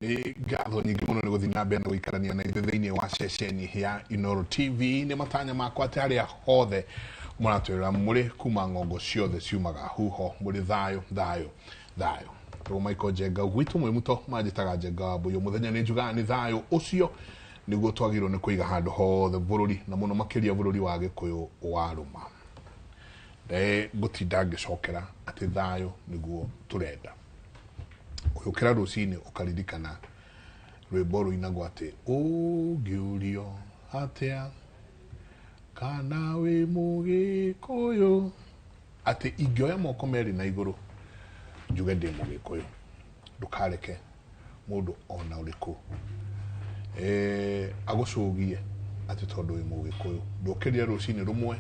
Nĩ ngatho nyingĩ mũno nĩ gũthiĩ na mbere na gũikarania na ithuĩ thĩinĩ wa ceceni ya Inooro TV. Nĩ matanya makwa atĩ harĩa hothe mũratwĩrora mũrĩ kuma ng'ongo ciothe ciumaga huho mũrĩ thayũ thayũ thayũ. Tũgũ Michael Njenga gwitũ mwĩ muto manjĩtaga Njenga wa Mbũyũ. Mũthenya nĩ njugaga nĩ thayũ ũcio nĩguo twagĩrĩirwo nĩ kũiga handũ hothe bũrũri na mũno makĩria bũrũri wa Gĩkũyũ warũma. Ngũtinda ngĩcokera atĩ thayũ nĩguo tũrenda. Ũgĩũkĩra rũcinĩ ũkaririkana rwĩmbo rũinagwo atĩ ũngĩũrio atĩa kana wĩ mũgĩkũyũ, atĩ ingĩoya moko merĩ na igũrũ njuge ndĩ mũgĩkũyũ. Ndũkareke mũndũ ona ũrĩkũ agũcũgie atĩ tondũ wĩ mũgĩkũyũ. Ndũkĩrire rũcinĩ rũmwe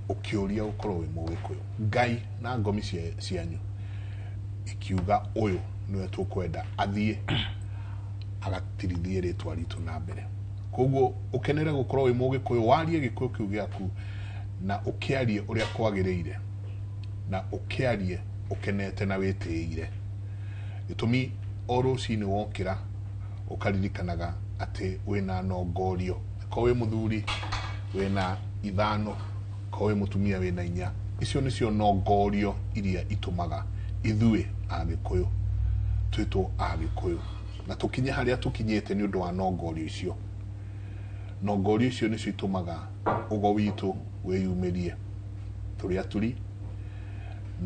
ũkĩũria gũkorwo wĩ mũgĩkũyũ. Ngai na ngomi cianyu ikiuga ũyũ nĩwe tũkwenda athiĩ agatirithie rĩtwa ritũ na mbere. Koguo ũkenere gũkorwo wĩ mũgĩkũyũ, warie gĩkũyũ kĩu gĩaku na ũkĩarie ũrĩa kwagĩrĩire na ũkĩarie ũkenete na wĩtĩĩire. Gĩtũmi o rũcinĩ wokĩra ũkaririkanaga atĩ wĩna nongorio. Korwo wĩ mũthuri wĩna 5, korwo wĩ mũtumia wĩna 4. Icio nĩcio nongorio iria itũmaga ithuĩ Agĩkũyũ twĩtwo Agĩkũyũ na tũkinye harĩa tũkinyĩte nĩ ũndũ wa nongorio icio. Nongorio icio nĩcio itũmaga ũgo witũ wĩyumĩrie. Tũrĩ aturi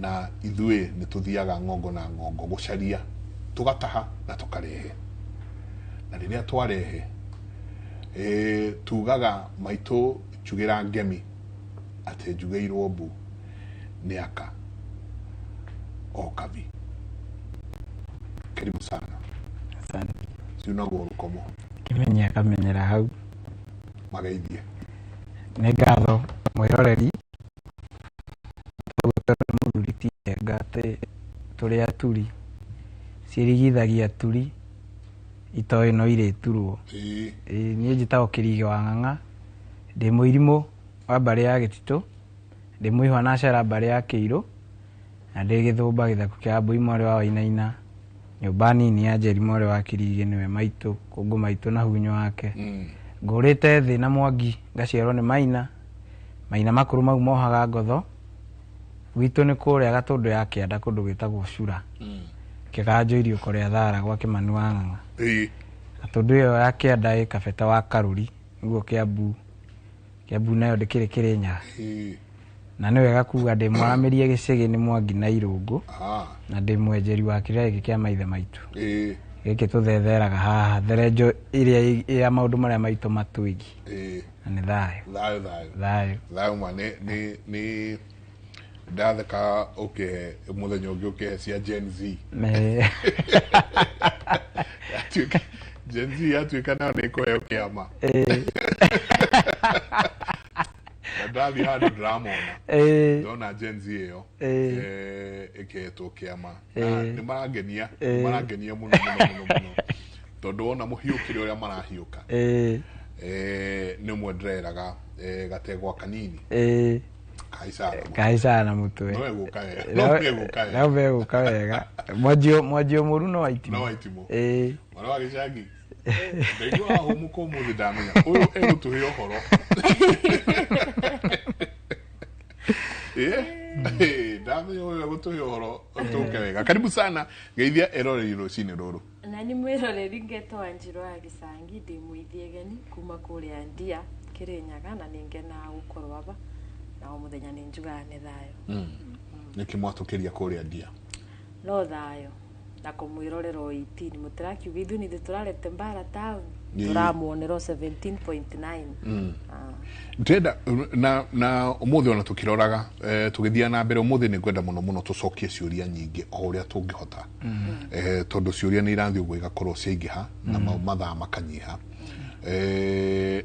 na ithuĩ nĩ tũthiaga ng'ongo na ng'ongo gũcaria, tũgataha na tũkarehe. Na rĩrĩa twarehe, tugaga maitũ njugĩra ngemi atĩ njugĩirwo mbu nĩ aka o kabi. Karibu sana. Asante. Ciunagwo rũkomo. Kĩmenye akamenyera hau. Mageithie. Nĩ ngatho mwĩroreri. Mũthuri ti Njenga atĩ tũrĩ aturi. Ciĩrigithagia aturi itoĩ no irĩturwo. Niĩ njĩtagwo Kĩrigĩ wa Ng'ang'a, ndĩ mũirimũ wa mbarĩ ya Gĩtitũ, ndĩ mũihwa na acera mbarĩ ya Kĩirũ, na ndĩ gĩthũmba gĩthaku kĩa Wambui mwarĩ wa Wainaina, nyũmba nini ya Njeri mwarĩ wa Kĩrigĩ nĩwe maitũ, kũngũ maitũ na hunyo wake. Ngũrĩte thĩ na Mwangi ngaciarwo nĩ Maina, Maina makũrũ mau mohaga ngotho, gwitũ nĩ kũrĩa Gatũndũ ya kĩanda kũndũ gwĩtagwo Cura. Kĩganjo iriũko rĩa Thara gwa Kĩmani wa Ng'ang'a. Gatũndũ ĩyo ya kĩanda ĩ kabeta wa Karũri nĩguo Kĩambu. Kĩambu nayo ndĩkĩrĩ Kĩrĩnyaga. Na nĩ wega kuga ndĩ mwaramĩrie gĩcĩgĩ nĩ Mwangi na Irũngũ. Na ndĩ mwenjeri wa kĩrĩra gĩkĩ kĩa maithe maitũ. Gĩkĩ tũthetheraga haha therenjo ĩrĩa ya maũndũ marĩa maitũ matwĩgiĩ. Na nĩ thayũ. Thayũ, thayũ. Thayũ. Thayũ ma, nĩ ndatheka ũkĩhe mũthenya ũngĩ ũkĩhe cia Gen Z. Gen Z yatuĩka nayo nĩ ĩkũheo kĩama. Na ndathiĩ handũ ndĩramona. Ndona Gen Z ĩyo, ĩkĩhetwo kĩama. Na nĩ marangenia, nĩ marangenia mũno, mũno, mũno, mũno. Tondũ wona mũhiũkĩre ũrĩa marahiũka. Nĩ ũmwe ndĩreraga, gategwa kanini. Kahaicaga na mũtwe. No egũka wega. No egũka wega. No egũka wega. Mwanjio mũru no waitimũ. No waitimũ. Mwana wa gĩcagi. Ndaigua wahũmũka ũmũthĩ ndamenya. Ũyũ egũtũhe ũhoro. Ndamenya ũyũ egũtũhe ũhoro tũke wega. Karibu sana. Geithia eroreri rũcinĩ rũrũ. Na nĩ mwĩroreri ngetwo Wanjirũ wa Gĩcangi, ndĩ mũithiegeni kuma kũrĩa Ndia Kĩrĩnyaga, na nĩ ngenaga gũkorwo aba. Na o mũthenya nĩ njugaga nĩ thayũ. Nĩkĩ mwatũkĩria kũrĩa Ndia? No thayũ. Na kũmwĩrorera o 18. Mũtĩrakiuga ithuĩ nĩ ithuĩ tũrarete mbara town. Tũramuonera o 17.9. Ndĩrenda, na ũmũthĩ ona tũkĩroraga, tũgĩthiĩ na mbere ũmũthĩ nĩ ngwenda mũno mũno tũcokie ciũria nyingĩ o ũrĩa tũngĩhota. Tondũ ciũria nĩ irathiĩ ũguo igakorwo ciaingĩha na mathaa makanyiha.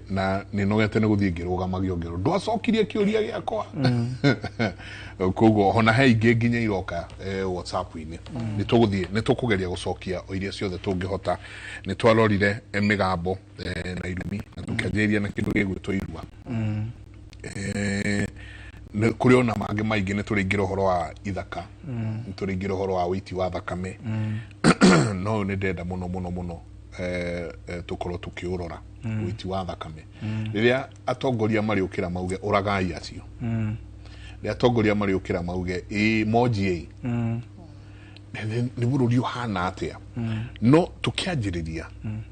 Na nĩ nogete nĩ gũthiĩ ngĩrũgamagio ngĩrwo ndwacokirie kĩũria gĩakwa. Koguo ona he ingĩ nginya iroka, WhatsApp-inĩ. Nĩ tũgũthiĩ, nĩ tũkũgeria gũcokia o iria ciothe tũngĩhota. Nĩ twarorire, mĩgambo, na irumi, na tũkĩanjĩrĩria na kĩndũ gĩgwĩtwo irua. Nĩ kũrĩ ona mangĩ maingĩ, nĩ tũrĩingĩra ũhoro wa ithaka, nĩ tũrĩingĩra ũhoro wa ũiti wa thakame. No nĩ ndenda mũno mũno mũno tũkorwo tũkĩũrora ũiti wa thakame. Rĩrĩa atongoria marĩũkĩra mauge ũragai acio, rĩrĩa atongoria marĩũkĩra mauge ĩ monjiei, nĩ bũrũri ũhana atĩa? No tũkĩanjĩrĩria,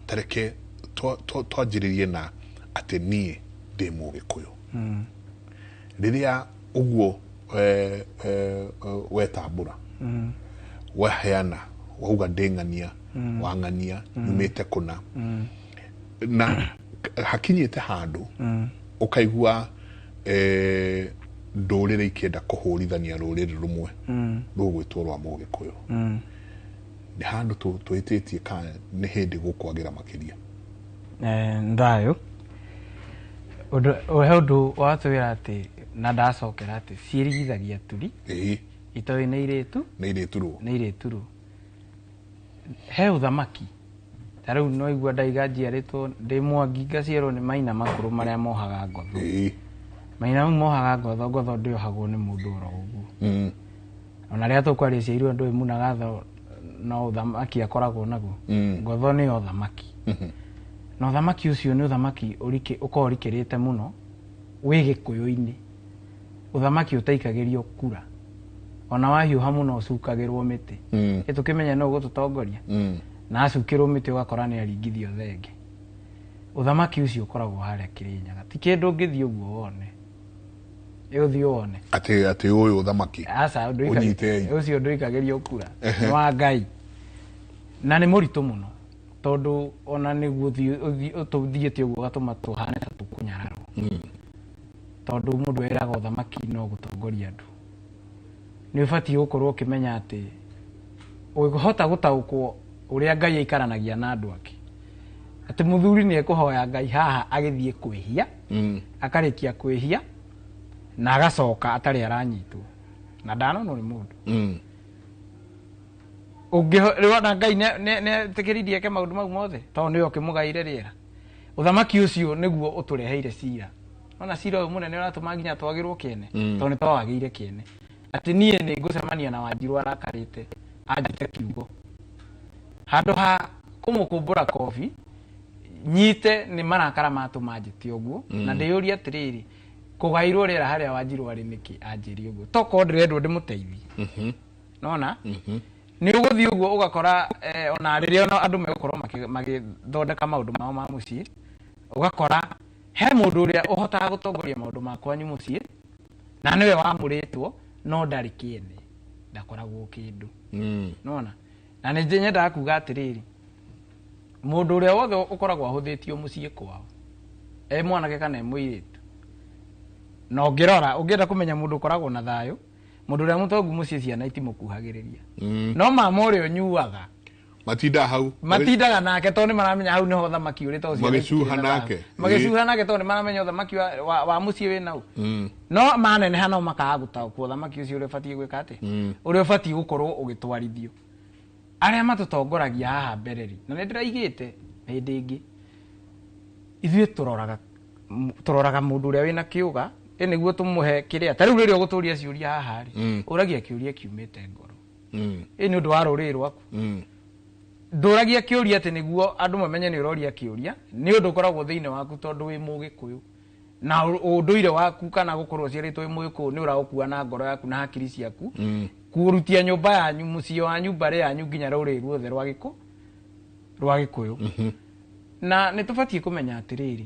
tareke twanjĩrĩrie na atĩ niĩ ndĩ Mũgĩkũyũ. Rĩrĩa ũguo wetambũra, waheana, wauga ndĩ ng'ania wa ng'ania, nyumĩte kũna, na hakinyĩte handũ ũkaigua ndũrĩrĩ ikĩenda kũhũrithania rũrĩrĩ rũmwe rũgwĩtwo rwa Mũgĩkũyũ. Nĩ handũ tũhĩtĩtie kana nĩ hĩndĩ gũkwagĩra makĩria? Thayũ. Ũndũ he ũndũ watwĩra atĩ na ndacokera atĩ ciĩrigithagia turi itoĩ nĩ irĩtu nĩ irĩturwo. Nĩ irĩturwo. He ũthamaki ta rĩu no igua ndaiga njiarĩtwo ndĩ Mwangi, ngaciarwo nĩ maina makũrũ marĩa mohaga ngotho. Maina mau mohaga ngotho, ngotho ndĩohagwo nĩ mũndũ oro ũguo. Ona rĩrĩa tũkwaria ciairwo ndũĩ munaga tho no ũthamaki akoragwo naguo. Ngotho nĩ ũthamaki. Na ũthamaki ũcio nĩ ũthamaki ũkoragwo ũrikĩrĩte mũno wĩ Gĩkũyũ-inĩ. Ũthamaki ũtaikagĩrio kura. Ona wahiũha mũno ũcukagĩrwo mĩtĩ. Ĩ tũkĩmenye no ũgũtũtongoria. Na acukĩrwo mĩtĩ ũgakora nĩ aringithio thenge. Ũthamaki ũcio ũkoragwo harĩa Kĩrĩnyaga. Ti kĩndũ ũngĩthiĩ ũguo wone. Ĩ ũthiĩ wone. Atĩ ũyũ ũthamaki. Aca, Ũnyitei. ũcio ndũikagĩrio kura. Nĩ wa Ngai. Na nĩ mũritũ mũno. Tondũ ona nĩguo tũthiĩte ũguo ũgatũma tũhane ta tũkũnyararwo. Tondũ mũndũ eraga ũthamaki no gũtongoria andũ. Nĩ ũbatiĩ gũkorwo ũkĩmenya atĩ ũngĩhota gũtaũkwo ũrĩa Ngai aikaranagia na andũ ake. Atĩ mũthuri nĩ ekũhoya Ngai haha agĩthiĩ kwĩhia, akarĩkia kwĩhia na agacoka atarĩ aranyitwo. Na ndanonwo nĩ mũndũ. Ũngĩho na Ngai nĩ etĩkĩririe eke maũndũ mau mothe tondũ nĩwe ũkĩmũgaire rĩera. Ũthamaki ũcio nĩguo ũtũreheire cira. Ona cira ũyũ mũnene ũratũma nginya twagĩrwo kĩene, tondũ nĩ twawagĩire kĩene. Atĩ niĩ nĩ ngũcemania na Wanjirũ arakarĩte anjĩte kiugo. Handũ ha kũmũkũmbũra kobi, nyite nĩ marakara matũma njĩte ũguo, na ndĩyũrie atĩrĩrĩ, kũgairwo rĩera harĩa Wanjirũ arĩ nĩkĩ anjĩrie ũguo? Tokorwo ndĩrendwo ndĩmũteithie. Nona? Nĩ ũgũthiĩ ũguo ũgakora ona rĩrĩa ona andũ megũkorwo magĩthondeka maũndũ mao ma mũciĩ, ũgakora he mũndũ ũrĩa ũhotaga gũtongoria maũndũ ma kwanyu mũciĩ, na nĩwe wamũrĩtwo, no ndarĩ kĩene, ndakoragwo kĩndũ. Nona? Na nĩ nyendaga kuga atĩrĩrĩ, mũndũ ũrĩa wothe ũkoragwo ahũthĩtio mũciĩ kwao, e mwanake kana e mũirĩtu, na ũngĩrora, ũngĩenda kũmenya mũndũ ũkoragwo na thayũ, mũndũ ũrĩa mũtongu mũciĩ ciana itimũkuhagĩrĩria. No mama ũrĩa ũnyuaga matindaga hau, matindaga nake tondũ nĩ maramenya hau nĩho ũthamaki ũrĩ, tondũ ciana Magĩcuha itikĩrĩ na thayũ. nake. Magĩcuha nake tondũ nĩ maramenya ũthamaki wa mũciĩ wĩ nau. No maneneha no makaga gũtaũkwo ũthamaki ũcio ũrĩa ũbatiĩ gwĩka atĩa, ũrĩa ũbatiĩ gũkorwo ũgĩtwarithio. Arĩa matũtongoragia haha mbere rĩ, na nĩ ndĩraigĩte hĩndĩ ĩngĩ, ithuĩ tũroraga mũndũ ũrĩa wĩna kĩũga, ĩ nĩguo tũmũhe kĩrĩa. Ta rĩu rĩrĩa ũgũtũria ciũria haha rĩ, ũragia kĩũria kiumĩte ngoro. Ĩ nĩ ũndũ wa rũrĩrĩ rwaku. Ndũragia kĩũria atĩ nĩguo andũ mamenye nĩ ũroria kĩũria, nĩ ũndũ ũkoragwo thĩinĩ waku tondũ wĩ Mũgĩkũyũ. Na ũndũire waku kana gũkorwo ũciarĩtwo wĩ Mũgĩkũyũ nĩ ũraũkua na ngoro yaku na hakiri ciaku. Kũrutia nyũmba yanyu, mũciĩ wanyu, mbarĩ yanyu nginya rũrĩrĩ ruothe rwa Gĩkũyũ. Na nĩ tũbatiĩ kũmenya atĩrĩrĩ,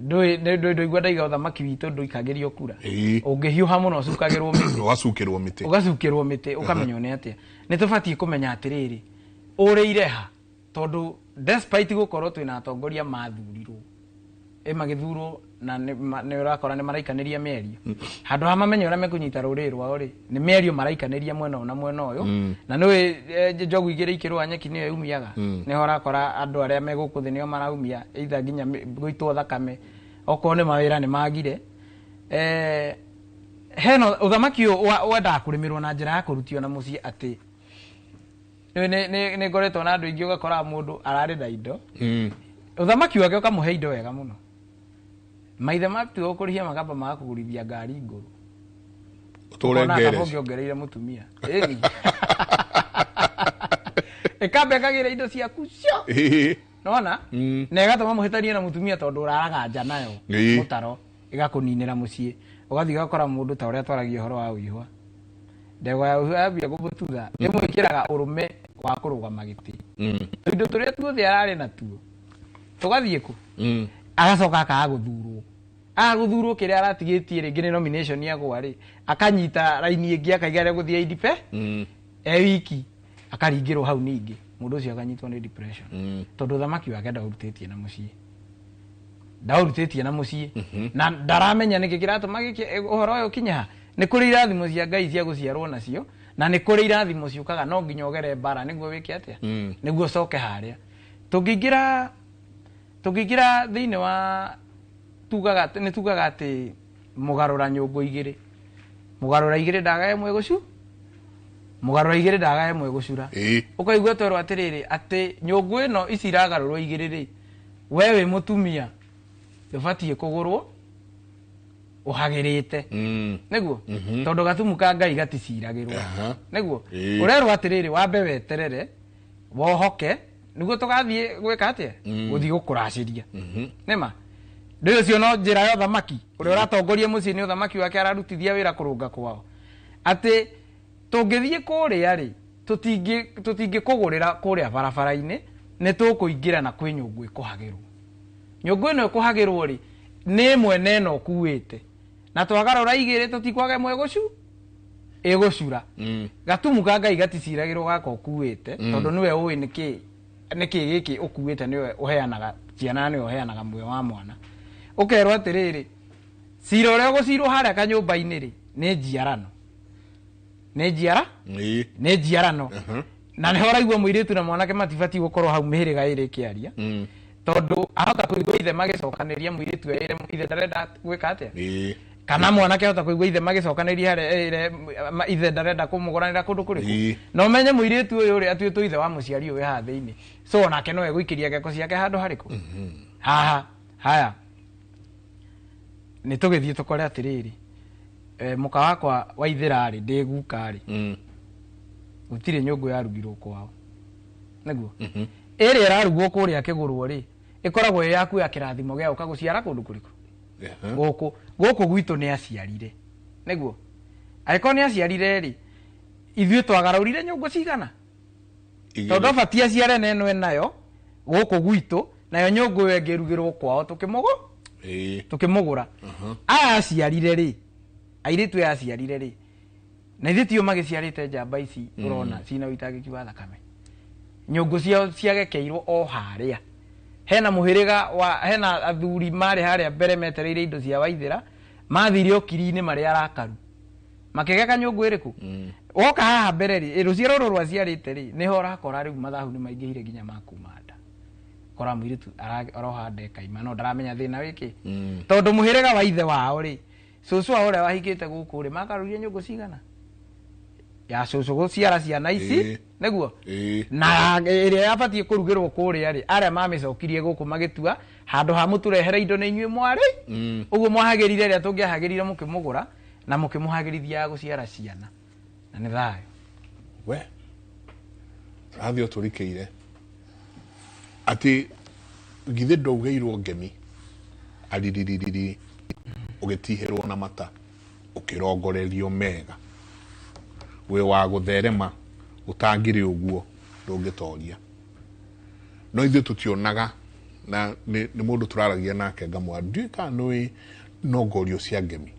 ndũigua ndaiga ũthamaki witũ ndũikagĩrio kura. Ũngĩhiũha mũno ũcukagĩrwo mĩtĩ. Ũgacukĩrwo mĩtĩ. Ũgacukĩrwo mĩtĩ, ũkamenywo nĩ atĩa. Nĩ tũbatiĩ kũmenya atĩrĩrĩ, ũrĩire ha? Tondũ despite gũkorwo twĩna atongoria mathurirwo, ĩ magĩthurwo na nĩ ũrakora nĩ maraikanĩria mĩario. Handũ ha mamenye ũrĩa mekũnyita rũrĩrĩ rwao rĩ, nĩ mĩario maraikanĩria mwena ũyũ na mwena ũyũ. Na nĩũĩ, njogu igĩrĩ ikĩrũa nyeki nĩyo yumiaga. Nĩho ũrakora andũ arĩa me gũkũ thĩ nĩo maraumia, either nginya gũitwo thakame, okorwo nĩ mawĩra nĩ magire. Hena ũthamaki ũyũ wendaga kũrĩmĩrwo na njĩra ya kũrutio na mũciĩ atĩ nĩ ngoretwo na andũ aingĩ ũgakora mũndũ ararĩ na indo. Ũthamaki wake ũkamũhe indo wega mũno. Maithe matua kũrĩhia makamba magakũgũrithia ngari ngũrũ. Ũtũre Ũkona ngereco. kaba ũngĩongereire mũtumia. Ĩni. Ĩkamba ĩkagĩra indo ciaku cio. Nona? Na ĩgatũma mũhĩtanie na mũtumia tondũ ũraraga nja nayo. Mũtaro. Ĩgakũninĩra mũciĩ. Ũgathiĩ ũgakora mũndũ ta ũrĩa twaragia ũhoro wa ũihwa. Ndegwa ya ũihwa yambia kũmũtutha. Ĩmwĩkĩraga ũrũme wa kũrũgama gĩtĩ. Tũindo tũrĩa tuothe ararĩ natuo. Tũgathiĩ kũ? Agacoka akaga gũthurwo. Aga gũthurwo kĩrĩa aratigĩtie rĩngĩ nĩ nomination yagwa rĩ, akanyita raini ĩngĩ akaiga rĩa gũthiĩ IDP e wiki akaringĩrwo hau ningĩ. Mũndũ ũcio akanyitwo nĩ depression. Tondũ ũthamaki wake ndaũrutĩtie na mũciĩ. Ndaũrutĩtie na mũciĩ. Na ndaramenya nĩkĩ kĩratũma gĩkĩ ũhoro ũyũ ũkinye ha. Nĩ kũrĩ irathimo cia Ngai cia gũciarwo nacio, na nĩ kũrĩ irathimo ciũkaga no nginya ũgere mbara nĩguo wĩke atĩa? Nĩguo ũcoke harĩa. Tũngĩingĩra thĩinĩ wa tugaga nĩ tugaga atĩ mũgarũra nyũngũ igĩrĩ. Mũgarũra igĩrĩ ndagae ĩmwe gũcu. Mũgarũra igĩrĩ ndagae ĩmwe gũcura. Ũkaigua twerwo atĩrĩrĩ atĩ nyũngũ ĩno ici iragarũrwo igĩrĩ rĩ, we wĩ mũtumia ndũbatiĩ kũgũrwo ũhagĩrĩte. Nĩguo? Tondũ gatumu ka Ngai gaticiragĩrwo. Nĩguo? Ũrerwo atĩrĩrĩ wambe weterere wohoke nĩguo tũgathiĩ gwĩka atĩa? Gũthiĩ gũkũracĩria. Nĩma? Ndũĩ ũcio no njĩra ya ũthamaki ũrĩa ũratongoria mũciĩ nĩ ũthamaki wake ararutithia wĩra kũrũnga kwao. Atĩ tũngĩthiĩ kũrĩa rĩ, tũtingĩkũgũrĩra kũrĩa barabara-inĩ, nĩ tũkũingĩra na kwĩ nyũngũ ĩkũhagĩrwo. Nyũngũ ĩno ĩkũhagĩrwo rĩ, nĩ ĩmwe na ĩno ũkuĩte. Na twagarũra igĩrĩ tũtikwaga ĩmwe ĩgũcura. Gatumu ka Ngai gaticiragĩrwo gaka ũkuĩte, tondũ nĩwe ũĩ nĩkĩ gĩkĩ ũkuĩte, nĩwe ũheanaga ciana, nĩwe ũheanaga muoyo wa mwana. Ũkerwo atĩrĩrĩ, cira ũrĩa ũgũcirwo harĩa kanyũmba-inĩ rĩ, nĩ njiarano. Nĩ njiara? Nĩ njiarano. Na nĩho ũraigua mũirĩtu na mwanake matibatiĩ gũkorwo hau mĩhĩrĩga ĩrĩ ĩkĩaria. Tondũ ahota kũigua ithe magĩcokanĩria mũirĩtu ere ithe ndarenda gwĩka atĩa? Kana mwanake ahota kũigua ithe magĩcokanĩria harĩa ere ithe ndarenda kũmũgũranĩra kũndũ kũrĩkũ. Na ũmenye mũirĩtu ũyũ rĩ atuĩtwo ithe wa mũciari ũyũ haha thĩinĩ. So onake no egũikĩria ngeko ciake handũ harĩkũ? Haha. Haya. Nĩ tũgĩthiĩ tũkore atĩrĩrĩ. Mũka wakwa wa ithĩra rĩ, ndĩ guka rĩ. Gũtirĩ nyũngũ yarugirwo kwao. Nĩguo? Ĩrĩa ĩrarugwo kũrĩa kĩgũrwo rĩ, ĩkoragwo ĩ yaku ya kĩrathimo gĩa gũka gũciara kũndũ kũrĩkũ? Gũkũ. Gũkũ gwitũ nĩ aciarire. Nĩguo? Angĩkorwo nĩ aciarire rĩ, ithuĩ twagarũrire nyũngũ cigana? Tondũ abatiĩ aciare na ĩno enayo gũkũ gwitũ, nayo nyũngũ ĩyo ĩngĩ ĩrugĩrwo kwao tũkĩmũgũra. Aya aciarire rĩ, airĩtu aya aciarire rĩ, na ithuĩ tio magĩciarĩte njamba ici ũrona cina ũitangĩki wa thakame. Nyũngũ ciao ciagekeirwo o harĩa. Hena mũhĩrĩga wa, hena athuri marĩ harĩa mbere metereire indo cia Waithĩra, mathire ũkiri-inĩ marĩ arakaru. Makĩgeka nyũngũ ĩrĩkũ? Woka haha mbere rĩ, rũciaro rũrũ rwaciarĩte rĩ, nĩho ũrakora rĩu mathabu nĩ maingĩhire nginya ma kuma nda. Kora mũirĩtu aroha nda ĩkaima no ndaramenya thĩna wĩkĩ. Tondũ mũhĩrĩga wa ithe wao rĩ, cũcũ wao ũrĩa wahikĩte gũkũ rĩ, makarũrire nyũngũ cigana? Ya cũcũ gũciara ciana ici, nĩguo? Na ĩrĩa yabatiĩ kũrugĩrwo kũrĩa rĩ, arĩa mamĩcokirie gũkũ magĩtua handũ ha mũtũrehere indo nĩ inyuĩ mwarĩ. Ũguo mwahagĩrire ĩrĩa tũngĩahagĩrire mũkĩmũgũra na mũkĩmũhagĩrithia ya gũciara ciana. Na nĩ thayũ. We. Tũrathiĩ o tũrikĩire. Atĩ githĩ ndwaugĩirwo ngemi ariririri ũgĩtihĩrwo na mata ũkĩrongorerio mega. Wĩ wa gũtherema ũtangĩrĩ ũguo ndũngĩtoria. No ithuĩ tũtionaga na nĩ mũndũ tũraragia nake ngamwĩra ndiũĩ kana nĩũĩ nongorio cia ngemi.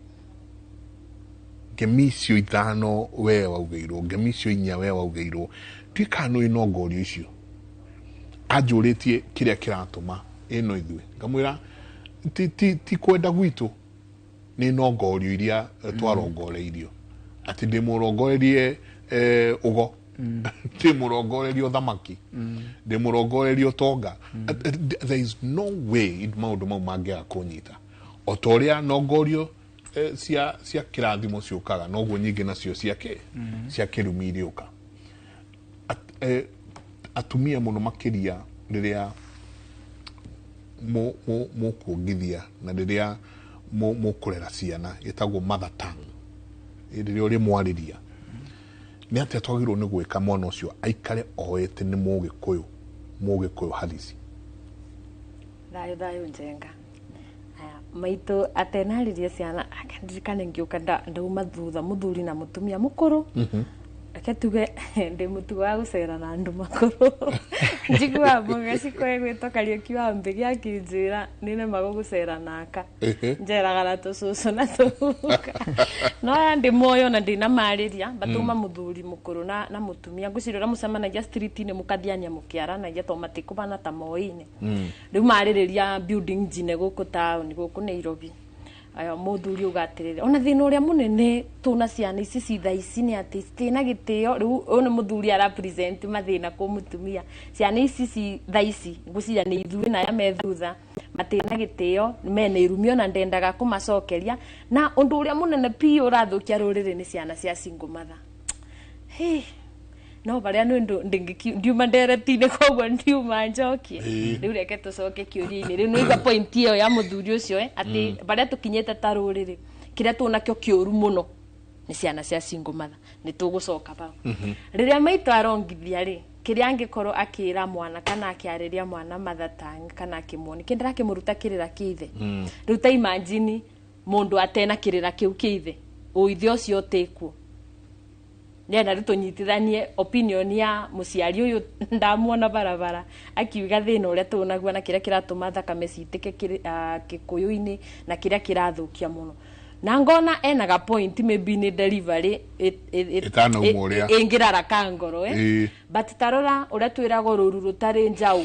Ngemi icio ithano we waugĩirwo, ngemi icio inya we waugĩirwo, ndiũĩ kana nĩũĩ nongorio icio. Anjũrĩtie kĩrĩa kĩratũma ĩno ithuĩ. Ngamwĩra ti kwenda gwitũ nĩ nongorio iria twarongoreirio. Atĩ ndĩmũrongorerie ũgo, ndĩmũrongorerie ũthamaki, ndĩmũrongorerie ũtonga. There is no way maũndũ mau mangĩaga kũnyita. O ta ũrĩa nongorio cia kĩrathimo ciũkaga, noguo nyingĩ nacio cia kĩ? Cia kĩrumi irĩũka. Atumia mũno makĩria rĩrĩa mũkuongithia na rĩrĩa mũkũrera ciana ĩtagwo mother tongue. Rĩrĩa ũrĩmwarĩria nĩ atĩa twagĩrĩirwo nĩ gwĩka mwana ũcio aikare oete nĩ Mũgĩkũyũ, Mũgĩkũyũ halisi? Thayũ thayũ Njenga. Aya, maitũ atenarĩria ciana ndirikane ngĩũka ndauma thutha mũthuri na mũtumia mũkũrũ. Reke tuge ndĩ mũtugo wa gũcera na andũ makũrũ. Njiguaga mũga cikoe gwĩtwo Kariũki wa Mbĩgĩ akĩnjĩra nĩnemagwo gũcera naka. Njeraga na tũcũcũ na tũguka. No aya ndĩ muoyo na ndĩnamarĩria batuma mũthuri mũkũrũ na mũtumia ngwĩciria ũrĩa mũcemanagia street-inĩ mũkathiania mũkĩaranagia tondũ matikũbana ta moĩ-inĩ. Rĩu marĩrĩria building njine gũkũ town gũkũ Nairobi. Aya mũthuri uga atĩrĩrĩ, ona thĩna ũrĩa mũnene tũna ciana ici ci thaa ici nĩ atĩ citina gĩtĩo. Rĩu ũyũ nĩ mũthuri ara present mathĩna kũ mũtumia. Ciana ici ci thaa ici ngwĩciria nĩ ithuĩ na aya me thutha matina gĩtĩo, mena irumi ona ndendaga kũmacokeria. Na ũndũ ũrĩa mũnene biũ ũrathũkia rũrĩrĩ nĩ ciana cia single mother. Hey, no barĩa nĩ ũndũ ndiuma ndereti-inĩ koguo ndiuma njokie. Rĩu reke tũcoke kĩũria-inĩ. Rĩu nĩwaigua point ĩyo ya mũthuri ũcio, atĩ barĩa tũkinyĩte ta rũrĩrĩ kĩrĩa tũnakĩo kĩũru mũno nĩ ciana cia single mother. Nĩ tũgũcoka bau. Rĩrĩa maitũ arongithia rĩ, kĩrĩa angĩkorwo akĩra mwana kana akĩarĩria mwana mother tongue kana akĩmuonia kĩndĩ arakĩmũruta kĩrĩra kĩa ithe. Rĩu ta imagine mũndũ atena kĩrĩra kĩu kĩa ithe, ũithe ũcio ũtĩkuo. Nĩenda rĩu tũnyitithanie opinion ya mũciari ũyũ ndamuona barabara akiuga thĩna ũrĩa tũnaguo na kĩrĩa kĩratũma thakame citĩke Gĩkũyũ-inĩ na kĩrĩa kĩrathũkia mũno. Na ngona ena ga point, maybe nĩ delivery Ĩtanauma ũrĩa. ĩngĩraraka ngoro. But tarora ũrĩa twĩragwo rũru rũtarĩ njaũ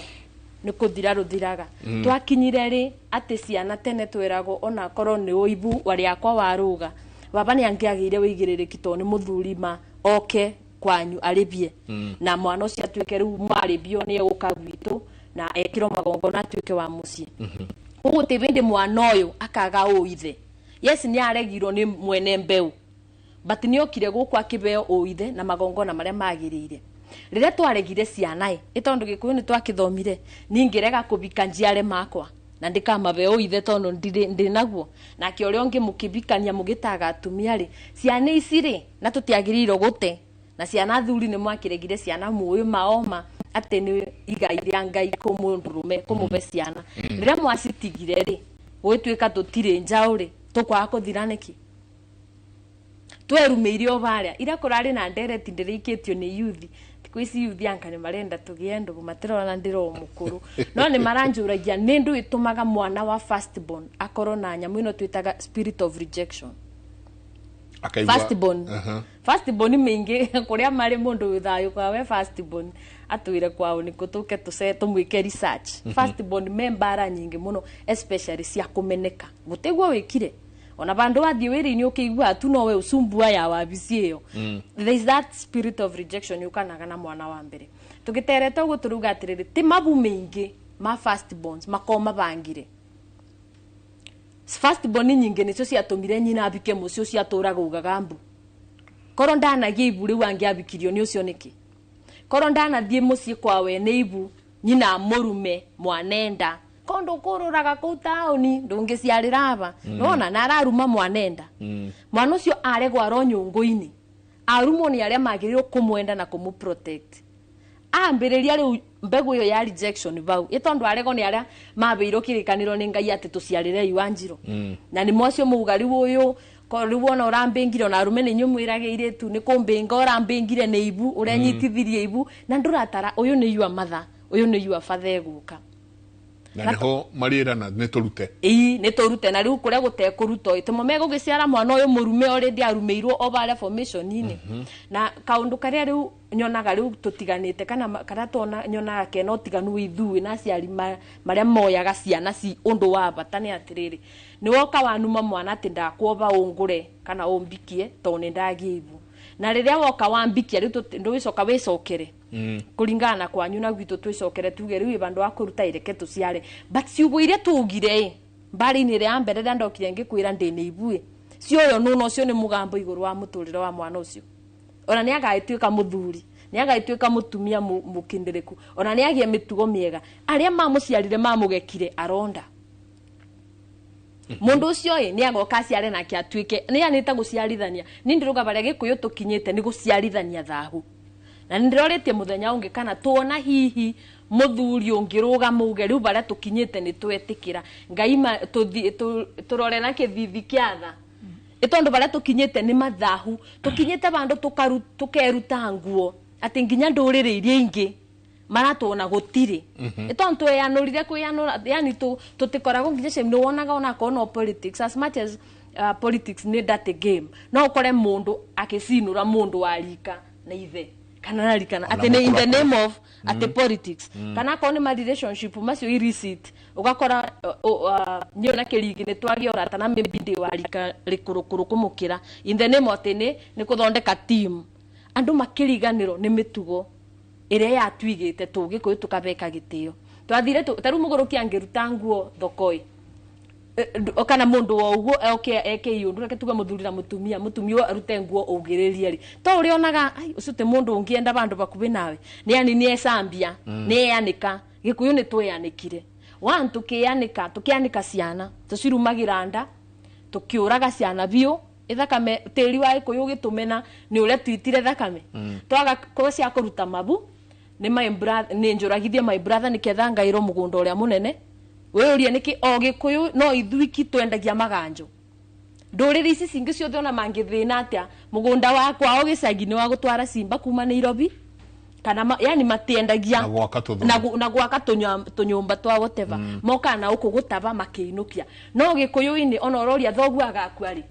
nĩ kũthira rũthiraga. Twakinyire rĩ atĩ ciana tene twĩragwo onakorwo nĩ ũibu warĩakwa warũga baba nĩ angĩagĩire wĩigĩrĩrĩki tondũ nĩ mũthuri ma oke kwanyu arĩbie na mwana ũcio atuĩke rĩu marĩbio nĩ egũka gwitũ na ekĩrwo magongona atuĩke wa mũciĩ. Koguo ti bĩndĩ mwana ũyũ akaga ũithe. Yes, nĩ aregirwo nĩ mwene mbeũ, but nĩ okire gũkũ akĩbeo ũithe na magongona marĩa magĩrĩire. Rĩrĩa twaregire ciana ĩ, ĩ tondũ Gĩkũyũ nĩ twakĩthomire, ningĩrega kũbika njiare makwa na ndikamabe ũithe tondũ ndĩ naguo. Nake ũrĩa ũngĩ mũkĩbikania mũgĩtaga atumia rĩ, ciana ici rĩ, na tũtiagĩrĩirwo gũte na ciana athuri nĩ mwakĩregire ciana mũĩ maoma atĩ nĩ igai rĩa Ngai kũmũndũrũme kũmũbe ciana. Rĩrĩa mwacitigire rĩ, gũgĩtuĩka tũtirĩ njaũ rĩ, tũkwaga kũthira nĩkĩ? Twerumĩire o barĩa ira kũrarĩ na ndereti ndĩrĩikĩtio nĩ yuthi. Thikũ ici yuthi anga nĩ marenda tũgĩe ndũgũ, matirona ndĩro mũkũrũ, no nĩ maranjũragia nĩ ndũ ĩtũmaga mwana wa first born akorwo na nyamũ ĩno twĩtaga spirit of rejection. Akaigua First born. First born mĩingĩ kũrĩa marĩ mũndũ wĩ thayũ kwa we first born atwĩre kwao nĩkũ tũke tũce tũmwĩke research. First born me mbara nyingĩ mũno, especially cia kũmeneka gũtĩguo wĩkire ona vandu wathiĩ wĩra-inĩ ũkĩigua tu nowe ũcumbua ya wabici ĩyo. There is that spirit of rejection yũkanaga na mwana wa mbere. Tũgĩterete ũguo tũrauga atĩrĩrĩ, ti mabu maingĩ ma first borns makorwo mabangire. First born nyingĩ nĩcio ciatũmire nyina abike mũciĩ ũcio atũraga ugaga mbu. Korwo ndanagia ibu rĩu angĩabikirio nĩ ũcio nĩkĩ? Korwo ndanathiĩ mũciĩ kwa wene ibu nyina mũrume mwanenda ko ndũkũrũraga kũu taũni ndũngĩciarĩra aba. Nona na araruma mwanenda. Mwana ũcio aregwo aro nyũngũ-inĩ, arumwo nĩ arĩa magĩrĩirwo kũmwenda na kũmũ protect. Ambĩrĩria rĩu mbegũ ĩyo ya rejection bau ĩ tondũ aregwo nĩ arĩa mabeirwo kĩrĩkanĩro nĩ Ngai atĩ tũciarĩrei Wanjirũ. Na nĩ mocio mauga rĩu ũyũ ko rĩu wona ũrambĩngire ona arũme nĩ inyuĩ mwĩrage airĩtu nĩ kũmbĩnga ũrambĩngire nĩ ibu ũrenyitithirie ibu na ndũratara ũyũ nĩ your mother, ũyũ nĩ your father egũka. Na nĩho marĩrana nĩ tũrute. Ĩĩ, nĩ tũrute na rĩu kũrĩa gũtekũrutwo ĩ tũmo megũgĩciara mwana ũyũ mũrume already arumĩirwo o barĩa formation-inĩ. Na kaũndũ karĩa rĩu nyonaga rĩu tũtiganĩte kana tona nyonaga kena ũtiganu wĩ ithuĩ na aciari marĩa moyaga ciana ci ũndũ wa bata nĩ atĩrĩrĩ, nĩ woka wanuma mwana atĩ ndakuoba ũngũre kana ũmbikie tondũ nĩ ndagia ibu. Na rĩrĩa woka wambikia rĩu ndũgĩcoka wĩcokere. Kũringana na kwanyu na gwitũ twĩcokere tuge rĩu ĩ vandũ wa kũruta ireke tũciare. But ciugo iria tugire ĩ mbari-inĩ ĩrĩa ya mbere rĩrĩa ndokire ngĩkwĩra ndĩ na ibu ĩ, cioyo nũna ũcio nĩ mũgambo igũrũ wa mũtũrĩre wa mwana ũcio. Ona nĩ agagĩtuĩka mũthuri, nĩ agagĩtuĩka mũtumia mũkindĩrĩku, ona nĩ agĩe mĩtugo mĩega. Arĩa mamũciarire mamũgekire aronda. Mundu ucio ĩ nĩ agoka aciare nake atuĩke nĩ anĩta gũciarithania. Ni ndĩrauga barĩa gĩkũyũ tũkinyĩte nĩ gũciarithania thahu. Na nĩ ndĩrorĩtie mũthenya ũngĩ kana tuona hihi mũthuri ũngĩrũgama uge rĩu barĩa tũkinyĩte nĩ twetĩkĩra Ngai tũrore na kĩthithi kĩa tha. Ĩ tondũ barĩa tũkinyĩte nĩ mathahu, tũkinyĩte bandũ tũkeruta nguo atĩ nginya ndũrĩrĩ iria ingĩ maratuona gũtirĩ. Ĩ tondũ tweyanũrire kwĩyanũra, yani tũtikoragwo nginya shame nĩ wonaga onakorwo no politics, as much as politics nĩ dirty game, no ũkore mũndũ akĩcinũra mũndũ wa rika na ithe kana na rika na atĩ nĩ in the name of atĩ politics, kana akorwo nĩ ma relationship macio illicit, ũgakora niĩ na kĩrigi nĩ twagia ũrata na maybe ndĩ wa rika rĩkũrũkũrũ kũmũkĩra in the name of atĩ nĩ kũthondeka team. Andũ makĩriganĩrwo nĩ mĩtugo ĩrĩa yatuigĩte tũgĩkũyũ tũkabeka gĩtĩo. Twathire ta rĩu mũgũrũki angĩruta nguo thoko-ĩ, kana mũndũ wa ũguo oke eke iũndũ, reke tuge mũthuri na mũtumia, mũtumia arute nguo ũgĩrĩrie rĩ, to ũrĩa onaga ai ũcio ti mũndũ ũngĩenda bandũ bakuhĩ nawe, nĩ yani nĩ ecambia, nĩ eanĩka. Gĩkũyũ nĩ tweanĩkire. One, tũkĩanĩka, tũkĩanĩka ciana, tũcirumagĩra nda, tũkĩũraga ciana biũ, ĩthakame tĩri wa gĩkũyũ ũgĩtũmena nĩ ũrĩa twitire thakame. Twaga ko cia kũruta mabu, nĩ my brother, nĩ njũragithie my brother nĩketha ngairwo mũgũnda ũrĩa mũnene. Wĩyũrie nĩkĩ o gĩkũyũ no ithuiki twendagia maganjo. Ndũrĩrĩ ici cingĩ ciothe ona mangĩthĩna atĩa, mũgũnda wa kwao gĩcagi nĩ wa gũtwara cimba kuma Nairobi, kana yani matiendagia na gwaka tũthũngũ. Na gwaka tũnyũmba twa whatever. Mokaga na gũkũ gũtaba makĩinũkia. No gĩkũyũ-inĩ ona ũroria thoguo agakua rĩ,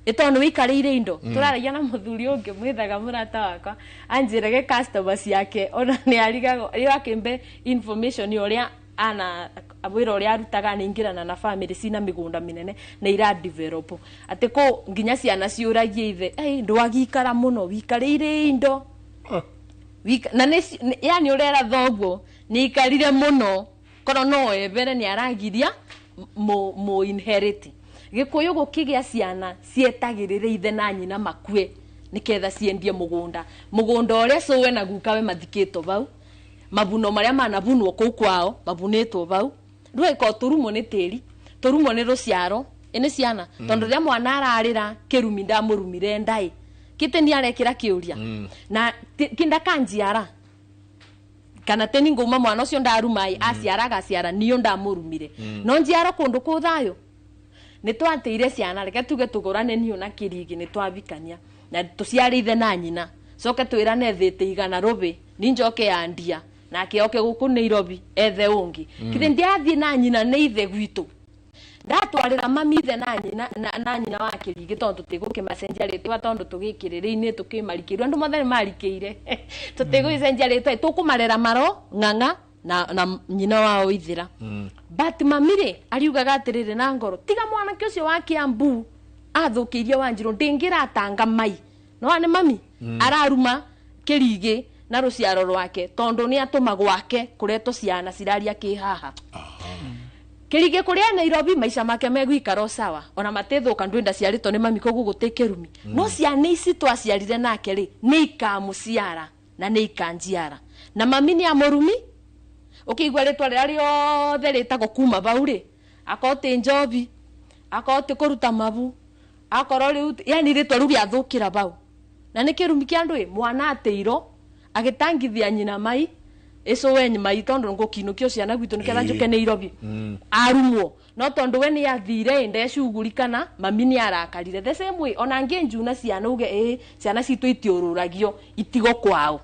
ĩ tondũ nĩ wĩikarĩire indo. Tũraragia na mũthuri ũngĩ mwĩthaga mũrata wakwa, anjĩrage customer ciake ona nĩ arigagwo, rĩu akĩmbe information ũrĩa ana wĩra ũrĩa arutaga nĩ ingĩrana na family cina mĩgũnda mĩnene na ira develop, atĩ kũ nginya ciana ciũragie ithe, ei ndwagĩikara mũno wĩikarĩire indo. Na nĩ yani ũrera thoguo nĩ ikarire mũno, korwo no ebere nĩ aragiria mũ inherit. Gĩkũyũ gũkĩgĩa ciana cietagĩrĩre ithe na nyina makue nĩketha ciendie mũgũnda, mũgũnda ũrĩa cũwe na gukawe mathikĩtwo vau, mabuno marĩa manabunwo kũu kwao mabunĩtwo vau. Rĩu ĩkorwo tũrumwo nĩ tĩri, tũrumwo nĩ rũciaro, ĩ nĩ ciana, tondũ rĩrĩa mwana ararĩra kĩrumi ndamũrumire ndaĩ, kĩte nĩ arekĩra kĩũria na kindakanjiara kana teni nguma mwana ũcio ndaruma ĩ, aciaraga aciara niyo ndamũrumire, no njiaro kũndũ kũ thayũ. Nĩ twatĩire ciana, reke tuge tũgũrane niyo na kĩrigi, nĩ twabikania na tũciare ithe na nyina, coke twĩrane thĩte igana rũbĩ, ni njoke ya ndia nake oke gũkũ Nairobi ethe ũngĩ. Kithĩ ndiathiĩ na nyina nĩ ithe gwitũ, ndatwarĩra mami ithe na nyina, na nyina wa kĩrigi, tondũ tũtigũkĩmacenjia rĩtwa, tondũ tũgĩkĩrĩrĩ-inĩ tũkĩmarikĩirwo, andũ mothe nĩ marikĩire, tũtigũgĩcenjia rĩtwa, tũkũmarera maro ng'ang'a na nyina wao ithira. But mami rĩ ariugaga atĩrĩrĩ na ngoro, tiga mwanake ũcio wa Kiambu athũkĩirie Wanjirũ, ndĩngĩratanga mai. No nĩ mami araruma kĩrigĩ na rũciaro rwake, tondũ nĩ atũma gwake kũretwo ciana ciraria kĩhaha. Kĩrigĩ kũrĩa Nairobi maica make megũikara o sawa, ona matĩthũka ndwenda ciarĩtwo nĩ mami koguo gũtĩ kĩrumi. No ciana ici twaciarire nake rĩ, nĩ ikamũciara na nĩ ikanjiara. Na mami nĩ amũrumi, ũkĩigua rĩtwa rĩrĩa rĩothe rĩtagwo kuma vau rĩ, akorwo ti njobi, akorwo ti kũruta mabu, akorwo rĩu yani rĩtwa rĩu rĩathũkĩra vau. Na nĩ kĩrumi kĩa andũ ĩ, mwana atĩirwo agĩtangithia nyina mai, ĩcũwe mai tondũ ngũkinũkio ciana gwitũ nĩketha njũke Nairobi. Arumwo no tondũ we nĩ athire ndecugurikana, mami nĩ arakarire. The same way ona ngĩnjuna ciana uge ĩ ciana citũ itiũrũragio itigo kwao.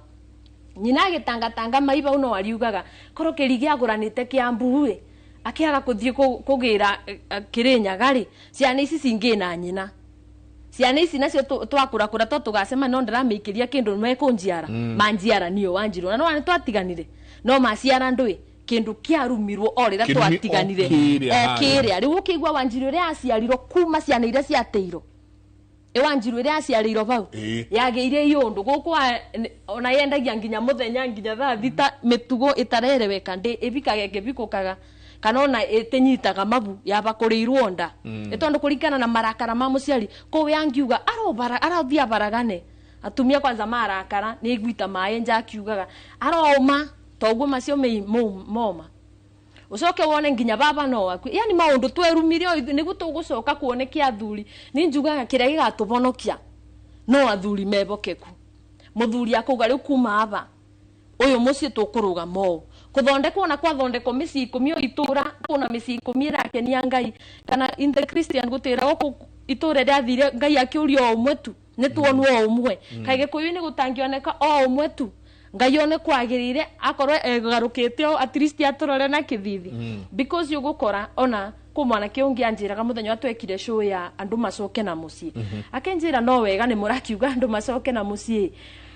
Nyina agĩtangatanga mai vau no ariugaga korwo kĩrigi agũranĩte Kiambu ĩ, akĩaga kũthiĩ kũgĩra Kĩrĩnyaga rĩ, ciana ici cingĩ na nyina. Ciana ici nacio twakũrakũra to tũgacema no ndĩramĩikĩria kĩndũ mekũnjiara, manjiara niyo Wanjirũ. Na no nĩ twatiganire, no maciara ndũĩ kĩndũ kĩarumirwo o rĩrĩa twatiganire o kĩrĩa. Rĩu ũkĩigua Wanjirũ ũrĩa aciarirwo kuma ciana iria ciatĩirwo, ĩ Wanjirũ ĩrĩa aciarĩirwo vau yagĩire iũndũ gũkũ, ona yendagia nginya mũthenya nginya thaa thita, mĩtugo ĩtarereweka, ndĩ ĩbikaga ĩkĩbikũkaga kana ona ĩtĩnyitaga mabu yabakũrĩirwo nda. Ĩ tondũ kũringana na marakara ma mũciari kũu yangiuga arathiĩ abaragane, atumia kwanza marakara nĩ iguita maĩ nja akiugaga aroma toguo macio moma. Ucoke wone nginya baba no waku. Yani maundu twerumirie o ithuĩ nĩguo tũgũcoka kuonekia athuri. Ni njugaga kĩrĩa gĩgatũhonokia no athuri mebokeku. Muthuri akauga rĩu kuma aba ũyũ mũciĩ tũkũrũgama ũũ. Kuthondekwo na kwathondekwo mĩciĩ 10 o itũra kuna mĩciĩ 10 ĩrakenia Ngai. Kana in the Christian gũtĩragwo kũ itũra rĩathire Ngai akĩũria o ũmwe tu. Nĩ tuonwo o ũmwe. Kaĩ Gĩkũyũ-inĩ gũtangĩoneka o ũmwe tu. Ngai one kwagĩrĩire akorwo egarũkĩte o at least atũrore na kĩthithi. Because ũgũkora ona kũ mwanake ũngĩ anjĩraga mũthenya ũrĩa twekire show ya andũ macoke na mũciĩ. Akĩnjĩra no wega nĩ mũrakiuga andũ macoke na mũciĩ.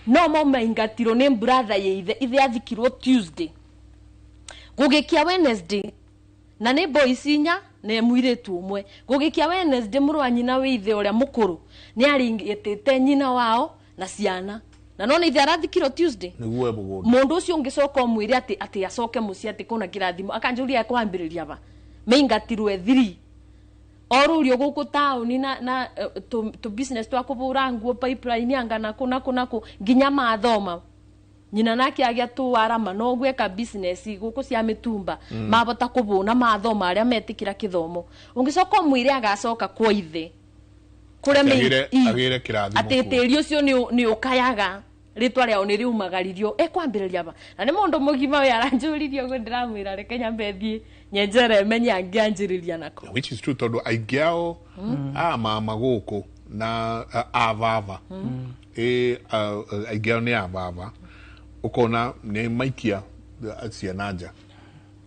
No mo maingatirwo nĩ brother ya ithe, ithe athikirwo Tuesday. Gũgĩkia Wednesday na nĩ boys inya na mũirĩtu ũmwe. Gũgĩkia Wednesday mũrũ wa nyina wĩ ithe ũrĩa mũkũrũ nĩ aringĩtĩte nyina wao na ciana. Na no nĩ ithe arathikirwo Tuesday. Nĩguo e mũgũnda. Mũndũ ũcio ũngĩcoka ũmwĩre atĩ acoke mũciĩ atĩ kũna kĩrathimo akanjũria ekwambĩrĩria ba. Maingatirwe 3. Orurio gũkũ taũni na tu business twa kũbũra nguo pipeline anga naku naku naku nginya mathoma. Nyina nake agĩa tũwarama no gweka business gũkũ cia mĩtumba. Mabota kũbũna mathoma arĩa metĩkĩra kĩthomo. Ũngĩcoka ũmwĩre agacoka kwa ithe. Kũrĩa Agĩre kĩrathimo atĩ kuo. Tĩri ũcio nĩ ũkayaga. Rĩtwa rĩao nĩ rĩumagaririo. Ekwambĩrĩria ba. Na nĩ mũndũ mũgima we aranjũririe ũguo ndĩramwĩra reke nyambe thiĩ nyenjere menye angĩanjĩrĩria nako. Which is true tondũ aingĩ ao a mama gũkũ na a baba. Aingĩ ao nĩ a baba. Ũkona nĩ maikia ciana nja.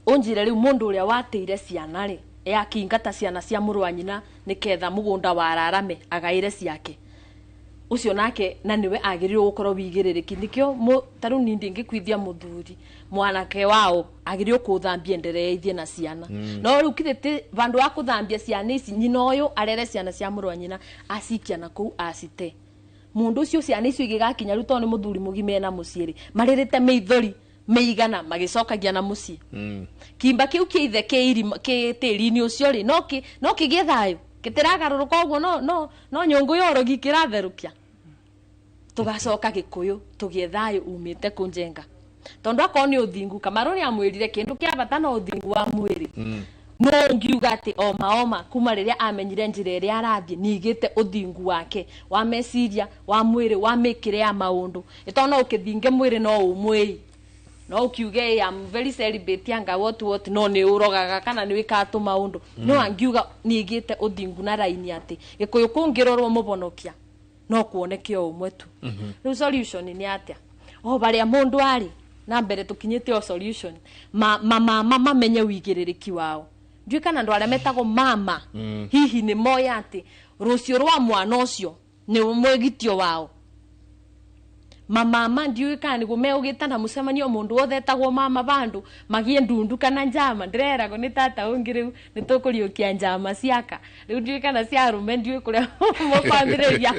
Ũnjĩre rĩu mũndũ ũrĩa watĩire ciana rĩ, akĩingata ciana cia mũrũ wa nyina nĩketha mũgũnda wararame agaĩre ciake. Ũcio nake na nĩwe agĩrĩirwo gũkorwo wĩigĩrĩrĩki. Nĩkĩo ta rĩu niĩ ndingĩkuithia mũthuri mwanake wao agĩrĩirwo kũthambia endelee ithiĩ na ciana. No rĩu kithĩ ti vandũ wa kũthambia ciana ici nyina ũyũ arere ciana cia mũrũ wa nyina acikia na kũu acite. Mũndũ ũcio ciana icio igĩgakinya rĩu tondũ nĩ mũthuri mũgima ena mũciĩ rĩ, marĩrĩte mĩithori mĩigana magĩcokagia na mũciĩ. Kimba kĩu kĩa ithe kĩ tĩri-inĩ ũcio rĩ, no kĩgĩe thayũ. Gĩtiragarũrũka ũguo no nyũngũ ya ũrogi kĩratherũkia. Tũgacoka Gĩkũyũ tũgĩe thayũ umĩte kũ Njenga. Tondũ akorwo nĩ ũthingu, Kamaru nĩ amwĩrire kĩndũ kĩa bata no ũthingu wa mwĩrĩ. No ngiuga atĩ oma oma kuma rĩrĩa amenyire njĩra ĩrĩa arathiĩ nĩigĩte ũthingu wake wa meciria, wa mwĩrĩ, wa mĩkĩre ya maũndũ. Ĩtondũ no ũkĩthinge mwĩrĩ no ũmwĩi. No ũkiuge I am very celibate anga what what no nĩ ũrogaga kana nĩ wĩkaga tũmaũndũ. No angiuga nĩigĩte ũthingu na raini atĩ Gĩkũyũ kũngĩrorwo mũbonokia no kuoneke o ũmwe tu. Rĩu solution nĩ atĩa? O barĩa mũndũ arĩ na mbere tũkinyĩte o solution. Mama mamenye wĩigĩrĩrĩki wao. Ndiũĩ kana andũ arĩa metagwo mama hihi nĩ moya atĩ rũciũ rwa mwana ũcio nĩ mwĩgitio wao. Mamama ndiũĩ kana nĩguo megũgĩtana mũcemanio mũndũ wothe etagwo mama bandũ magie ndundu kana njama. Ndĩreragwo nĩ tata ũngĩ rĩu nĩ tũkũriũkia njama ciaka. Rĩu ndiũĩ kana cia arũme ndiũĩ kũrĩa mũkwambĩrĩria.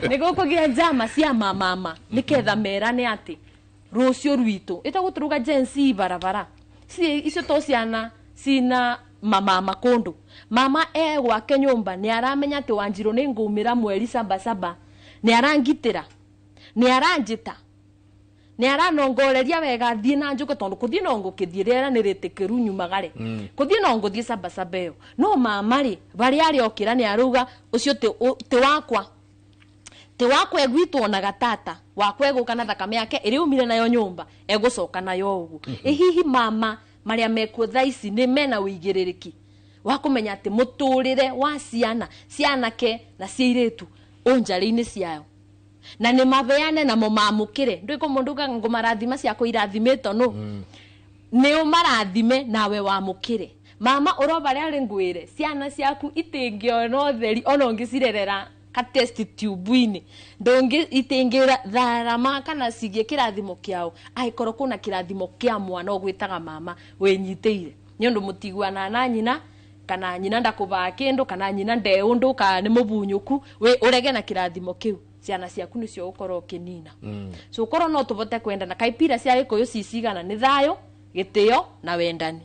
Nĩ gũkũgĩa njama cia mamama nĩketha merane atĩ rũciũ rwitũ ĩtagwo tũruga Gen Z barabara. Icio to ciana cina mamama kũndũ. Mama e gwake nyũmba nĩ aramenya atĩ Wanjirũ nĩ ngũmĩra mweri saba saba. Nĩ arangitĩra. Nĩ aranjĩta. Nĩ aranongoreria wega thiĩ na njũke tondũ kũthiĩ no ngũkĩthiĩ rĩera nĩ rĩtĩkĩru nyumagare. Kũthiĩ no ngũthiĩ saba saba ĩyo. No mama rĩ, barĩa arĩ okĩra nĩ arauga ũcio ti wakwa. Ti wakwa egwitwo na gatata, wakwa egũka na thakame yake ĩrĩa umire nayo nyũmba, egũcoka nayo ũguo. Ĩ hihi mama marĩa mekuo thaa ici nĩ mena wĩigĩrĩrĩki wa kũmenya atĩ mũtũrĩre wa ciana, cianake na cia airĩtu ũnjarĩ-inĩ ciao. Na nĩ mabeane namo mamũkĩre. Ndũĩ kũ mũndũ ugaga ngũmarathima ciakwa irathimĩtwo nũ? Nĩ ũmarathime nawe wamũkĩre. Mama ũroba rĩa rĩ ngwĩre, ciana ciaku itingĩona ũtheri ona ũngĩcirerera ka test tube-inĩ. Ndũngĩ itingĩtharama kana cigie kĩrathimo kĩao. Angĩkorwo kwĩna kĩrathimo kĩa mwana ũgwĩtaga mama wĩnyitĩire. Nĩ ũndũ mũtiguanaga na nyina, kana nyina ndakũbaa kĩndũ, kana nyina nde ũndũ, kana nĩ mũbunyũku, wĩ ũrege na kĩrathimo kĩu. Ciana ciaku nĩcio ũkorwo ũkĩnina. So ũkorwo no tũbote kwendana. Kaipira cia Gĩkũyũ cicigana nĩ thayũ, gĩtĩo na wendani.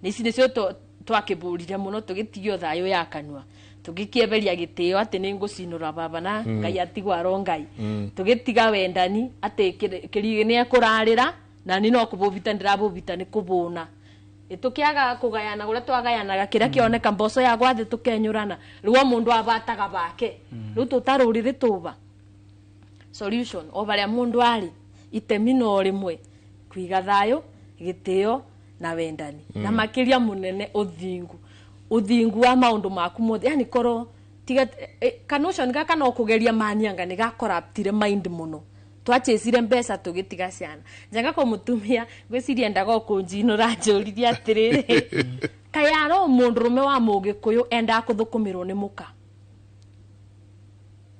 Nĩ ici nĩcio twakĩbũrire mũno tũgĩtigio thayũ ya kanua. Tũgĩkĩeberia gĩtĩo atĩ nĩ ngũcinũra baba na Ngai atigwo aro Ngai. Tũgĩtiga wendani atĩ kĩrigĩ nĩ ekũrarĩra na niĩ no kũbũbita ndĩrabũbita nĩ kũbũna. Tukiaga kugayana uria twagayanaga kiria kioneka mboco ya gwathi tukenyurana riu o mundu abataga bake riu tutarurire tuba solution o baria mundu ari itemi no rimwe kwiga thayo gitio na wendani na makiria munene uthingu wa maundu maku mothe yani koro tiga kanotion gaka no kugeria manianga ni ga corruptire mind muno twachesire mbeca tugitiga ciana njaga ko mutumia gwiciria ndaga kunjinura njuririe atiriri kayaro mundu rume wa mugikuyu enda kuthukumirwo ni muka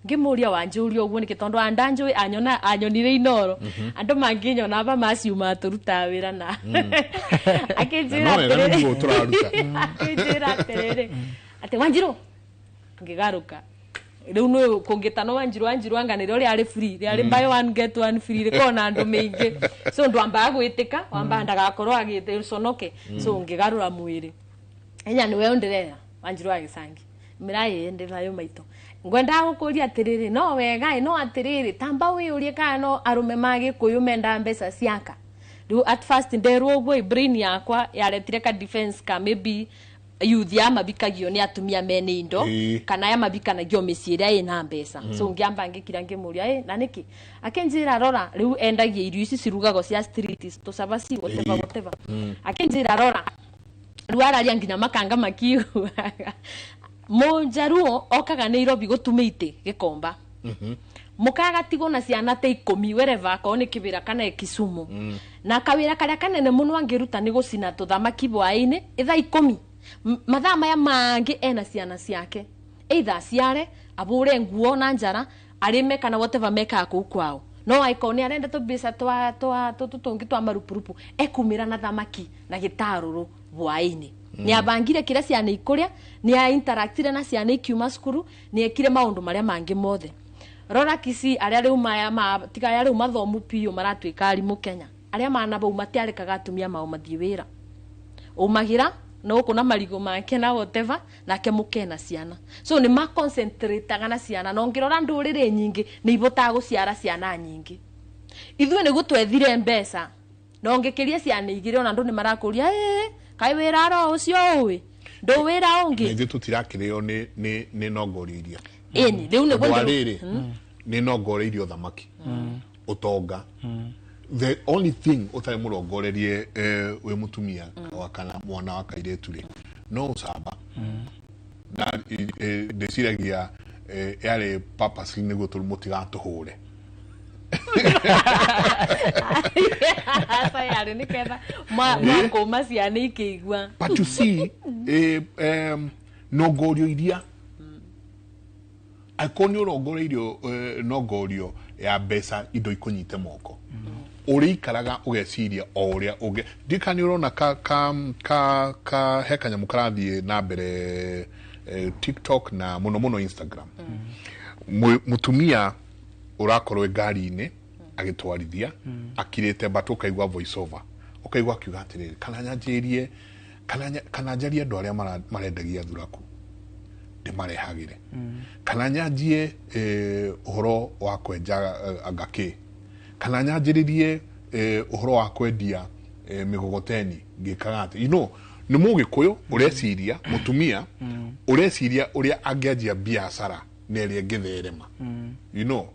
ngimuria wanjuria uguo niki tondu andanjui anyona anyonire inoro andu manginyona ba maciuma turuta wira na akinjira atiriri atiriri ati Wanjiru ngigaruka riu no kungitano Wanjiru anga ni ri ari free ri ari buy one get one free ri kona andu meingi so ndu amba gwitika wamba ndagakorwo agite uconoke so ngigarura mwiri enya niwe ndirera Wanjiru agicangi miraye ndirayo maito ngwenda gukuria atiriri no wega no atiriri tamba wiurie kana no arume magikuyu menda mbeca ciaka riu at first nderwo uguo brain yakwa yaretire ka defense ka maybe youth ya mabikagio ni atumia mene indo kana ya mabikanagio mĩciĩ ĩrĩa ĩna mbeca so ngiamba ngĩkira ngĩmũria na nĩkĩ akinjira rora riu endagia irio ici cirugagwo cia street tũcabaci whatever akinjira rora riu araria nginya makanga makiugaga Mũnjaruo okaga Nairobi gũtuma itĩ Gĩkomba mukagatigwo na ciana ta 10 wherever akorwo nĩ Kibera kana Kisumu na kawĩra karĩa kanene mũno angĩruta nĩ gũcina tũthamaki bwaĩ-inĩ ithaa 10 mathaa maya mangĩ ena ciana ciake either aciare abure nguo na njara arĩme kana whatever mekaga kũu kwao no aiko nĩ arenda tũmbeca twa twa tũtũngĩ twa marupurupu ekumĩra na thamaki na gĩtarũrũ bwaĩ-inĩ ni abangire kira ciana ikuria ni a interactire na ciana ikiuma cukuru ni ekire maundu maria mangi mothe rora Kisii aria riu maya ma tiga aria riu mathomu piu maratuika arimu Kenya aria mana bau matiarekaga atumia mao mathie wira umagira no kuna marigo make na whatever nake mukena ciana so ni ma concentrate na ciana no ngirora ndurire nyingi ni ibotaga guciara ciana nyingi ithuĩ ni gutwethire mbeca no ngikiria ciana igire ona andu ni marakuria kai wira ro ucio uwi ndu wira ungi ithuĩ tutirakĩrĩo ni nongoreirio ĩni rĩu nĩguo rĩrĩ ni nongoreirio thamaki utonga the only thing utari murongorerie wi mutumia wa kana mwana wa kairetu ri no ucamba na ndĩciragia yarĩ purposely nĩguo mũtigatũhũre Asa yarĩ nĩketha makũma ciana ikĩigua but you see nongorio iria angĩkorwo nĩ ũrongoreirio nongorio ya mbeca indo ikũnyite moko ũrĩikaraga ũgeciria o ũrĩa ũngĩ ndika nĩ ũrona ka he kanyamũ karathiĩ na mbere TikTok na mũno mũno Instagram mũtumia ũrakorwo ngari-inĩ agĩtwarithia akirĩte but ũkaigua voice over ũkaigua akiuga atĩrĩrĩ kana nyanjĩrie kana njarie andũ arĩa marendagia thuraku ndĩmarehagĩre kana nyanjie ũhoro wa kwenja ngakĩ kana nyanjĩrĩrie ũhoro wa kwendia mĩgogoteni ngĩkaga atĩ you know nĩ mũgĩkũyũ ũreciria mũtumia ũreciria ũrĩa angĩanjia biacara na ĩrĩa ĩngĩtherema you know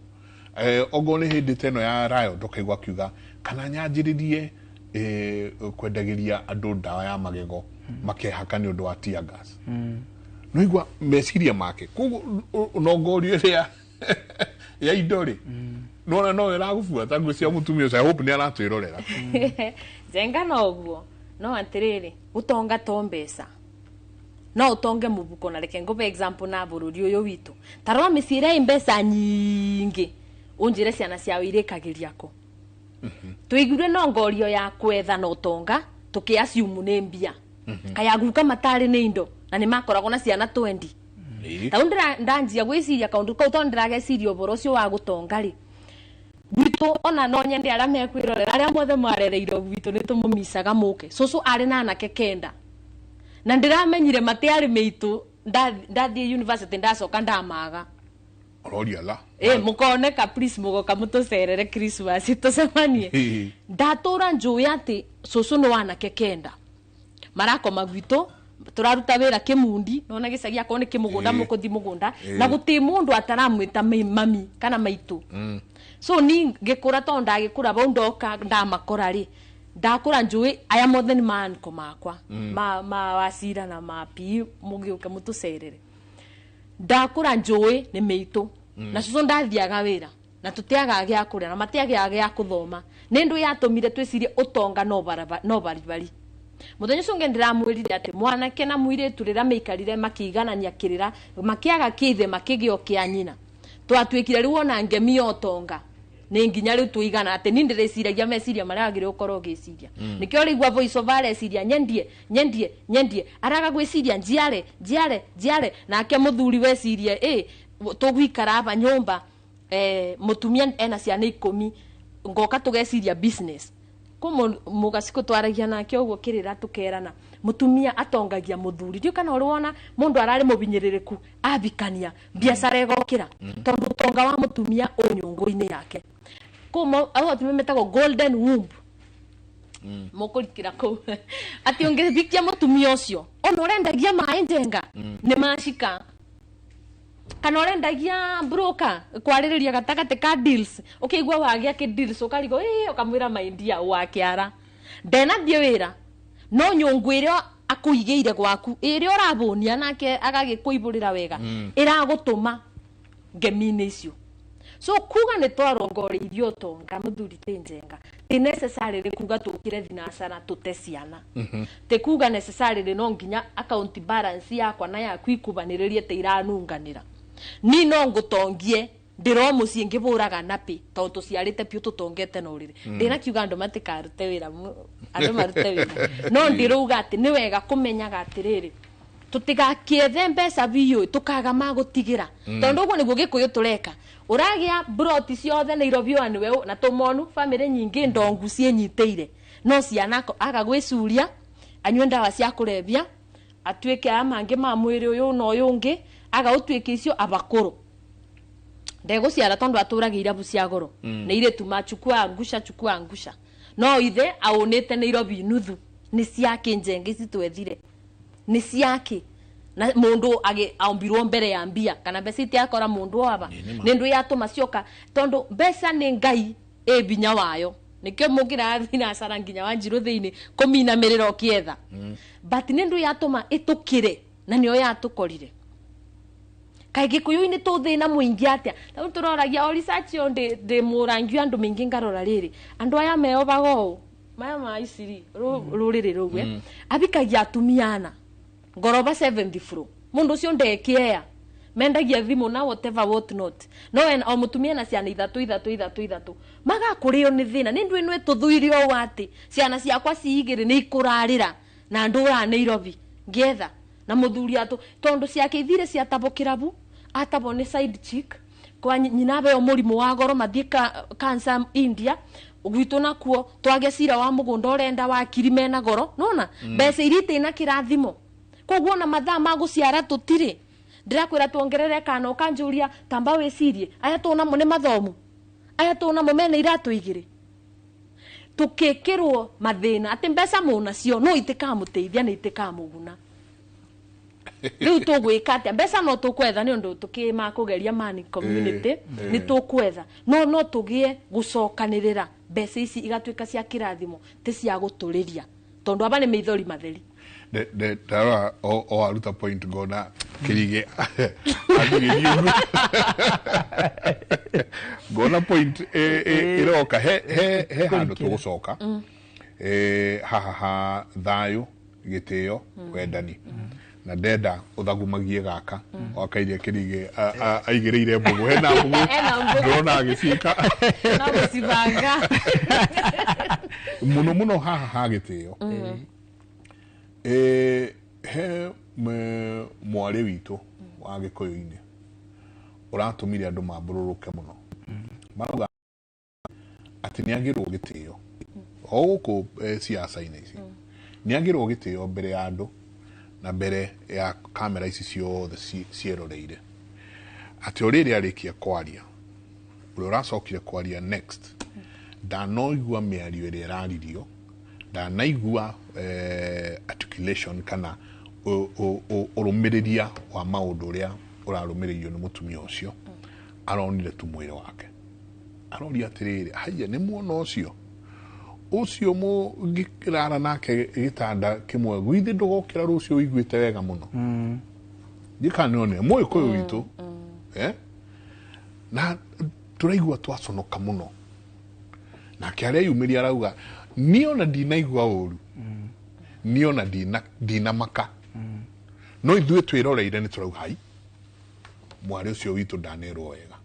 ogo nĩ hĩndĩ ta ĩno ya riot ũkaigua akiuga kana nyanjĩrĩrie kwendagĩria andũ ndawa ya magego makehaka nĩ ũndũ wa tear gas noigua meciria make koguo nongorio ĩrĩa ya indo rĩ nona no ĩragũbuata ngwĩciria mũtumia ũcio I hope nĩ aratwĩrorera Njenga no ũguo no atĩrĩrĩ gũtonga to mbeca no utonge mubuko na reke ngũbe example na bũrũri ũyũ witũ ta rora mĩciĩ ĩrĩa ĩ mbeca nyingĩ ũnjĩre ciana ciao irĩkagĩria kũ tũiguire nongorio ya kwetha na ũtonga tũkĩ assume nĩ mbia kaya guka matarĩ nĩ indo na nĩ makoragwo na ciana 20 tau ndanjia gwĩciria kaũndũ kau tondũ ndĩrageciria ũhoro ũcio wa gũtonga rĩ gwitũ ona no nyende arĩa mekwĩrorera arĩa mothe marereirwo gwitũ nĩ tũmũmicaga mũke cũcũ arĩ na anake 9 na ndĩramenyire matiarĩ mĩitũ ndathiĩ university ndacoka ndamaga Ororia la mukoneka please mugoka mutucerere Christmas tucemanie ndatũra njũĩ atĩ cũcũ nĩ wanake 9 Marakoma gwitũ, tũraruta wĩra kĩmundi, nona gĩcagi akorwo nĩ kĩmũgũnda, mũkũthi mũgũnda na gũtirĩ mũndũ ataramwĩta mami kana maitũ. So ni ngĩkũra, tondũ ndagĩkũra bau ndoka ndamakora rĩ, ndakũra njũĩ aya mothe nĩ maanko makwa ma wacira na ma pi mũgĩũke mũtũcerere. Ndakũra njũĩ nĩ mĩitũ na cũcũ ndathiaga wĩra na tũtiagaga gĩa kũrĩa na matiagaga gĩa kũthoma. Nĩ ndũ yatũmire twĩcirie ũtonga no no baribari. Mũthenya ũcio ũngĩ ndĩramwĩrire atĩ mwanake na mũirĩtu rĩrĩa maikarire makĩiganania kĩrĩra, makĩaga kĩithe makĩgĩa kĩa nyina, twatuĩkire rĩu ona ngemi ya ũtonga nĩ nginya rĩu tũigana atĩ ni ndĩreciragia meciria marĩa wagĩrĩirwo gũkorwo ũgĩciria. Nĩkĩo rĩigua voice over areciria nyendie, nyendie, nyendie, araga gwĩciria njiare, njiare, njiare. Nake mũthuri wecirie ĩ tũgũikara aba nyũmba, mũtumia ena ciana 10, ngoka tũgeciria business. Kũ mũgacikũ twaragia nake ũguo kĩrĩra tũkerana mũtumia atongagia mũthuri. Ndiũ kana ũrĩ wona mũndũ ararĩ mũbinyĩrĩrĩku abikania biacara ĩgokĩra, tondũ ũtonga wa mũtumia ũ nyũngũ-inĩ yake. Kũ au atumia metagwo golden womb. Mũkũrikĩra kũu atĩ ũngĩbikia mũtumia ũcio ona ũrendagia maĩ njenga nĩ macika, kana ũrendagia broker kwarĩrĩria gatagatĩ ka deals, ũkĩigua wagĩa kĩ deals ũkarigwo ĩ, ũkamwĩra maindia wakĩara ndenathiĩ wĩra, no nyũngũ ĩrĩa akũigĩire gwaku ĩrĩa ũrabũnia nake agagĩkũibũrĩra wega ĩragũtũma ngemi-inĩ icio. So kuga nĩ twarongoreirie ũtonga mũthuri ti njenga, ti necessarily kuga tũkire thinacara tũte ciana, ti kuga necessarily no nginya account balance yakwa na yaku ikubanĩrĩrie te iranunganĩra. Ni no ngũtongie ndĩro mũciĩ ngĩbũraga napi tondũ tũciarĩte piũ tũtongete na ũrĩrĩ. Ndĩrakiuga andũ matikarute wĩra, andũ marute wĩra, no ndĩrauga atĩ nĩ wega kũmenyaga atĩrĩrĩ, tũtigakĩethe mbeca biũ tũkaga magũtigĩra, tondũ ũguo nĩguo gĩkũyũ tũreka. Ũragĩa broti ciothe Nairobi wa nĩwe na tũmonu bamĩrĩ nyingĩ ndongu ciĩnyitĩire, no ciana aga gwĩcuria anyue ndawa cia kũrebia atuĩke aya mangĩ ma mwĩrĩ ũyũ na ũyũ ũngĩ, aga ũtuĩke icio abakũrũ ndegũciara tondũ atũragia irabu cia goro nĩ irĩtu machukua angusha chukua angusha, no ithe aũnĩte Nairobi nuthu nĩ ciake njenge ici twethire nĩ ciake, na mundu aombirwo mbere ya mbia kana mbeca itiakora mundu aba nĩ ndũ yatũma cioka, tondũ mbeca nĩ Ngai ĩ binya wayo. Nĩkĩo mũngĩra thinacara nginya Wanjirũ thĩinĩ kũminamĩrĩra ũkĩetha, but nĩ ndũ yatũma ĩtũkĩre na nĩyo yatũkorire. Kaĩ gĩkũyũ-inĩ tũthĩna mũingĩ atĩa? Rĩu tũroragia o research ĩyo ndĩ mũrangi andũ maingĩ ngarora rĩrĩ andũ aya meobaga ũũ maya ma iciri rũrĩrĩ rũu abikagia atumia ana ngoroba 74 mundu ucio ndekĩea mendagia thimu na whatever what not, no o mutumia na ciana ithatũ ithatũ ithatũ ithatũ magakũrĩo nĩ thĩna. Nĩ ndũ ĩno ĩtũthuire ũũ atĩ ciana ciakwa ciigĩrĩ nĩ ikũrarĩra na ndũra Nairobi ngĩetha na mũthuri atũ, tondũ ciake ithire ciatabũkĩra bu atabwo nĩ side chick kwa nyina beo mũrimũ wa goro mathiĩ cancer India gwitũ nakuo twage cira wa mũgũnda ũrenda wa kiri mena goro nona mbeca iria itina kĩrathimo. Koguo na mathaa ma gũciara tũtirĩ. Ndĩrakwĩra tuongerere kana ũkanjũria tamba wĩcirie aya tũnamo nĩ mathomu aya tũnamo mena iratũ igĩrĩ tũkĩkĩrwo mathĩna atĩ mbeca mũnacio no itikamũteithia na itikamũguna. Rĩu tũgwĩka atĩa? Mbeca no tũkwetha nĩ ũndũ tũkĩma kũgeria money community nĩ tũkwetha, no no tũgĩe gũcokanĩrĩra mbeca ici igatuĩka cia kĩrathimo ti cia gũtũrĩria, tondũ aba nĩ maithori matheri. Ndarora o aruta point ngona Kĩrigĩ athigĩrie ngona point ĩroka he handũ tũgũcoka haha ha thayũ gĩtĩo wendani na ndenda ũthagumagie gaka wakairia Kĩrigĩ aigĩrĩire mbũgũ hena mbũgũ ndĩrona agĩciĩka no gũcibanga mũno mũno haha ha gĩtĩo. He mwarĩ witũ wa Gĩkũyũ-inĩ ũratũmire andũ mambũrũrũke mũno, marauga atĩ nĩ agĩrwo gĩtĩo o gũkũ siasa-inĩ ici, nĩ agĩrwo gĩtĩo mbere ya andũ na mbere ya kamera ici ciothe cieroreire, atĩ o rĩrĩ arĩkia kwaria ũrĩa ũracokire kwaria next ndanoigua mĩario ĩrĩa ĩraririo Ndanaigua articulation kana ũrũmĩrĩria wa maũndũ ũrĩa ũrarũmĩrĩirio nĩ mũtumia ũcio. Aronire tu mwĩrĩ wake, aroria atĩrĩrĩ, haiya, nĩ muona ũcio ũcio mũngĩrara nake gĩtanda kĩmwe, gwithĩ ndũgokĩra rũciũ ũiguĩte wega mũno? Ndikana nĩonire mũgĩkũyũ witũ, eh? Na tũraigua twaconoka mũno. Nake areyumĩria arauga, niĩ ona ndinaigua ũru, niĩ ona ndinamaka, no ithuĩ twĩroreire nĩ tũrauga, hai, mwarĩ ũcio witũ ndanerwo wega,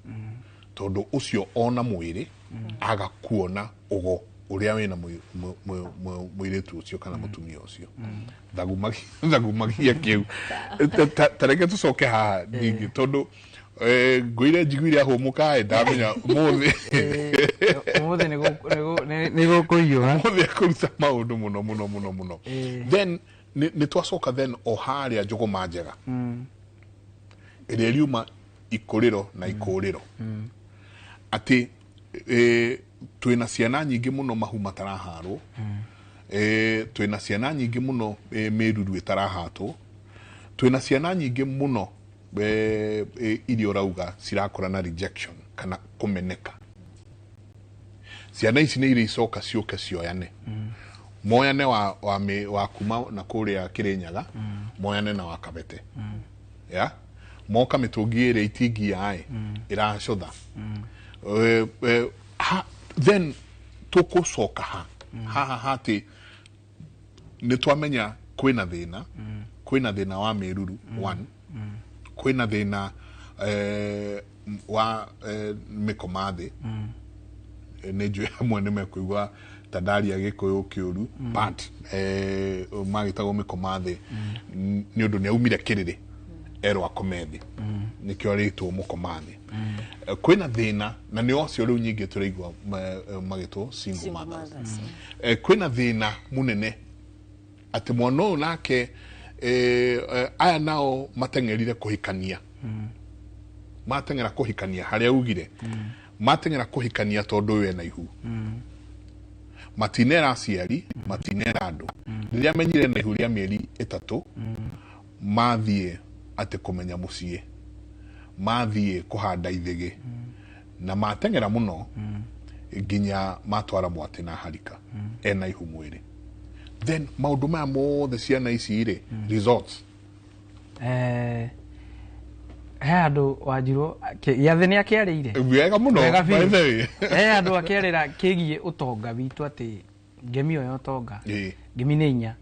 tondũ ũcio ona mwĩrĩ aga kuona ũgo ũrĩa wĩna mũirĩtu ũcio kana mũtumia ũcio. Thagumagia kĩu. Ta reke tũcoke haha ningĩ, tondũ ngũire njiguire ahũmũka, ndamenya mũthĩ Ũmũthĩ nĩ gũkũhiũha. Mũthĩ akũruta maũndũ mũno mũno mũno mũno. Then nĩ twacoka then o harĩa njũgũma njega ĩrĩa ĩriuma ikũrĩro na ikũrĩro, atĩ twĩna ciana nyingĩ mũno mahu mataraharwo, twĩna ciana nyingĩ mũno mĩruru ĩtarahatwo, twĩna ciana nyingĩ mũno iria ũrauga cirakũra na rejection kana kũmeneka. Ciana ici nĩ iria icoka ciũke cioyane, moyane wa kuma na kũrĩa Kĩrĩnyaga, moyane na wa Kabete, ya moka mĩtũngi ĩrĩa itingia ĩ ĩracũtha. Then tũkũcoka ha haha hatĩ nĩ twamenya kwĩna thĩna, kwĩna thĩna wa mĩruru one, kwĩna thĩna wa mĩkoma thĩ. Nĩ njũĩ amwe nĩ mekũigua ta ndaria gĩkũyũ kĩũru, but magĩtagwo mĩkoma thĩ nĩ ũndũ nĩ aumire kĩrĩrĩ erwo akome thĩ, nĩkĩo arĩtwo mũkoma thĩ. Kwĩna thĩna na nĩ ocio rĩu nyingĩ tũraigua magĩtwo single Single mothers. Mothers. Kwĩna thĩna mũnene atĩ mwana ũyũ nake aya nao mateng'erire kũhikania, mateng'era kũhikania harĩa ugire mateng'era kũhikania tondũ ũyũ ena ihu. Matinera aciari, matinera andũ. Rĩrĩa menyire na ihu rĩa mĩeri 3, mathiĩ atĩ kũmenya mũciĩ, mathiĩ kũhanda ithĩgĩ na mateng'era mũno nginya matwara mwatĩ na harika ena ihu mwĩrĩ. Then maũndũ maya mothe, ciana ici rĩ, results? He handũ wanjirwo gĩathĩ nĩ akĩarĩire Wega mũno. Wega By biũ. the way. He handũ akĩarĩra kĩgiĩ ũtonga witũ, atĩ ngemi ĩyo ya ũtonga, ngemi nĩ inya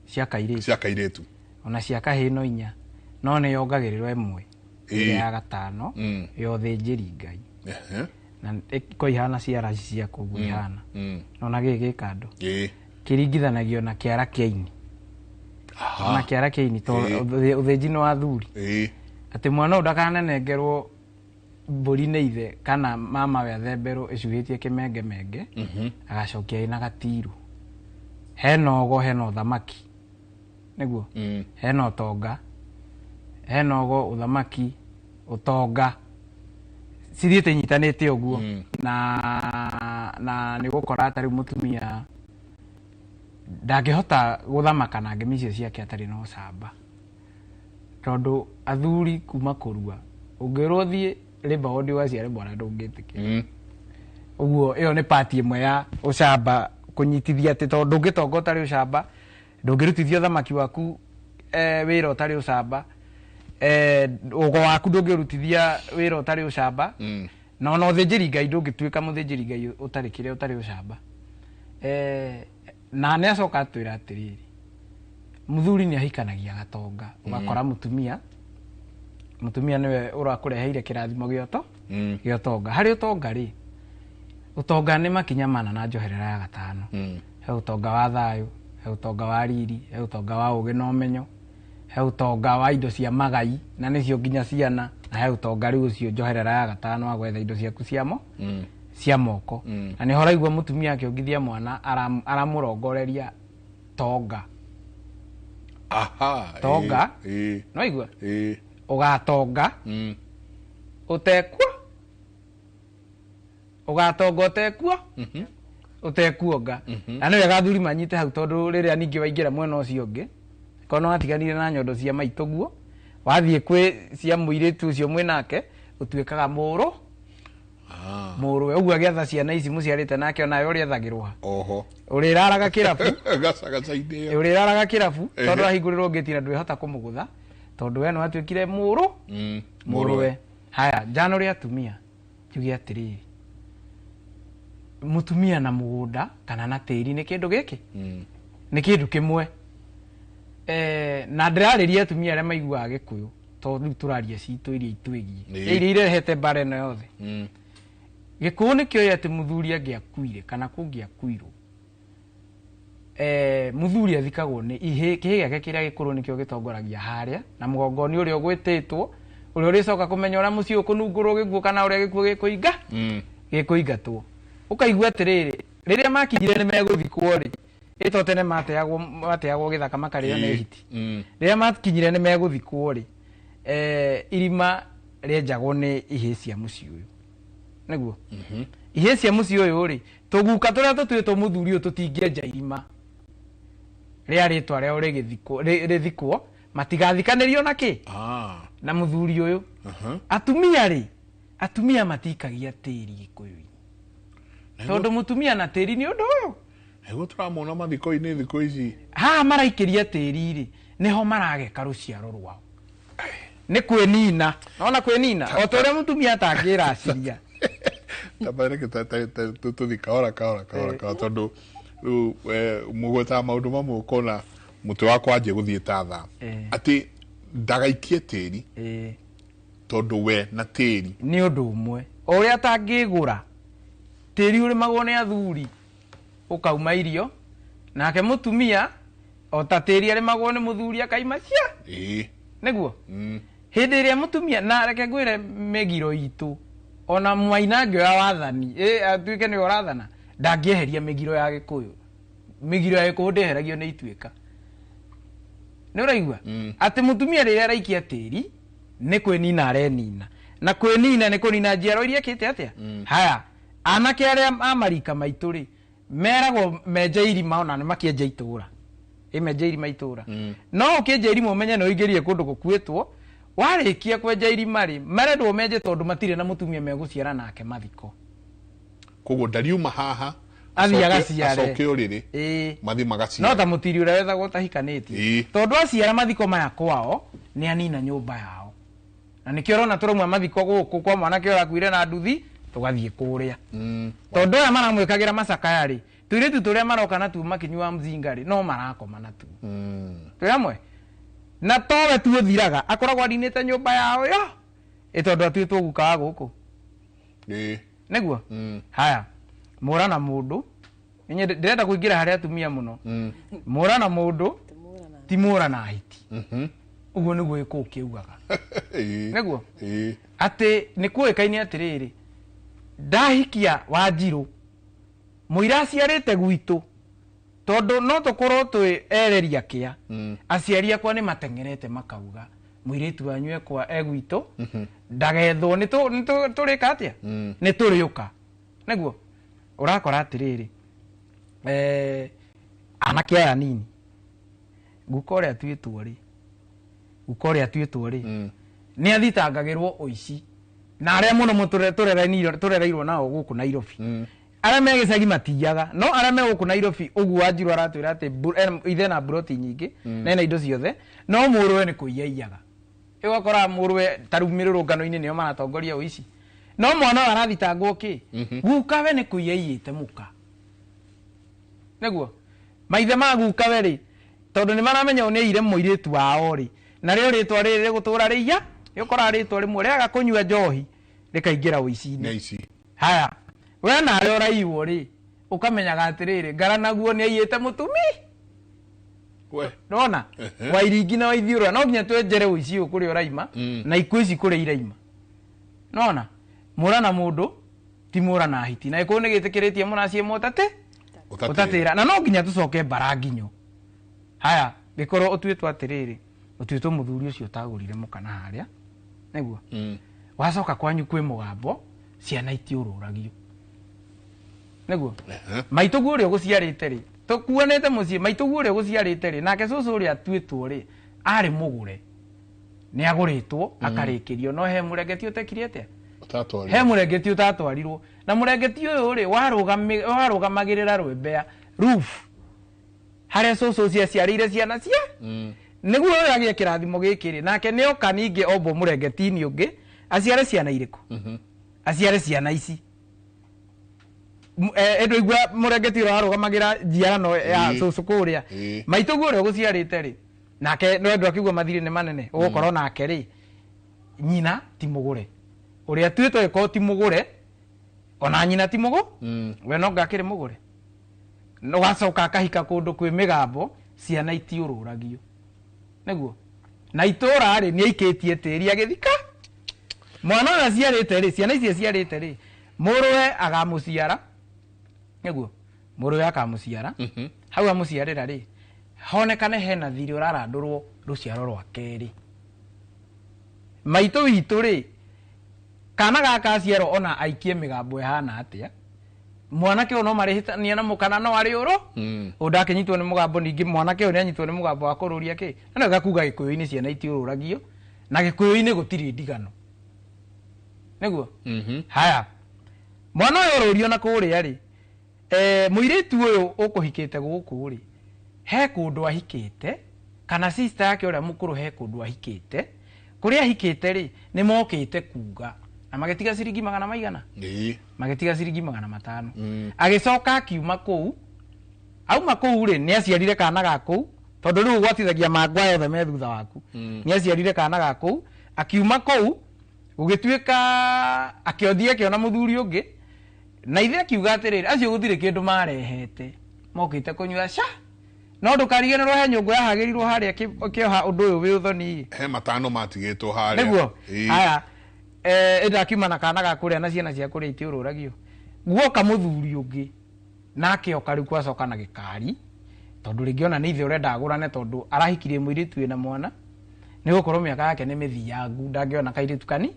cia kairĩtu, cia kairĩtu, ona cia kahĩĩ no inya, no nĩ yongagĩrĩrwo ĩmwe ĩrĩa ya gatano ya ũthĩnjĩri Ngai, na ko ihana ciara ciaku ũguo ihana, nona gĩkĩ gĩ kando, kĩringithanagio na kĩara kĩa ini, na kĩara kĩa ini to ũthĩnji nĩ wa thuri, atĩ mwana ũyũ ndakananengerwo mbũri nĩ ithe kana mama we athemberwo ĩcuhĩtie kĩmengemenge, agacokia ĩna gatiru. Hena ũgo, hena ũthamaki, nĩguo hena ũtonga, hena ũgo, ũthamaki, ũtonga, cithiĩte inyitanĩte ũguo. Na nĩ ũgũkora ta rĩu mũtumia ndangĩhota gũthamaka na ngemi icio ciake atarĩ na ũcamba, tondũ athuri kuma kũrua ũngĩrwo thiĩ labour ward ũgaciare mwana ndũngĩtĩkĩra. Ũguo ĩyo nĩ part ĩmwe ya ũcamba, kũnyitithia atĩ tondũ ndũngĩtonga ũtarĩ ũcamba, ndũngĩrutithia ũthamaki waku wĩra ũtarĩ ũcamba, ũgo waku ndũngĩrutithia wĩra ũtarĩ ũcamba, na ona ũthĩnjĩri Ngai ndũngĩtuĩka mũthĩnjĩri Ngai ũtarĩ kĩrĩa, ũtarĩ ũcamba. Na nĩ acoka atwĩra atĩrĩrĩ, mũthuri nĩ ahikanagia gatonga, ũgakora mũtumia nĩwe ũrakũreheire kĩrathimo gĩa gĩa ũtonga. Harĩ ũtonga rĩ, ũtonga nĩ makinya mana na njoherera ya gatano. He ũtonga wa thayũ, he ũtonga wa riri, he ũtonga wa ũgĩ na ũmenyo, he ũtonga wa indo cia magai na nĩcio nginya ciana, na he ũtonga rĩu ũcio njoherera ya gatano wa gwetha indo ciaku ciamo cia moko. Na nĩho ũraigua mũtumia akĩongithia mwana aramũrongoreria tonga. Tonga. No igua ũgatonga ũtekwo, ũgatonga ũtekuo. Ũtekuonga. Na nĩ wega athuri manyite hau, tondũ rĩrĩa ningĩ waingĩra mwena ũcio ũngĩ, korwo watiganire na nyondo cia maitũ guo, wathiĩ kwĩ cia mũirĩtu ũcio mwĩnake, ũtuĩkaga mũrũ mũrũwe. Ũguo agĩatha ciana ici mũciarĩte nake, onawe ũrĩethagĩrwo ha? Oho. Ũrĩraraga kĩrabu. Gacagaca-inĩ ĩyo. Ũrĩraraga kĩrabu, tondũ ahingũrĩrwo ngĩti na ndwĩhota kũmũgũtha, tondũ we nĩwatuĩkire mũrũ mũrũwe. Haya, njano rĩa atumia, njuge atĩrĩrĩ, mũtumia na mũgũnda kana na tĩri nĩ kĩndũ gĩkĩ, nĩ kĩndũ kĩmwe. Na ndĩrarĩria atumia arĩa maiguaga Gĩkũyũ, tondũ rĩu tũraria citũ iria itwĩgiĩ, iria irehete mbara ĩno yothe. Gĩkũyũ nĩ kĩoĩ atĩ mũthuri angĩakuire kana kũngĩakuirwo, mũthuri athikagwo nĩ ihĩ, kĩhĩ gĩake kĩrĩa gĩkũrũ nĩkĩo gĩtongoragia harĩa, na mũgongoni ũrĩa ũgwĩtĩtwo, ũrĩa ũrĩcoka kũmenya ũrĩa mũciĩ ũkũnungũrwo gĩkuũ kana ũrĩa gĩkuũ gĩkũinga gĩkũingatwo. Ũkaigua atĩrĩrĩ, rĩrĩa makinyire nĩ megũthikwo rĩ, ĩto tene mateagwo gĩthaka makarĩo nĩ hiti. Rĩrĩa makinyire nĩ megũthikwo rĩ, irima rĩenjagwo nĩ ihĩ cia mũciĩ ũyũ. Nĩguo ihĩ cia mũciĩ ũyũ rĩ, tũguka tũrĩa tũtuĩtwo mũthuri ũyũ tũtingĩenja irima rĩa rĩtwa rĩao rĩthikwo, matigathikanĩrio na kĩ? Na mũthuri ũyũ. Atumia rĩ, atumia matikagia tĩri Gĩkũyũ-inĩ, tondũ mũtumia na tĩri nĩ ũndũ ũyũ. Nĩguo tũramona mathiko-inĩ thikũ ici. Haha maraikĩria tĩri rĩ, nĩho marageka rũciaro rwao, nĩ kwĩnina. Nona kwĩnina o ta ũrĩa mũtumia atangĩraciria. Tabareke tũthiĩ kahora kahora kahora kahora, tondũ rĩu mũgwetaga maũndũ mamwe ũkona mũtwe wakwa wanjia gũthiĩ ta thaa, atĩ ndagaikie tĩri, tondũ we na tĩri nĩ ũndũ ũmwe. O ũrĩa atangĩgũra tĩri, ũrĩmagwo nĩ athuri ũkauma irio, nake mũtumia o ta tĩri arĩmagwo nĩ mũthuri akaima cia. Nĩguo hĩndĩ ĩrĩa mũtumia, na reke ngwĩre, mĩgiro itũ, ona mwaina angĩoya wathani atuĩke nĩwe ũrathana, ndangĩeheria mĩgiro ya Gĩkũyũ. Mĩgiro ya Gĩkũyũ ndĩheragio nĩ ituĩka. Nĩ ũraigua atĩ mũtumia rĩrĩa araikia tĩri nĩ kwĩnina arenina, na kwĩnina nĩ kũnina njiaro iria ĩkĩte atĩa. Haya, anake arĩa a marika maitũ rĩ, meragwo menje irima, ona nĩ makĩenja itũra, ĩ menje irima itũra. No ũkĩenja irima ũmenye nĩ ũingĩrie kũndũ gũkuĩtwo. Warĩkia kwenja irima rĩ, marendwo menje tondũ matirĩ na mũtumia megũciara nake mathiko. Koguo ndariuma haha athiĩ agaciare. Acoke ũrĩrĩ. Mathiĩ magaciare. No ta mũtiri ũrĩa wethagwo ũtahikanĩtie, tondũ aciara mathiko maya kwao nĩ anina nyũmba yao, na nĩkĩo ũrona tũrauma mathiko gũkũ kwa mwanake ũrakuire na nduthi, tũgathiĩ kũrĩa, tondũ aya maramwĩkagĩra macakaya rĩ, tũirĩtu tũrĩa maroka natuo makĩnyua mzinga rĩ, no marakoma natuo. Twĩ hamwe na towe tu ũthiraga, akoragwo aninĩte nyũmba yao yo, ĩ tondũ atuĩtwo guka wa gũkũ. Nĩguo. Haya, mũra na mũndũ. Inyuĩ ndĩrenda kũingĩra harĩ atumia mũno. Mũra na mũndũ ti mũra na hiti. Ũguo nĩguo gĩkũũ kĩugaga. Nĩguo atĩ nĩ kũĩkaine atĩrĩrĩ, ndahikia Wanjirũ mũira aciarĩte gwitũ, tondũ no tũkorwo twĩ ereria kĩa aciari akwa nĩ mateng'erete makauga mũirĩtu wanyu ekwa egwitũ ndagethwo, nĩ tũrĩka atĩa, nĩ tũrĩũka. Nĩguo ũrakora atĩrĩrĩ, anake aya nini, guka ũrĩa atuĩtwo rĩ, guka ũrĩa atuĩtwo rĩ, nĩ athitangagĩrwo ũici na arĩa mũno tũrereirwo nao gũkũ Nairobi. Arĩa me gĩcagi matiyaga, no arĩa me gũkũ Nairobi, ũguo Wanjiru aratwĩra atĩ ithe na mburoti nyingĩ na ena indo ciothe, no mũrũwe nĩ kũiyaiyaga. Ũgakora mũrũwe ta rĩu mĩrũrũngano-inĩ nĩo maratongoria ũici, no mwana ũyũ arathitangwo kĩ? Gukawe nĩ kũiyaiyĩte mũka. Nĩguo maithe ma gukawe rĩ, tondũ nĩ maramenya ũyũ nĩ aire mũirĩtu wao rĩ, narĩo rĩtwa rĩrĩ rĩgũtũra rĩiya. Nĩũkoraga rĩtwa rĩmwe rĩaga kũnyua njohi rĩkaingĩra ũici-inĩ. Nĩ aici. Haya, we nawe ũraiywo rĩ, ũkamenyaga atĩrĩrĩ, ngara naguo nĩ aiyĩte mũtumi. We. Nona wairingi na waithiũrũra, no nginya twenjere ũici ũyũ kũrĩa ũraima na ikuũ ici kũrĩa iraima. Nona mũra na mũndũ ti mũra na hiti, na gĩkũyũ nĩ gĩtĩkĩrĩtie mũraciĩ mũtate. Ũtatĩra. Ũtatĩra, na no nginya tũcoke mbara nginyo. Haya, gĩkorwo ũtuĩtwo atĩrĩrĩ, ũtuĩtwo mũthuri ũcio ũtagũrire mũka na harĩa nĩguo wacoka kwanyu kwĩ mũgambo, ciana itiũrũragio. Nĩguo maitũguo ũrĩa ũgũciarĩte rĩ tũkuanĩte mũciĩ maitũguo ũrĩa ũgũciarĩte rĩ nake cũcũ ũrĩa atuĩtwo rĩ arĩ mũgũre nĩ agũrĩtwo akarĩkĩrio no he mũrengeti ũtekire atĩa he mũrengeti ũtatwarirwo na mũrengeti ũyũ rĩ warũgamagĩrĩra rwembea roof harĩa cũcũ ũcio aciarĩire ciana cia nĩguo ũyũ agĩe kĩrathimo gĩkĩ rĩ nake nĩoka ningĩ ombwo mũrengeti-inĩ ũngĩ aciare ciana irĩkũ aciare ciana ici ĩndũ igua mũrengeti ũrĩa warũgamagĩra njiarano ya cũcũ kũrĩa maitũguo ũrĩa ũgũciarĩte rĩ nake no andũ akiuga mathirĩ nĩ manene ũgũkorwo nake rĩ nyina ti mũgũre ũrĩa atuĩtwo ĩkorwo ti mũgũre ona nyina ti mũgũ we no ngakĩrĩ mũgũre ũgacoka akahika kũndũ kwĩ mĩgambo ciana itiũrũragio nĩguo na itũra rĩ nĩ aikĩtie tĩri agĩthika mwana ũyũ aciarĩte rĩ ciana ici aciarĩte rĩ mũrũwe agamũciara nĩguo mũrũwe akamũciara hau amũciarĩra rĩ honekane hena thirĩ ũrarandũrwo rũciaro rwa kerĩ maitũ witũ rĩ kana gaka aciarwo ona aikie mĩgambo ĩhana atĩa mwanake ũyũ no marĩhĩtania na mũkana no arĩ ũrũ ũndũ ndakĩnyitwo nĩ mũgambo ningĩ mwanake ũyũ nĩanyitwo nĩ mũgambo wa kũrũria kĩ na nĩ gakuga gĩkũyũ-inĩ ciana itiũrũragio na gĩkũyũ-inĩ gũtirĩ ndigano nĩguo haya mwana ũyũ ũrũrio na kũrĩa rĩ mũirĩtu ũyũ ũkũhikĩte gũkũ rĩ he kũndũ ahikĩte kana sister yake ũrĩa mũkũrũ he kũndũ ahikĩte kũrĩa ahikĩte rĩ nĩ mokĩte kuga na magĩtiga ciringi magana maigana magĩtiga ciringi 500 agĩcoka akiuma kũu auma kũu rĩ nĩ aciarire kana ga kũu tondũ rĩu ũgwatithagia mangwa yothe me thutha waku nĩ aciarire kana ga kũu akiuma kũu gũgĩtuĩka akĩothiĩ akĩona mũthuri ũngĩ na ithe akiuga atĩrĩrĩ acio gũtirĩ kĩndũ marehete mokĩte kũnyua ca no ndũkariganĩrwo he nyũngũ yahagĩrirwo harĩa kĩoha ũndũ ũyũ wĩ ũthoni he 5 matigĩtwo harĩa nĩguo haya ĩndĩ akiuma na kana ga kũrĩa na ciana cia kũrĩa itiũrũragio guoka mũthuri ũngĩ nake oka rĩu gwacoka na gĩkari tondũ rĩngĩ ona nĩ ithe ũrenda agũrane tondũ arahikirie mũirĩtu wĩna mwana nĩ gũkorwo mĩaka yake nĩ mĩthiangu ndangĩona kairĩtu kani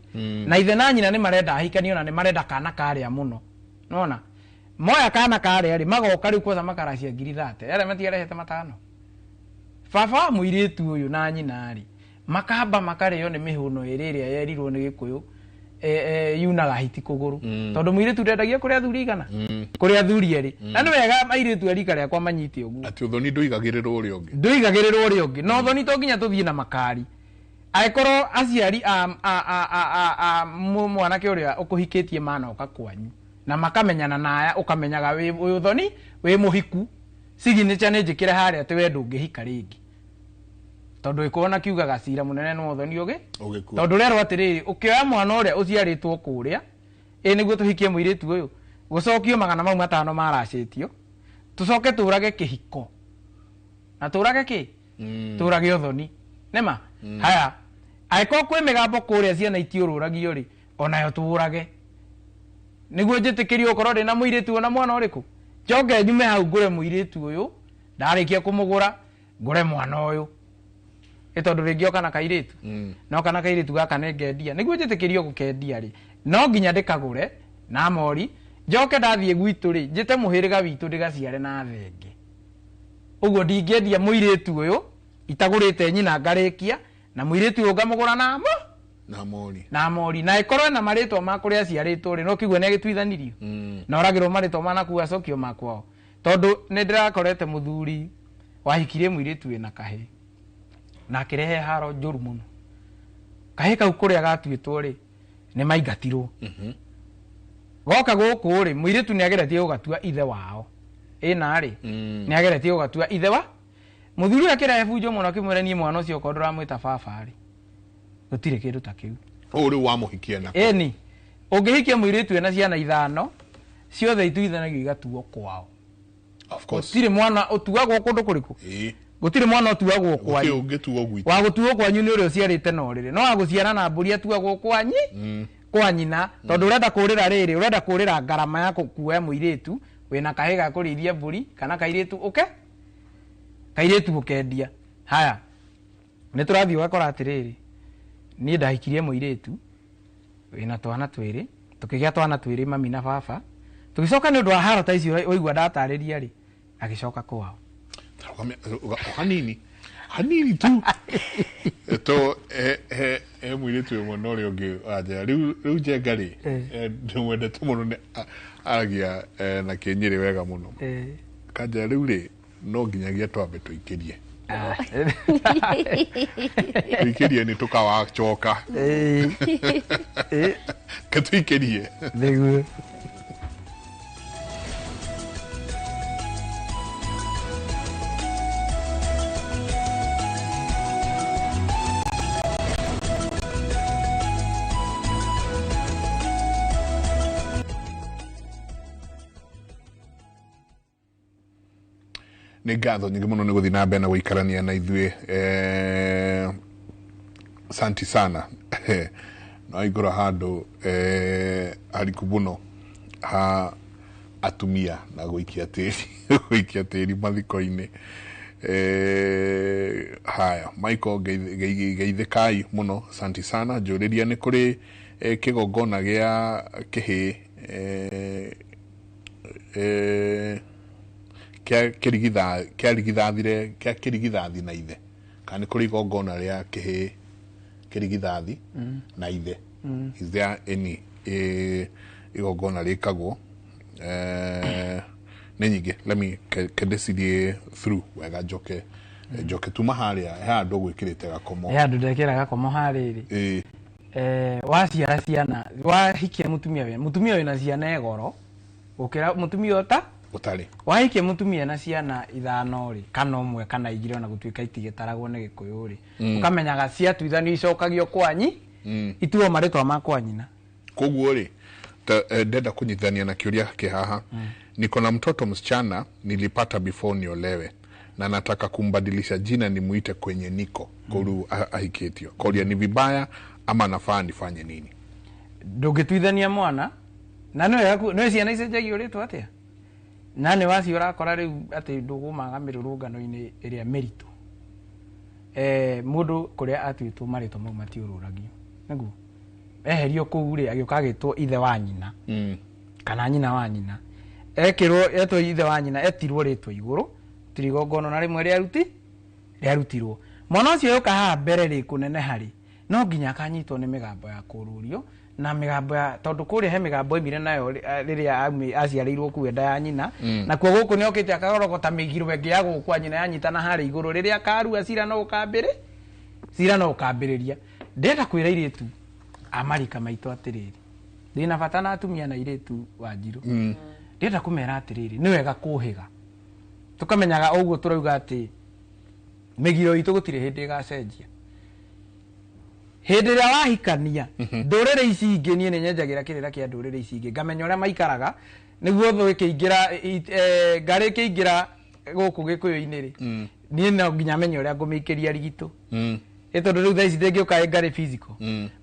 na ithe na nyina nĩ marenda ahikanie ona nĩ marenda kana karĩa mũno nona moya kana karĩa rĩ magoka rĩu kwanza makaracia 30,000 arĩa matiarehete 5 baba wa mũirĩtu ũyũ na nyina rĩ makamba makarĩo nĩ mĩhũno ĩrĩ ĩrĩa yerirwo nĩ gĩkũyũ yunaga hiti kũgũrũ tondũ mũirĩtu ndendagia kũrĩ athuri igana kũrĩ athuri erĩ na nĩ wega airĩtu a rika rĩakwa manyite ũguo atĩ ũthoni ndũigagĩrĩrwo ũrĩa ũngĩ ndũigagĩrĩrwo ũrĩa ũngĩ na ũthoni to nginya tũthiĩ na makari angĩkorwo aciari a mwanake ũrĩa ũkũhikĩtie manoka kwanyu na makamenyana na aya ũkamenyaga wĩ ũthoni wĩ mũhiku signature nĩ njĩkĩre harĩa atĩ we ndũngĩhika rĩngĩ tondũ ĩkuona kiugaga cira mũnene nĩ ũthoni ũgĩ tondũ rerwo atĩrĩrĩ ũkĩoya mwana ũrĩa ũciarĩtwo kũrĩa ĩ nĩguo tũhikie mũirĩtu ũyũ gũcokio 500 maracĩtio tũcoke tũrage kĩhiko na tũrage kĩ tũrage ũthoni nĩma haya angĩkorwo kwĩ mĩgambo kũrĩa ciana itiũrũragio rĩ onayo tũrage nĩguo njĩtĩkĩrio ũkorwo ndĩna mũirĩtu ona mwana ũrĩkũ njoke nyume hau ngũre mũirĩtu ũyũ ndarĩkia kũmũgũra ngũre mwana ũyũ ĩ tondũ rĩngĩ oka na kairĩtu no kana kairĩtu gaka nĩ ngendia nĩguo njĩtĩkĩrio gũkendia rĩ no nginya ndĩkagũre na mori njoke ndathiĩ gwitũ rĩ njĩte mũhĩrĩga witũ ndĩgaciare na thenge ũguo ndingĩendia mũirĩtu ũyũ itagũrĩte nyina ngarĩkia na mũirĩtu ũyũ ngamũgũra namo na mori na ĩkorwo na marĩtwa ma kũrĩa aciarĩtwo rĩ no kĩguo nĩ agĩtuithanirio na oragĩrwo marĩtwa ma nakuo acokio ma kwao tondũ nĩ ndĩrakorete mũthuri wahikirie mũirĩtu wĩna kahĩĩ na akĩrehe haro njũru mũno kahĩĩ kau kũrĩa gatuĩtwo rĩ nĩ maingatirwo goka gũkũ rĩ mũirĩtu nĩ ageretie gũgatua ithe wao ĩna rĩ nĩ ageretie gũgatua ithe wa mũthuri ũyũ akĩrehe bunjo mũno akĩmwĩra niĩ mwana ũcio okorwo ndũramwĩta baba rĩ gũtirĩ kĩndũ ta kĩu ũũ rĩu wamũhikia nako ĩni ũngĩhikia mũirĩtu ena ciana 5 ciothe ituithanagio igatuo kwao gũtirĩ mwana ũtuagwo kũndũ kũrĩkũ gũtirĩ mwana ũtuagwo kwanyu wa gũtuo kwanyu nĩ ũrĩa ũciarĩte na ũrĩrĩ no wa gũciara na mbũri atuagwo kwanyi kwa nyina tondũ ũrenda kũrĩra rĩrĩ ũrenda kũrĩra ngarama ya gũkuoya mũirĩtu wĩna kahĩĩ ga kũrĩithia mbũri kana kairĩtu ũke kairĩtu ũkendia haya nĩ tũrathiĩ ũgakora atĩrĩrĩ niĩ ndahikirie mũirĩtu wĩna twana twĩrĩ tũkĩgĩa twana twĩrĩ mami na baba Tũgĩcoka nĩ ũndũ wa haro ta icio waigua ndatarĩria rĩ, agĩcoka kwao. Hanini hanini tu to he mũirĩtu ũmwe na ũrĩa ũngĩ wanjĩra rĩu Njenga rĩ, ndĩmwendete mũno nĩ aragia na kĩnyĩrĩ wega mũno. Kanjĩra rĩu rĩ, no nginyagia twambe tũikĩrie. Tũikĩrie nĩ tũkawacoka. Ke tũikĩrie. Nĩguo. Nĩ ngatho nyingĩ mũno nĩ gũthiĩ na mbere na gũikarania na ithuĩ. Santi sana. No aingũra handũ hariku mũno ha atumia na gũikia tĩri gũikia tĩri mathiko-inĩ. Haya Michael, geithĩkai mũno, santi sana. Njũrĩria nĩ kũrĩ kĩgongona gĩa kĩhĩĩ kĩa kĩrigithathi na ithe, kana nĩ kũrĩ igongona rĩa kĩhĩĩ kĩrigithathi na ithe? Is there any igongona rĩkagwo? Nĩ nyingĩ, let me kendecirie through wega, njoke njoke tuma harĩa he handũ gwĩkĩrĩte gakomo. He handũ ndekĩra gakomo harĩrĩ. Waciara ciana, wahikia mũtumia wĩna ciana e goro gũkĩra mũtumia ũta ũtarĩ. Wahikia mũtumia na ciana ithano rĩ, kana ũmwe kana igĩrĩ, ona gũtuĩka itigĩtaragwo nĩ Gĩkũyũ rĩ, ũkamenyaga ciatuithanio icokagio kwanyi, ituo marĩtwa ma kwa nyina. Koguo rĩ, ndenda kũnyitithania na kĩũria kĩ haha. Niko na mtoto msichana nilipata before niolewe na nataka kumbadilisha jina nimuite kwenye niko koru ahikĩtio. Koria ni vibaya ama nafaa nifanye nini? Ndũngĩtuithania mwana na nĩ ciana icenjagio rĩtwa atĩa? Na nĩ wacio ũrakora rĩu atĩ ndũgũmaga mĩrũrũngano-inĩ ĩrĩa mĩritũ. Mũndũ kũrĩa atuĩtwo marĩtwa mau matiũrũragio. Nĩguo eherio kũu rĩ, agĩũka agĩtwo ithe wa nyina kana nyina wa nyina. Ekĩrwo etwo ithe wa nyina, etirwo rĩtwa igũrũ, tiri igongona na rĩmwe rĩarutirwo. Mwana ũcio yoka haha mbere rĩ, kũneneha rĩ, no nginya akanyitwo nĩ mĩgambo ya kũrũrio na mĩgambo ya, tondũ kũrĩa he mĩgambo ĩmire nayo rĩrĩa aciarĩirwo kũu nda ya nyina, na kuo gũkũ nĩokĩte akarogota mĩgiro ĩngĩ ya gũkũ kwa nyina yanyitana harĩa igũrũ, rĩrĩa akarua cira no ũkambĩrĩ cira no ũkambĩrĩria. Ndĩrenda kwĩra airĩtu a marika maitũ atĩrĩrĩ, ndĩna bata na atumia na airĩtu Wanjirũ. Ndĩrenda kũmera atĩrĩrĩ, nĩ wega kũhĩga, tũkamenyaga ũguo tũrauga atĩ mĩgiro itũ gũtirĩ hĩndĩ ĩgacenjia. Hĩndĩ ĩrĩa wahikania ndũrĩrĩ ici ingĩ, niĩ nĩ nyenjagĩra kĩrĩra kĩa ndũrĩrĩ ici ingĩ, ngamenya ũrĩa maikaraga, nĩguo thũ ĩkĩingĩra ngarĩ ĩkĩingĩra gũkũ Gĩkũyũ-inĩ rĩ, niĩ no nginya menye ũrĩa ngũmĩikĩria rigitũ. Tondũ rĩu thaa ici ndĩngĩũka ĩ ngarĩ physical.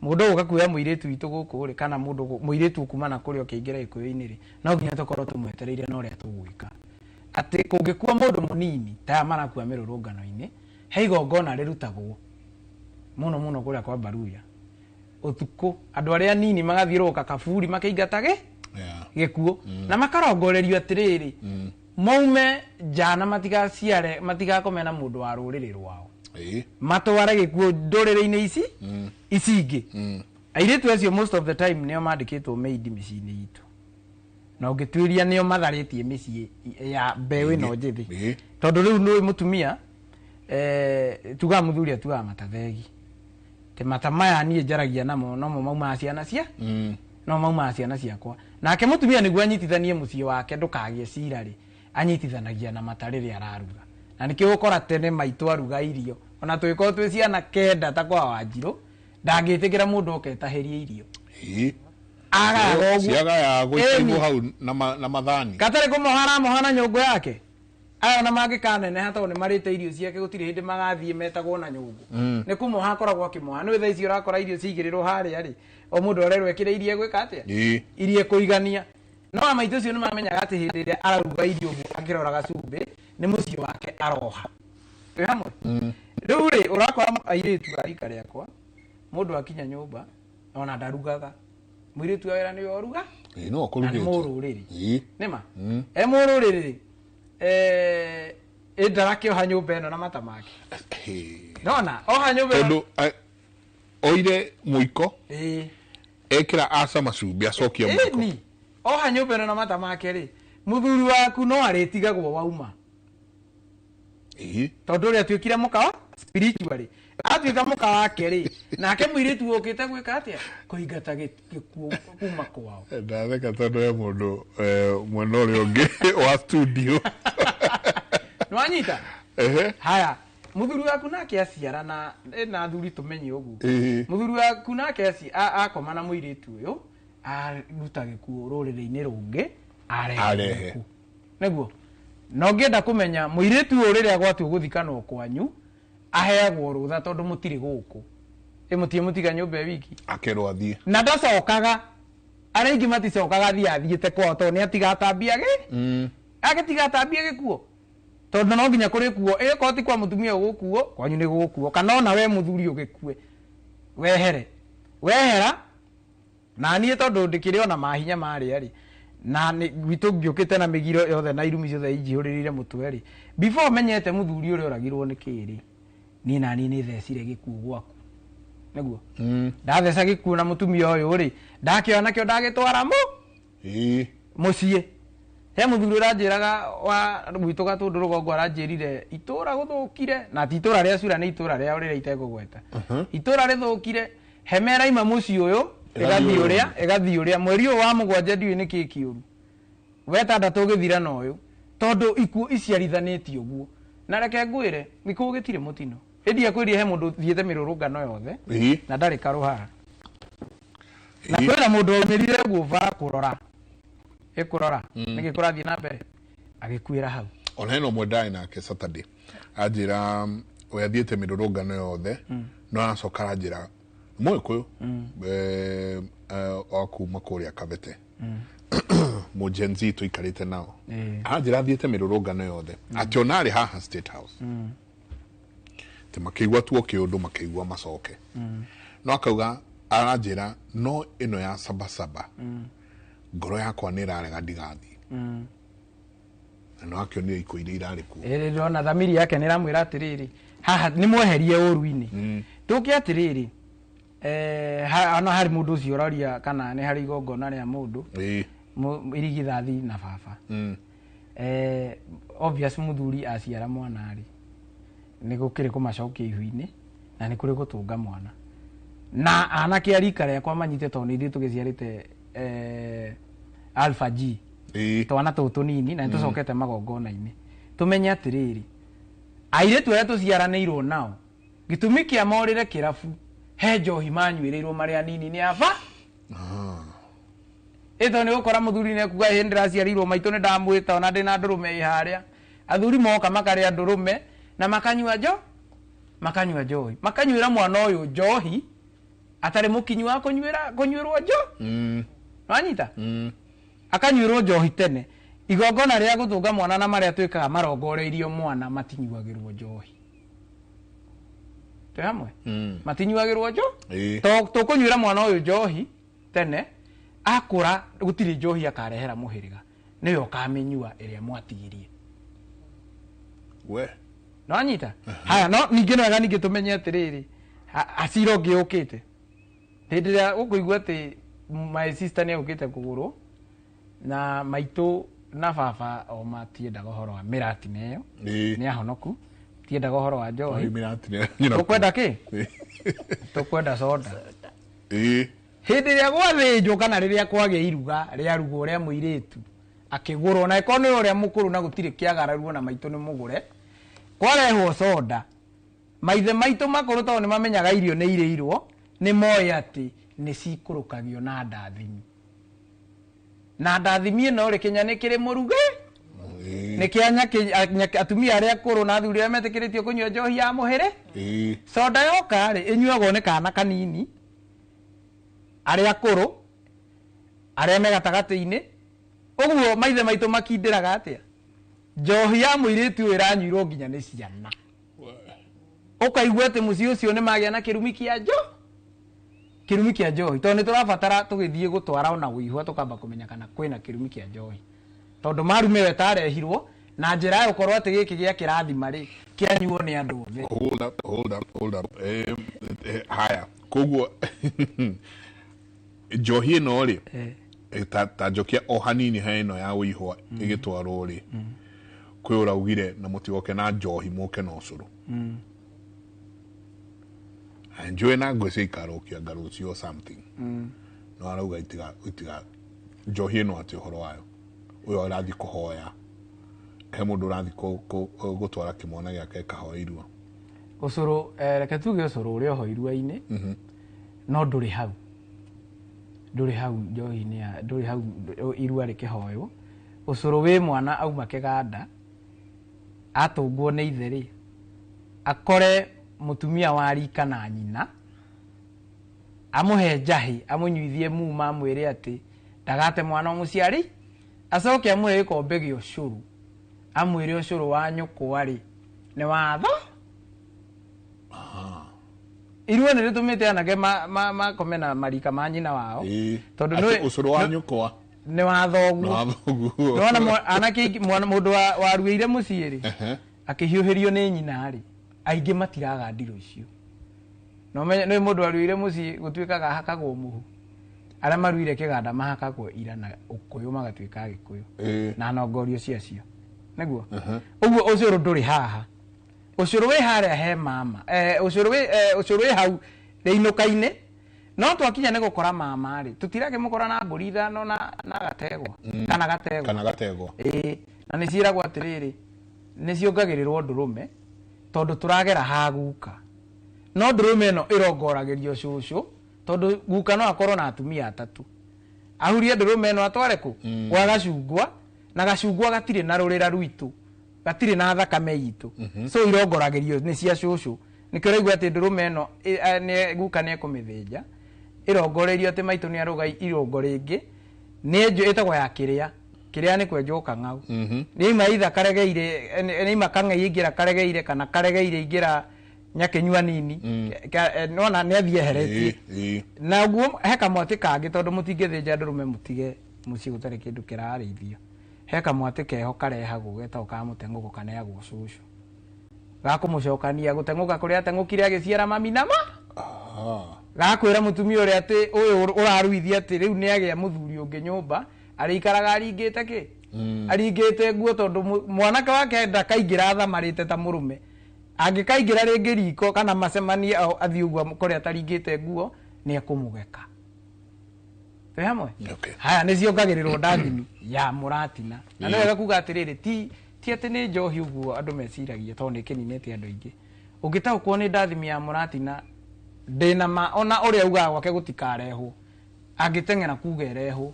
Mũndũ ũgũka kuoya mũirĩtu witũ gũkũ rĩ, kana mũndũ mũirĩtu kuma na kũrĩa ũkĩingĩra Gĩkũyũ-inĩ rĩ, no nginya tũkorwo tũmwetereire na ũrĩa tũgwĩka. Atĩ kũngĩkua mũndũ mũnini ta aya marakua mĩrũrũngano-inĩ, he igongona rĩrutagwo mũno mũno kũrĩa kwa Baruya ũtukũ, andũ arĩa anini magathiũrũrũka kaburi makĩingatage gĩkuũ, na makarongorerio atĩrĩrĩ, maume nja na matigaciare, matigakome na mũndũ wa rũrĩrĩ rwao, matware gĩkuũ ndũrĩrĩ-inĩ ici ici ingĩ. Airĩtu acio most of the time nĩo mandĩkĩtwo maid mĩciĩ-inĩ itũ, na ũngĩtuĩria nĩo matharĩtie mĩciĩ ya mbeũ ĩno njĩthĩ, tondũ rĩu nĩ mũtumia tugaga mũthuri atuaga matathegi, te mata maya niĩ njaragia namo nomo maumaga ciana cia no maumaga ciana ciakwa. Nake mũtumia nĩguo anyitithanie mũciĩ wake ndũkagĩe cira rĩ, anyitithanagia na mata rĩrĩa araruga. Na nĩkĩo ũkora tene maitũ aruga irio, ona tũgĩkorwo twĩ ciana kenda ta kwa Wanjirũ, ndangĩtĩkĩra mũndũ oke etahĩrie irio. Agaga ũguo. Ciagaga gũikĩrwo hau na mathani. Gatarĩ kũmoha aramoha na nyũngũ yake. Aya ona mangĩkaneneha tondũ nĩ marĩte irio ciake, gũtirĩ hĩndĩ magathiĩ metagwo na nyũngũ. Nĩ kũmoha akoragwo akĩmoha. Nĩ thaa ici ũrakora irio ciigĩrĩrwo harĩa rĩ, o mũndũ arerwo ekĩre iria egwĩka atĩa? Iria ekũigania. No maitũ ũcio nĩ mamenyaga atĩ hĩndĩ ĩrĩa araruga irio ũguo akĩroraga cumbĩ, nĩ mũciĩ wake aroha. Twĩ hamwe? Rĩu rĩ, ũrakora airĩtu a rika rĩakwa, mũndũ akinya nyũmba, ona ndarugaga. Mũirĩtu wa wĩra nĩwe ũruga? Ĩĩ, no na nĩ akũrugĩte. mũrũrĩrĩ. Ĩĩ. Nĩma e mũrũrĩrĩ ĩ ndarakĩoha nyũmba ĩno na mata make. Hĩ. Nona oha nyũmba ĩno. Tondũ oire mũiko, Ĩĩ. ekĩra aca macumbĩ, acokia mũiko. Ĩni oha nyũmba ĩno na mata make rĩ, mũthuri waku no arĩtigagwo wauma. Ĩĩ. Tondũ ũrĩa atuĩkire mũka wa spiritually, atuĩka mũka wake rĩ, nake mũirĩtu ũkĩte gwĩka atĩa? Kũingata gĩkuũ kuma kwao. Ndatheka tondũ he mũndũ mwena ũrĩa ũngĩ wa studio. Nĩwanyita? Ehe. Haya, mũthuri waku nake aciara na na athuri tũmenye ũguo. Ĩĩ. Mũthuri waku nake akoma na mũirĩtu ũyũ, aruta gĩkuũ rũrĩrĩ-inĩ rũngĩ, arehe Arehe. gĩkuũ. Nĩguo na ũngĩenda kũmenya mũirĩtu ũyũ rĩrĩa gwatua gũthikanwo kwanyu, aheagwo rũtha tondũ mũtirĩ gũkũ, ĩ mũtirĩ mũtiga nyũmba ĩ wiki. Akerwo athiĩ. Na ndacokaga, arĩa aingĩ maticokaga, athiĩ athiĩte kwao tondũ nĩ atiga atambia gĩ agĩtiga atambia gĩkuo, tondũ no nginya kũrĩkuo. Ĩkorwo ti kwa mũtumia ũgũkuo, kwanyu nĩ gũgũkuo, kana ona we mũthuri ũgĩkue wehere wehera. Na niĩ tondũ ndĩkĩrĩ ona mahinya marĩa rĩ, na nĩ gwitũ ngĩũkĩte na mĩgiro yothe na irumi ciothe injihũrĩrĩire mũtwe rĩ, before menyete mũthuri ũrĩa ũragirwo nĩ kĩrĩ, niĩ naniĩ nĩ thecire gĩkuũ gwaku. Nĩguo ndatheca gĩkuũ na mũtumia ũyũ rĩ, ndakĩoya nakĩo ndagĩtwara mũ Ĩĩ. mũciĩ. He mũthuri ũranjĩraga wa gwitũ Gatũndũ rũgongo, aranjĩrire itũra gũthũkire, na ti itũra rĩa cura, nĩ itũra rĩao rĩrĩa itekũgweta. Itũra rĩthũkire, hema ĩraima mũciĩ ũyũ ĩgathiĩ ũrĩa ĩgathiĩ ũrĩa, mweri ũyũ wa mũgwanja ndiũĩ nĩ kĩ kĩũru, wetandatũ ũgĩthira na ũyũ, tondũ ikuũ iciarithanĩtie ũguo. Na reke ngwĩre, gĩkuũ gĩtirĩ mũtino. Ĩndĩ akwĩrie he mũndũ ũthiĩte mĩrũrũngano yothe Ĩĩ. na ndarĩ karũhara, na Ĩĩ. kwĩna mũndũ waumĩrire ũguo bara kũrora ĩkũrora nĩkĩ kũrathiĩ na mbere, agĩkuĩra hau. Ona hena ũmwe ndarĩ nake Saturday, anjĩra we athiĩte mĩrũrũngano yothe, no aracoka aranjĩra mũgĩkũyũ wa kuma kũrĩa Kabete, mũ Gen Z tũikarĩte nao, aranjĩra athiĩte mĩrũrũngano yothe, atĩ ona arĩ haha State House, atĩ makĩigua tuo kĩũndũ, makĩigua macoke, no akauga aranjĩra no ĩno ya sabasaba ngoro yakwa nĩ ĩrarega ndigathiĩ, na no akĩonire ikuũ iria irarĩ kuo. Ĩrĩ ndona thamiri yake nĩ ĩramwĩra atĩrĩrĩ, haha nĩ mweherie ũru-inĩ. Tũke atĩrĩrĩ, ona harĩ mũndũ ũcio ũroria kana nĩ harĩ igongona rĩa mũndũ Ĩĩ. Irigithathi na baba. Obvious mũthuri aciara mwana rĩ, nĩ gũkĩrĩ kũmacokia ihu-inĩ na nĩ kũrĩ gũtũnga mwana, na anake a rika rĩakwa manyite, tondũ nĩ ithuĩ tũgĩciarĩte Alpha G. Ĩĩ. Twana tũũ tũnini na nĩ tũcokete magongona-inĩ, tũmenye atĩrĩrĩ, airĩtu arĩa tũciaranĩirwo nao, gĩtũmi kĩa morĩre kĩrabu, he njohi manyuĩrĩirwo marĩ anini nĩ aba. Ĩto nĩ gũkora mũthuri nĩ ekuga ĩ ndĩraciarirwo maitũ nĩ ndamwĩta ona ndĩna ndũrũme ĩ harĩa. Athuri moka makarĩa ndũrũme na makanyua njo makanyua njohi, makanyuĩra mwana ũyũ njohi atarĩ mũkinyu wa kũnyuĩra kũnyuĩrwo njo. Wanyita? Akanyuĩrwo njohi tene. Igongona rĩa gũtũnga mwana na marĩa twĩkaga marongoreirio mwana, matinyuagĩrwo njohi. Twĩ hamwe? Matinyuagĩrwo njo. Ĩĩ. To tũkũnyuĩra mwana ũyũ njohi tene, akũra gũtirĩ njohi akarehera mũhĩrĩga, nĩwe ũkamĩnyua ĩrĩa mwatigirie. We. Nĩwanyita? Haya, no ningĩ no wega ningĩ tũmenye atĩrĩrĩ, acira ũngĩ ũkĩte hĩndĩ ĩrĩa ũkũigua atĩ my sister nĩ ũkĩte kũgũrwo na maitũ na baba, o matiendaga ũhoro wa mĩratina ĩyo. Ĩĩ. Nĩ ahonoku, tiendaga ũhoro wa njohi. Mĩratina nyina. Tũkwenda kĩ? Tũkwenda soda. Ĩĩ. Hĩndĩ ĩrĩa gwathĩnjwo kana rĩrĩa kwagĩa iruga rĩarugwo rĩa mũirĩtu akĩgũrwo, na ĩkorwo nĩ ũrĩa mũkũrũ na gũtirĩ kĩagararuo na maitũ nĩ mũgũre, kwarehwo soda, maithe maitũ makũrũ tondũ nĩ mamenyaga irio nĩ irĩirwo, nĩ moĩ atĩ nĩ cikũrũkagio na ndathimi, na ndathimi ĩno rĩ, kĩnya nĩ kĩrĩ mũruge. Ĩĩ. Nĩ kĩa atumia arĩa akũrũ na athuri arĩa metĩkĩrĩtio kũnyua njohi ya mũhĩrĩ. Ĩĩ. Soda yoka rĩ, ĩnyuagwo nĩ kana kanini, arĩa akũrũ, arĩa me gatagatĩ-inĩ. Ũguo maithe maitũ makindĩraga atĩa njohi ya mũirĩtu ũyũ ĩranyuirwo nginya nĩ ciana, ũkaigua atĩ mũciĩ ũcio nĩ magĩa na kĩrumi kĩa njo. Kĩrumi kĩa njohi tondũ nĩ tũrabatara tũgĩthiĩ gũtwara ona wĩihwa tũkamba kũmenya kana kwĩna kĩrumi kĩa njohi tondũ marume we tarehirwo na njĩra ya gũkorwo atĩ gĩkĩ gĩa kĩrathima rĩ kĩanyuo nĩ andũ othe. Hold up, hold up, hold up. Haya, koguo njohi ĩno rĩ, ta njokia o hanini he ĩno ya wĩihwa ĩgĩtwarwo rĩ, kwĩ ũraugire na mũtigoke na njohi mũke na ũcũrũ. Njũĩ na ngwĩcia ikarokia ngarũcio or something. No arauga itiga njohi ĩno atĩ ũhoro wayo ũyũ ũrathiĩ kũhoya, he mũndũ ũrathiĩ gũtwara kĩmwana gĩake kahoe irua. Ũcũrũ, reke tuge ũcũrũ ũrĩa oho irua-inĩ, no ndũrĩ hau, ndũrĩ hau njohi-inĩ ya, ndũrĩ hau irua rĩkĩhoywo. Ũcũrũ wĩ mwana auma kĩganda atũngwo nĩ ithe rĩ, akore mũtumia wa rika na nyina amũhe njahĩ amũnyuithie muma amwĩre atĩ ndagate mwana mũciari, acoke amũhe gĩkombe gĩa ũcũrũ amwĩre ũcũrũ wa nyũkwa rĩ nĩ watho. Irua nĩ rĩtũmĩte anake makome na marika ma nyina wao tondũ ũcũrũ wa nyũkwa nĩ wa thoguo. Nĩwona anake mũndũ waruĩire mũciĩ rĩ akĩhiũhĩrio nĩ nyina rĩ, aingĩ matiraga ndirũ icio. No menye nĩ mũndũ waruĩire mũciĩ gũtuĩkaga ahakagwo mũhu, arĩa maruire kĩganda mahakagwo ira na ũkũyũ magatuĩka Agĩkũyũ na nongorio ciacio nĩguo. Ũguo ũcũrũ ndũrĩ haha, ũcũrũ wĩ harĩa he mama, ũcũrũ wĩ hau rĩinũka-inĩ. No twakinya nĩ gũkora mama rĩ, tũtirakĩmũkora na mbũri ithano na gategwa kana gategwa kana gategwa. Na nĩ ciĩragwo atĩrĩrĩ, nĩ ciongagĩrĩrwo ndũrũme tondũ tũragera ha guka, no ndũrũme ĩno ĩrongoragĩrio cũcũ tondũ guka no akorwo na atumia atatũ, ahurie ndũrũme ĩno atware kũ gwa gacungwa, na gacungwa gatirĩ na rũrĩra rwitũ, gatirĩ na thakame itũ, so irongoragĩrio nĩ cia cũcũ. Nĩkĩo ũraigua atĩ ndũrũme ĩno guka nĩ ekũmĩthĩnja ĩrongoreirio atĩ maitũ nĩ arũga irũngo rĩngĩ, nĩ ĩtagwo ya kĩrĩa. Kĩrĩa nĩ kwenjwo kang'au, nĩ ima itha karegeire, nĩ ima kang'ei ingĩra karegeire kana karegeire ingĩra nyakĩnyua nini, nona nĩ athiĩ eheretie. Na ũguo he kamwatĩ kangĩ tondũ mũtingĩthĩnja ndũrũme mũtige mũciĩ gũtarĩ kĩndũ kĩrarĩithio, he kamwatĩ keho karehagwo getagwo ka mũteng'ũko kaneagwo cũcũ gakũmũcokania gũteng'ũka kũrĩa ateng'ũkire agĩciara mami na ma, gakwĩra mũtumia ũrĩa atĩ ũyũ ũraruithia atĩ rĩu nĩ agĩa mũthuri ũngĩ nyũmba arĩikaraga aringĩte kĩ, aringĩte nguo tondũ mwanake wake ndakaingĩra athamarĩte ta mũrũme, angĩkaingĩra rĩngĩ riko kana macemanie athiĩ ũguo kũrĩa ataringĩte nguo nĩ ekũmũgeka. Twĩ hamwe? Haya, nĩ ciongagĩrĩrwo ndathimi ya mũratina. Na nĩ wega kuga atĩrĩrĩ, ti atĩ nĩ njohi ũguo andũ meciragia tondũ nĩ ĩkĩninĩte andũ aingĩ. Ũngĩtaũkwo nĩ ndathimi ya mũratina ndĩna ma ona ũrĩa ugaga gwake gũtikarehwo, angĩteng'era kuga ĩrehwo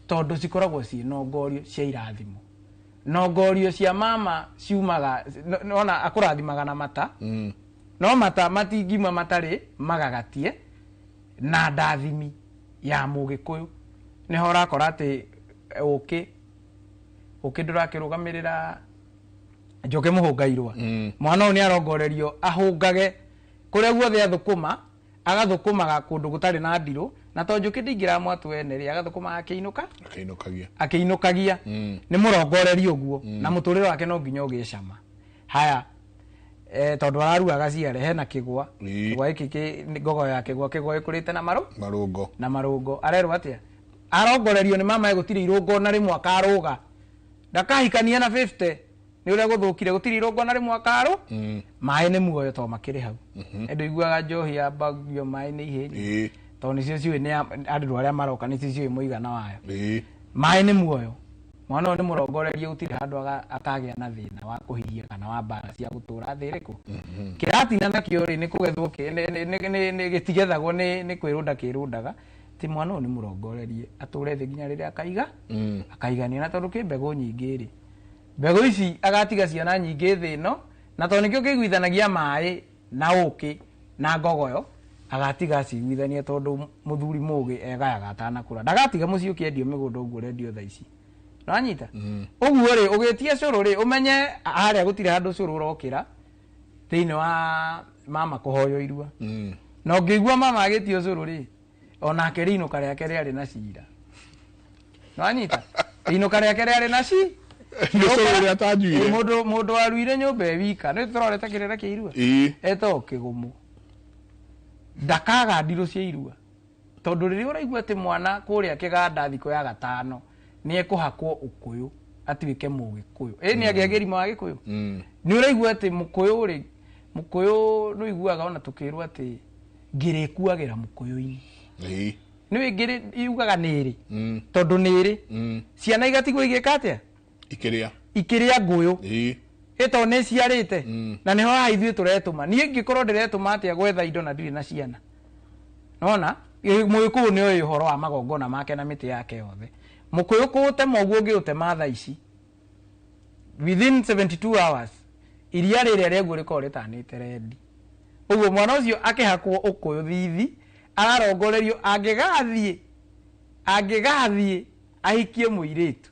tondũ cikoragwo ciĩ nongorio cia irathimo. Nongorio cia mama ciumaga, ona akũrathimaga na mata, no mata matingiuma matarĩ magagatie na ndathimi ya mũgĩkũyũ. Nĩho ũrakora atĩ ũkĩ ndũrakĩrũgamĩrĩra njoke mũhũnga irũa. Mwana ũyũ nĩ arongorerio ahũngage kũrĩa guothe athũkũma, agathũkũmaga kũndũ gũtarĩ na ndirũ, na to njũkĩ ndingĩra mwatũ ene rĩ, agathũkũmaga akĩinũka, akĩinũkagia. Nĩ mũrongorerio ũguo, na mũtũrĩre wake no nginya ũgĩe cama. Haya, tondũ araruaga ciare hena kĩgwa, kĩgwa gĩkĩ ngogo ya kĩgwa, kĩgwa gĩkũrĩte na marũngo, na marũngo. Arerwo atĩa? Arongorerio nĩ mama gũtirĩ irũngo na rĩmwe akarũga, ndakahikania na 50 nĩ ũrĩa gũthũkire, gũtirĩ irũngo na rĩmwe akarũ. Maĩ nĩ muoyo to makĩrĩ hau. Andũ iguaga njohi yambagio maĩ nĩ ihenya tondũ nĩcio ciũĩ nĩ andũ arĩa maroka nĩcio ciũĩ mũigana wayo. Maĩ nĩ muoyo. Mwana ũyũ nĩ mũrongorerie gũtirĩ handũ akagĩa na thĩna wa kũhihia kana wa mbara cia gũtũra thĩ ĩrĩkũ. Kĩratina nakĩo rĩ nĩ kũgethwo gĩtigethagwo nĩ kwĩrũnda kĩrũndaga. Ti mwana ũyũ nĩ mũrongorerie atũre thĩ nginya rĩrĩa akaiga akaigania. Na tondũ kĩ mbegũ nyingĩ rĩ, mbegũ ici agatiga ciana nyingĩ thĩ ĩno, na tondũ nĩkĩo kĩiguithanagia maĩ na ũkĩ na ngogoyo, agatiga aciguithania tondũ mũthuri mũgĩ egayaga atanakũra, ndagatiga mũciĩ ũkĩendio mĩgũnda ũguo ũrendio thaa ici. Nĩwanyita? Ũguo rĩ, ũgĩtia cũrũ rĩ, ũmenye harĩa gũtirĩ handũ cũrũ ũrokĩra thĩinĩ wa mama kũhoywo irua. Na ũngĩigua mama agĩtia ũcũrũ rĩ, Onake rĩinũka rĩake rĩarĩ na cira. Nĩwanyita? Rĩinũka rĩake rĩarĩ na ci Nĩ ũcũrũ ũrĩa atanjuire. Mũndũ waruire nyũmba e wika nĩ tũrorete kĩrĩra kĩa irua. Ĩĩ. Etagwo kĩgũmũ. Ndakaga ndirũ cia irua. Tondũ rĩrĩa ũraigua atĩ mwana kũrĩa kĩganda thikũ ya gatano nĩ ekũhakwo ũkũyũ atuĩke mũgĩkũyũ. Ĩ nĩ agĩa kĩrima wa gĩkũyũ. Nĩ ũraigua atĩ mũkũyũ rĩ, mũkũyũ nĩ ũiguaga ona tũkĩrwo atĩ ngĩrĩ ĩkuagĩra mũkũyũ-inĩ. Ĩĩ. Nĩ ngĩrĩ yugaga nĩ ĩrĩ. Tondũ nĩ ĩrĩ. Ciana igatigwo igĩka atĩa? Ikĩrĩa. Ikĩrĩa ngũyũ. Ĩĩ. Ĩ tondũ nĩ ciarĩte. Na nĩho haha ithuĩ tũretũma. Niĩ ngĩkorwo ndĩretũma atĩa gwetha indo na ndirĩ na ciana. Nona? Mũgĩkũyũ nĩ oĩ ũhoro wa magongona make na mĩtĩ yake yothe. Mũkũyũ kũũtema ũguo ũngĩũtema thaa ici, within 72 hours, iria rĩrĩa rĩaguo rĩkoragwo rĩtanĩte rendi. Ũguo mwana ũcio akĩhakwo ũkũyũ thithi, ararongorerio angĩgathiĩ ahikie mũirĩtu.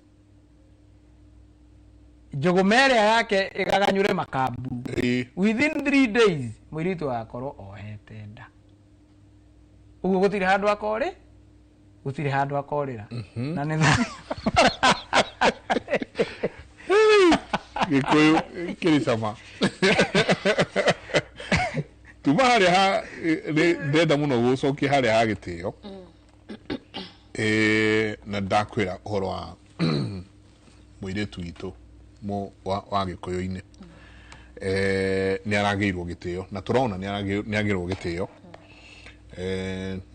Njũgũma ĩrĩa yake ĩgaganyũre makamburu. Within 3 days, mũirĩtu agakorwo ohete nda. Ũguo gũtirĩ handũ akorĩ, gũtirĩ handũ akorĩra. Na nĩ thayũ. Gĩkũyũ kĩrĩ cama. Tuma harĩa ha nĩ ndenda mũno gũcokia harĩa ha gĩtĩo. Na ndakwĩra ũhoro wa mũirĩtu witũ wa gĩkũyũ-inĩ. Nĩ aragĩirwo gĩtĩo na tũrona nĩ agĩrwo gĩtĩo.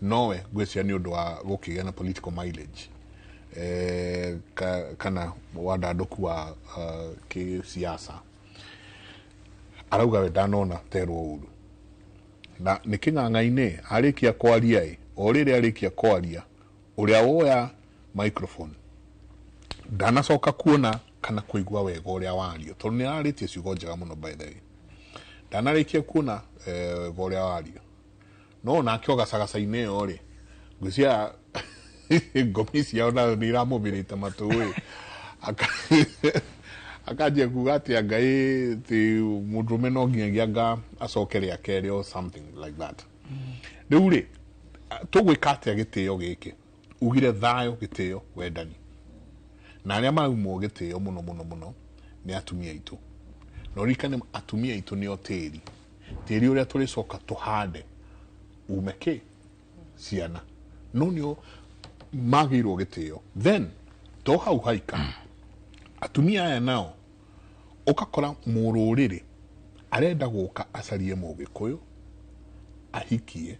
Nowe ngwĩciria nĩ ũndũ wa gũkĩgĩa na political mileage. Kana wandandũku wa kĩsiasa. Arauga we ndanona terwo ũru. Na nĩ kĩng'ang'a-inĩ arĩkia kwaria ĩ, o rĩrĩa arĩkia kwaria ũrĩa woya microphone ndanacoka kuona kana kũigua wega ũrĩa wario, tondũ nĩ ararĩtie ciugo njega mũno by the way. Ndanarĩkia kuona wega ũrĩa wario, no nake o gacagaca-inĩ ĩyo rĩ, ngwĩciria ngomi ciao nayo nĩ iramũmĩrĩte matũ ĩ. Akanjia kuga atĩ Ngai ti mũndũrũme no nginyagia anga acoke rĩa kerĩ or something like that. Rĩu rĩ, tũgwĩka atĩa gĩtĩo gĩkĩ? Ugire thayũ, gĩtĩo, wendani. Na arĩa maraumwo gĩtĩo mũno mũno mũno nĩ atumia aitũ. Na ũririkane atumia aitũ nĩo tĩri. Tĩri ũrĩa tũrĩcoka tũhande ume kĩ? Ciana. No nĩo magĩirwo gĩtĩo. Then to hau haika atumia aya nao ũgakora mũrũrĩrĩ arenda gũka acarie mũgĩkũyũ ahikie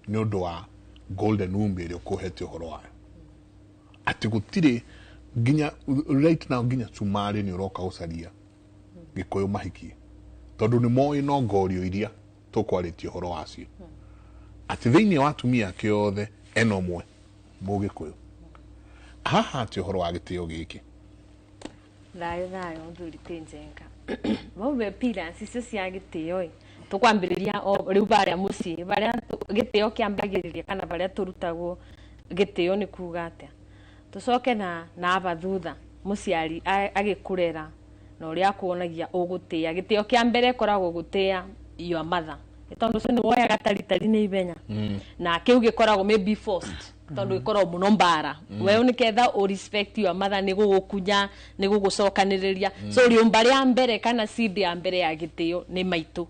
nĩ ũndũ wa golden womb ĩrĩa ũkũhete ũhoro wayo. Atĩ gũtirĩ nginya right now nginya cumarĩ nĩ ũroka gũcaria gĩkũyũ mahikie, tondũ nĩ moĩ no ngorio iria tũkwarĩtie ũhoro wacio. Atĩ thĩinĩ wa atumia ake othe ena ũmwe mũgĩkũyũ. Haha atĩ ũhoro wa gĩtĩo gĩkĩ. Thayũ thayũ mũthuri ti Njenga. Vau pillars icio cia gĩtĩo ĩ, tũkwambĩrĩria o rĩu barĩa mũciĩ barĩa gĩtĩo kĩambagĩrĩria kana barĩa tũrutagwo gĩtĩo nĩ kuga atĩa. Tũcoke na aba thutha mũciari agĩkũrera na ũrĩa akuonagia ũgũtĩa. Gĩtĩo kĩa mbere ĩkoragwo gũtĩa your mother, tondũ ũcio nĩ woyaga taritari nĩ ihenya. Na kĩu gĩkoragwo maybe forced, tondũ gĩkoragwo mũno mbara. We nĩketha ũ respect your mother nĩ gũgũkunya, nĩ gũgũcokanĩrĩria. So rĩũmba rĩa mbere kana seed ya mbere ya gĩtĩo nĩ maitũ.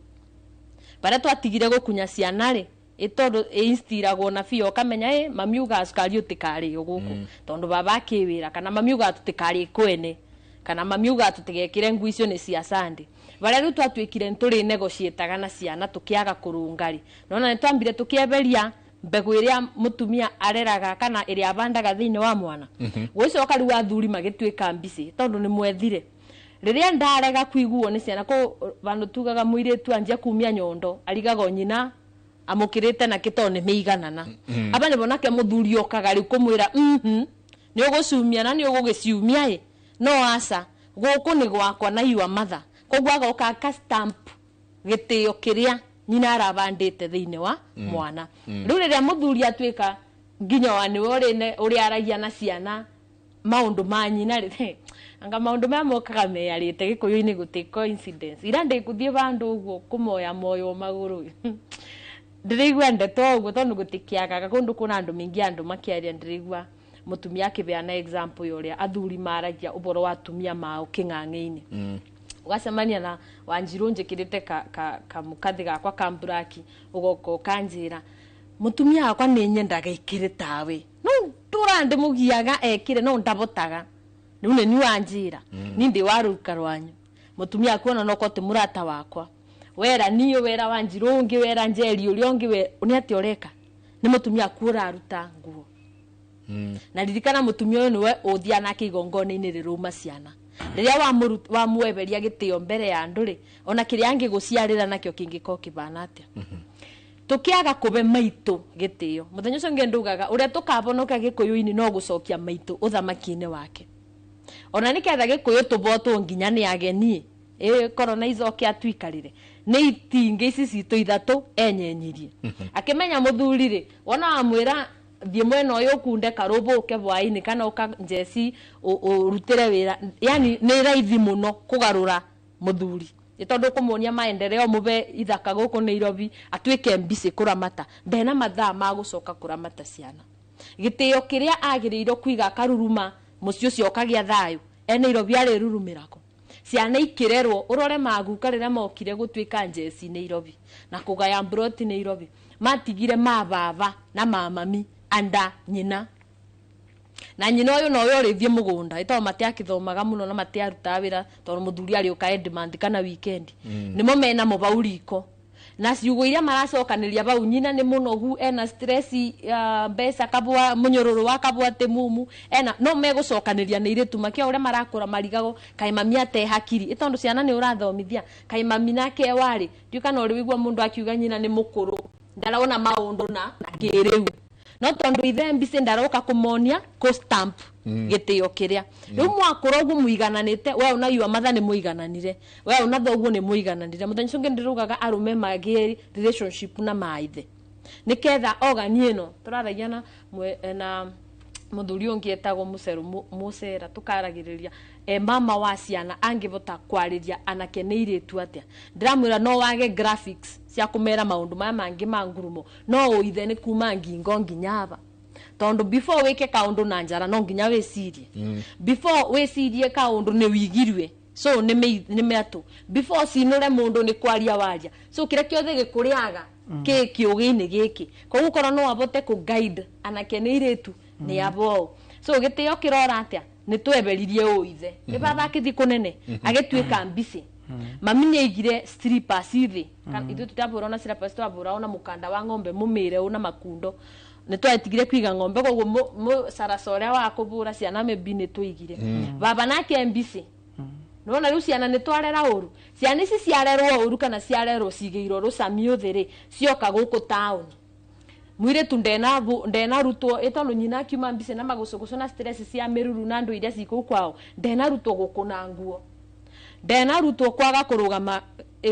Barĩa twatigire gũkunya ciana rĩ, ĩ tondũ ĩinstiragwo na biũ ũkamenya ĩ mami ugaga cukari ũtikarĩo gũkũ, tondũ baba akĩwĩra, kana mami ugaga tũtikarĩe kwene, kana mami ugaga tũtigekĩre nguo icio nĩ cia Sunday. Barĩa rĩu twatuĩkire nĩtũrĩ negotiataga na ciana tũkĩaga kũrũnga rĩ, nona nĩtwambire tũkĩeberia mbegũ ĩrĩa mũtumia areraga kana ĩrĩa abandaga thĩinĩ wa mwana. Gũcoka rĩu athuri magĩtuĩka mbicĩ tondũ nĩ mwethire. Rĩrĩa ndarega kuiguo nĩ ciana, kũ vandu tugaga mũirĩtu anjia kumia nyondo arigago nyina amũkĩrĩte na kĩtoo nĩ mĩiganana. Aba nĩbo nake mũthuri okaga rĩu kũmwĩra nĩ ũgũcumia na nĩ ũgũgĩciumia ĩ, no aca gũkũ nĩ gwakwa na your mother. Koguo agoka aka stamp gĩtĩo kĩrĩa nyina arabandĩte thĩinĩ wa mwana. Rĩu rĩrĩa mũthuri atuĩka nginya wa nĩwe ũrĩa aragia na ciana maũndũ ma nyina rĩ, anga maũndũ maya mokaga meyarĩte gĩkũyũ-inĩ gũtĩ coincidence. Ira ndĩkũthiĩ vandũ ũguo kũmoya moyo magũrũ. Ndĩraigua ndeto ũguo tondũ gũtikĩagaga kũndũ kũna andũ mĩingĩ andũ makĩaria ndĩraigua mũtumia akĩbeana example ya ũrĩa athuri maragia ũboro wa atumia mao kĩng'ang'ĩ-inĩ. Ũgacemania na Wanjirũ njĩkĩrĩte kamũkathi gakwa ka mburaki ũgoka ũkanjĩra mũtumia wakwa nĩ nyendaga ĩkĩre tawe no ndũra ndĩmũgiaga ekĩre no ndabotaga rĩu nĩ niĩ wanjĩra ni ndĩ wa rũruka rwanyu mũtumia aku ona nokorwo ti mũrata wakwa wera niĩ wera Wanjirũ ũngĩ wera Njeri ũrĩa ũngĩ nĩ atĩa ũreka nĩ mũtumia aku ũraruta nguo. Na ririkana mũtumia ũyũ nĩwe ũthiaga nake igongona-inĩ rĩrũma ciana rĩrĩa wamweberia gĩtĩo mbere ya andũ rĩ ona kĩrĩa angĩgũciarĩra nakĩo kĩngĩkorwo kĩbana atĩa. Tũkĩaga kũbe maitũ gĩtĩo mũthenya ũcio ũngĩ ndugaga ũrĩa tũkabonoka gĩkũyũ-inĩ no gũcokia maitũ ũthamaki-inĩ wake ona nĩketha gĩkũyũ tũbotwo nginya nĩ ageni korona icoke atuikarire nĩ itingĩ ici citũ ithatũ enyenyirie akĩmenya mũthuri rĩ wona wamwĩra thiĩ mwena ũyũ ũkunde karũbũ ũke hwaĩ-inĩ kana ũka njeci ũrutĩre wĩra yani nĩ raithi mũno kũgarũra mũthuri nĩ tondũ ũkũmuonia maendeleo mũbe ithaka gũkũ Nairobi atuĩke mbicĩ kũramata ndena mathaa ma gũcoka kũramata ciana gĩtĩo kĩrĩa agĩrĩirwo kũiga akaruruma mũciĩ ũcio ũkagĩa thayũ e Nairobi arĩrurumĩrako ciana ikĩrerwo ũrore maguka rĩrĩa mokire gũtuĩka njeci Nairobi na kũgaya mburoti Nairobi matigire mababa na mamami anda nyina na nyina ũyũ nowe ũrĩthiĩ mũgũnda ĩtondũ matiakĩthomaga mũno na matiarutaga wĩra tondũ mũthuri arĩũka end month kana weekend nĩmo mena mo bau riko na ciugo iria maracokanĩria bau nyina nĩ mũnogu ena stress ya mbeca kabwa mũnyororo wa kabwa atĩ mumu ena no megũcokanĩria nĩ irĩtu makia ũrĩa marakũra marigago kaĩ mami ate hakiri ĩtondũ ciana nĩ ũrathomithia kaĩ mami nake warĩ ndiũ kana ũrĩ wĩigua mũndũ akiuga nyina nĩ mũkũrũ ndarona maũndũ na kĩrĩu no tondu ithe mbici ndaroka kumonia ku stamp gitio kiria riu mwakura uguo muigananite we una yua matha ni muigananire we una thoguo ni muigananire muthenya ucio ndirugaga arume magie relationship na maithe niketha ogani ino turaragia na na muthuri ungi etagwo Muceru Mucera tukaragiriria mama wa ciana angivota kwariria anake nĩ irĩtu atia ndiramwira no wage graphics cia kumera maundu maya mangi ma ngurumo no ũithe nĩ kuma ngingo nginya aba tondu before wike kaundu na njara no nginya wicirie before wicirie kaundu nĩ wigirwe so nĩ meatu before cinure mundu nĩ kwaria waria so kira kiothe gĩkũrĩaga kĩ kĩũgĩ-inĩ gĩkĩ koguo korwo no abote kũ guide anake nĩ irĩtu nĩ abo so gĩtĩo kĩrora atĩa nĩ tweberirie ũithe nĩ baba akĩthiĩ kũnene agĩtuĩka mbici mami nĩ aigire slippers thĩ ithuĩ tũtiabũra na slippers twabũra na mũkanda wa ng'ombe mũmĩre ũna makundo nĩ twetigire kwiga ng'ombe koguo mũcaraca ũrĩa wa kũbũra ciana maybe nĩ tũigire baba nake mbici nona rĩu ciana nĩ twarera ũru ciana ici ciarerwo ũru kana ciarerwo cigĩirwo rũcami ũthĩ rĩ cioka gũkũ taũni mwiritu ndena rutwo ĩtondũ nyina akiuma mbici na magũcũgũcũ na stress cia mĩruru na andũ iria cikũu kwao ndena rutwo gũkũna nguo ndena rutwo kwaga kũrũgama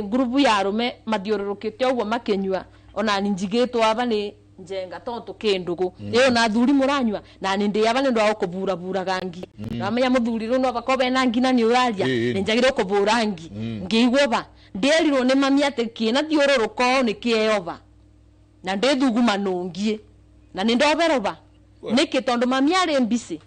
ngurubu ya arũme mathiũrũrũkĩte ũguo makĩnyua ona ni njigĩtwo aba nĩ njenga tondũ tũkĩ ndũgũ ĩyo na athuri mũranyua na nĩ ndĩ aba nĩ ũndũ wa gũkũburaburaga ngi wamenya mũthuri rĩu no bakorwo ena ngi na nĩ ũraria nĩ njagĩrĩirwo kũbũra ngi ngĩigua ba ndĩerirwo nĩ mami atĩ kĩna thiũrũrũko nĩ kĩeyoba na ndĩthuguma nũngie na nĩ ndoberoba nĩkĩ tondũ mami arĩ mbici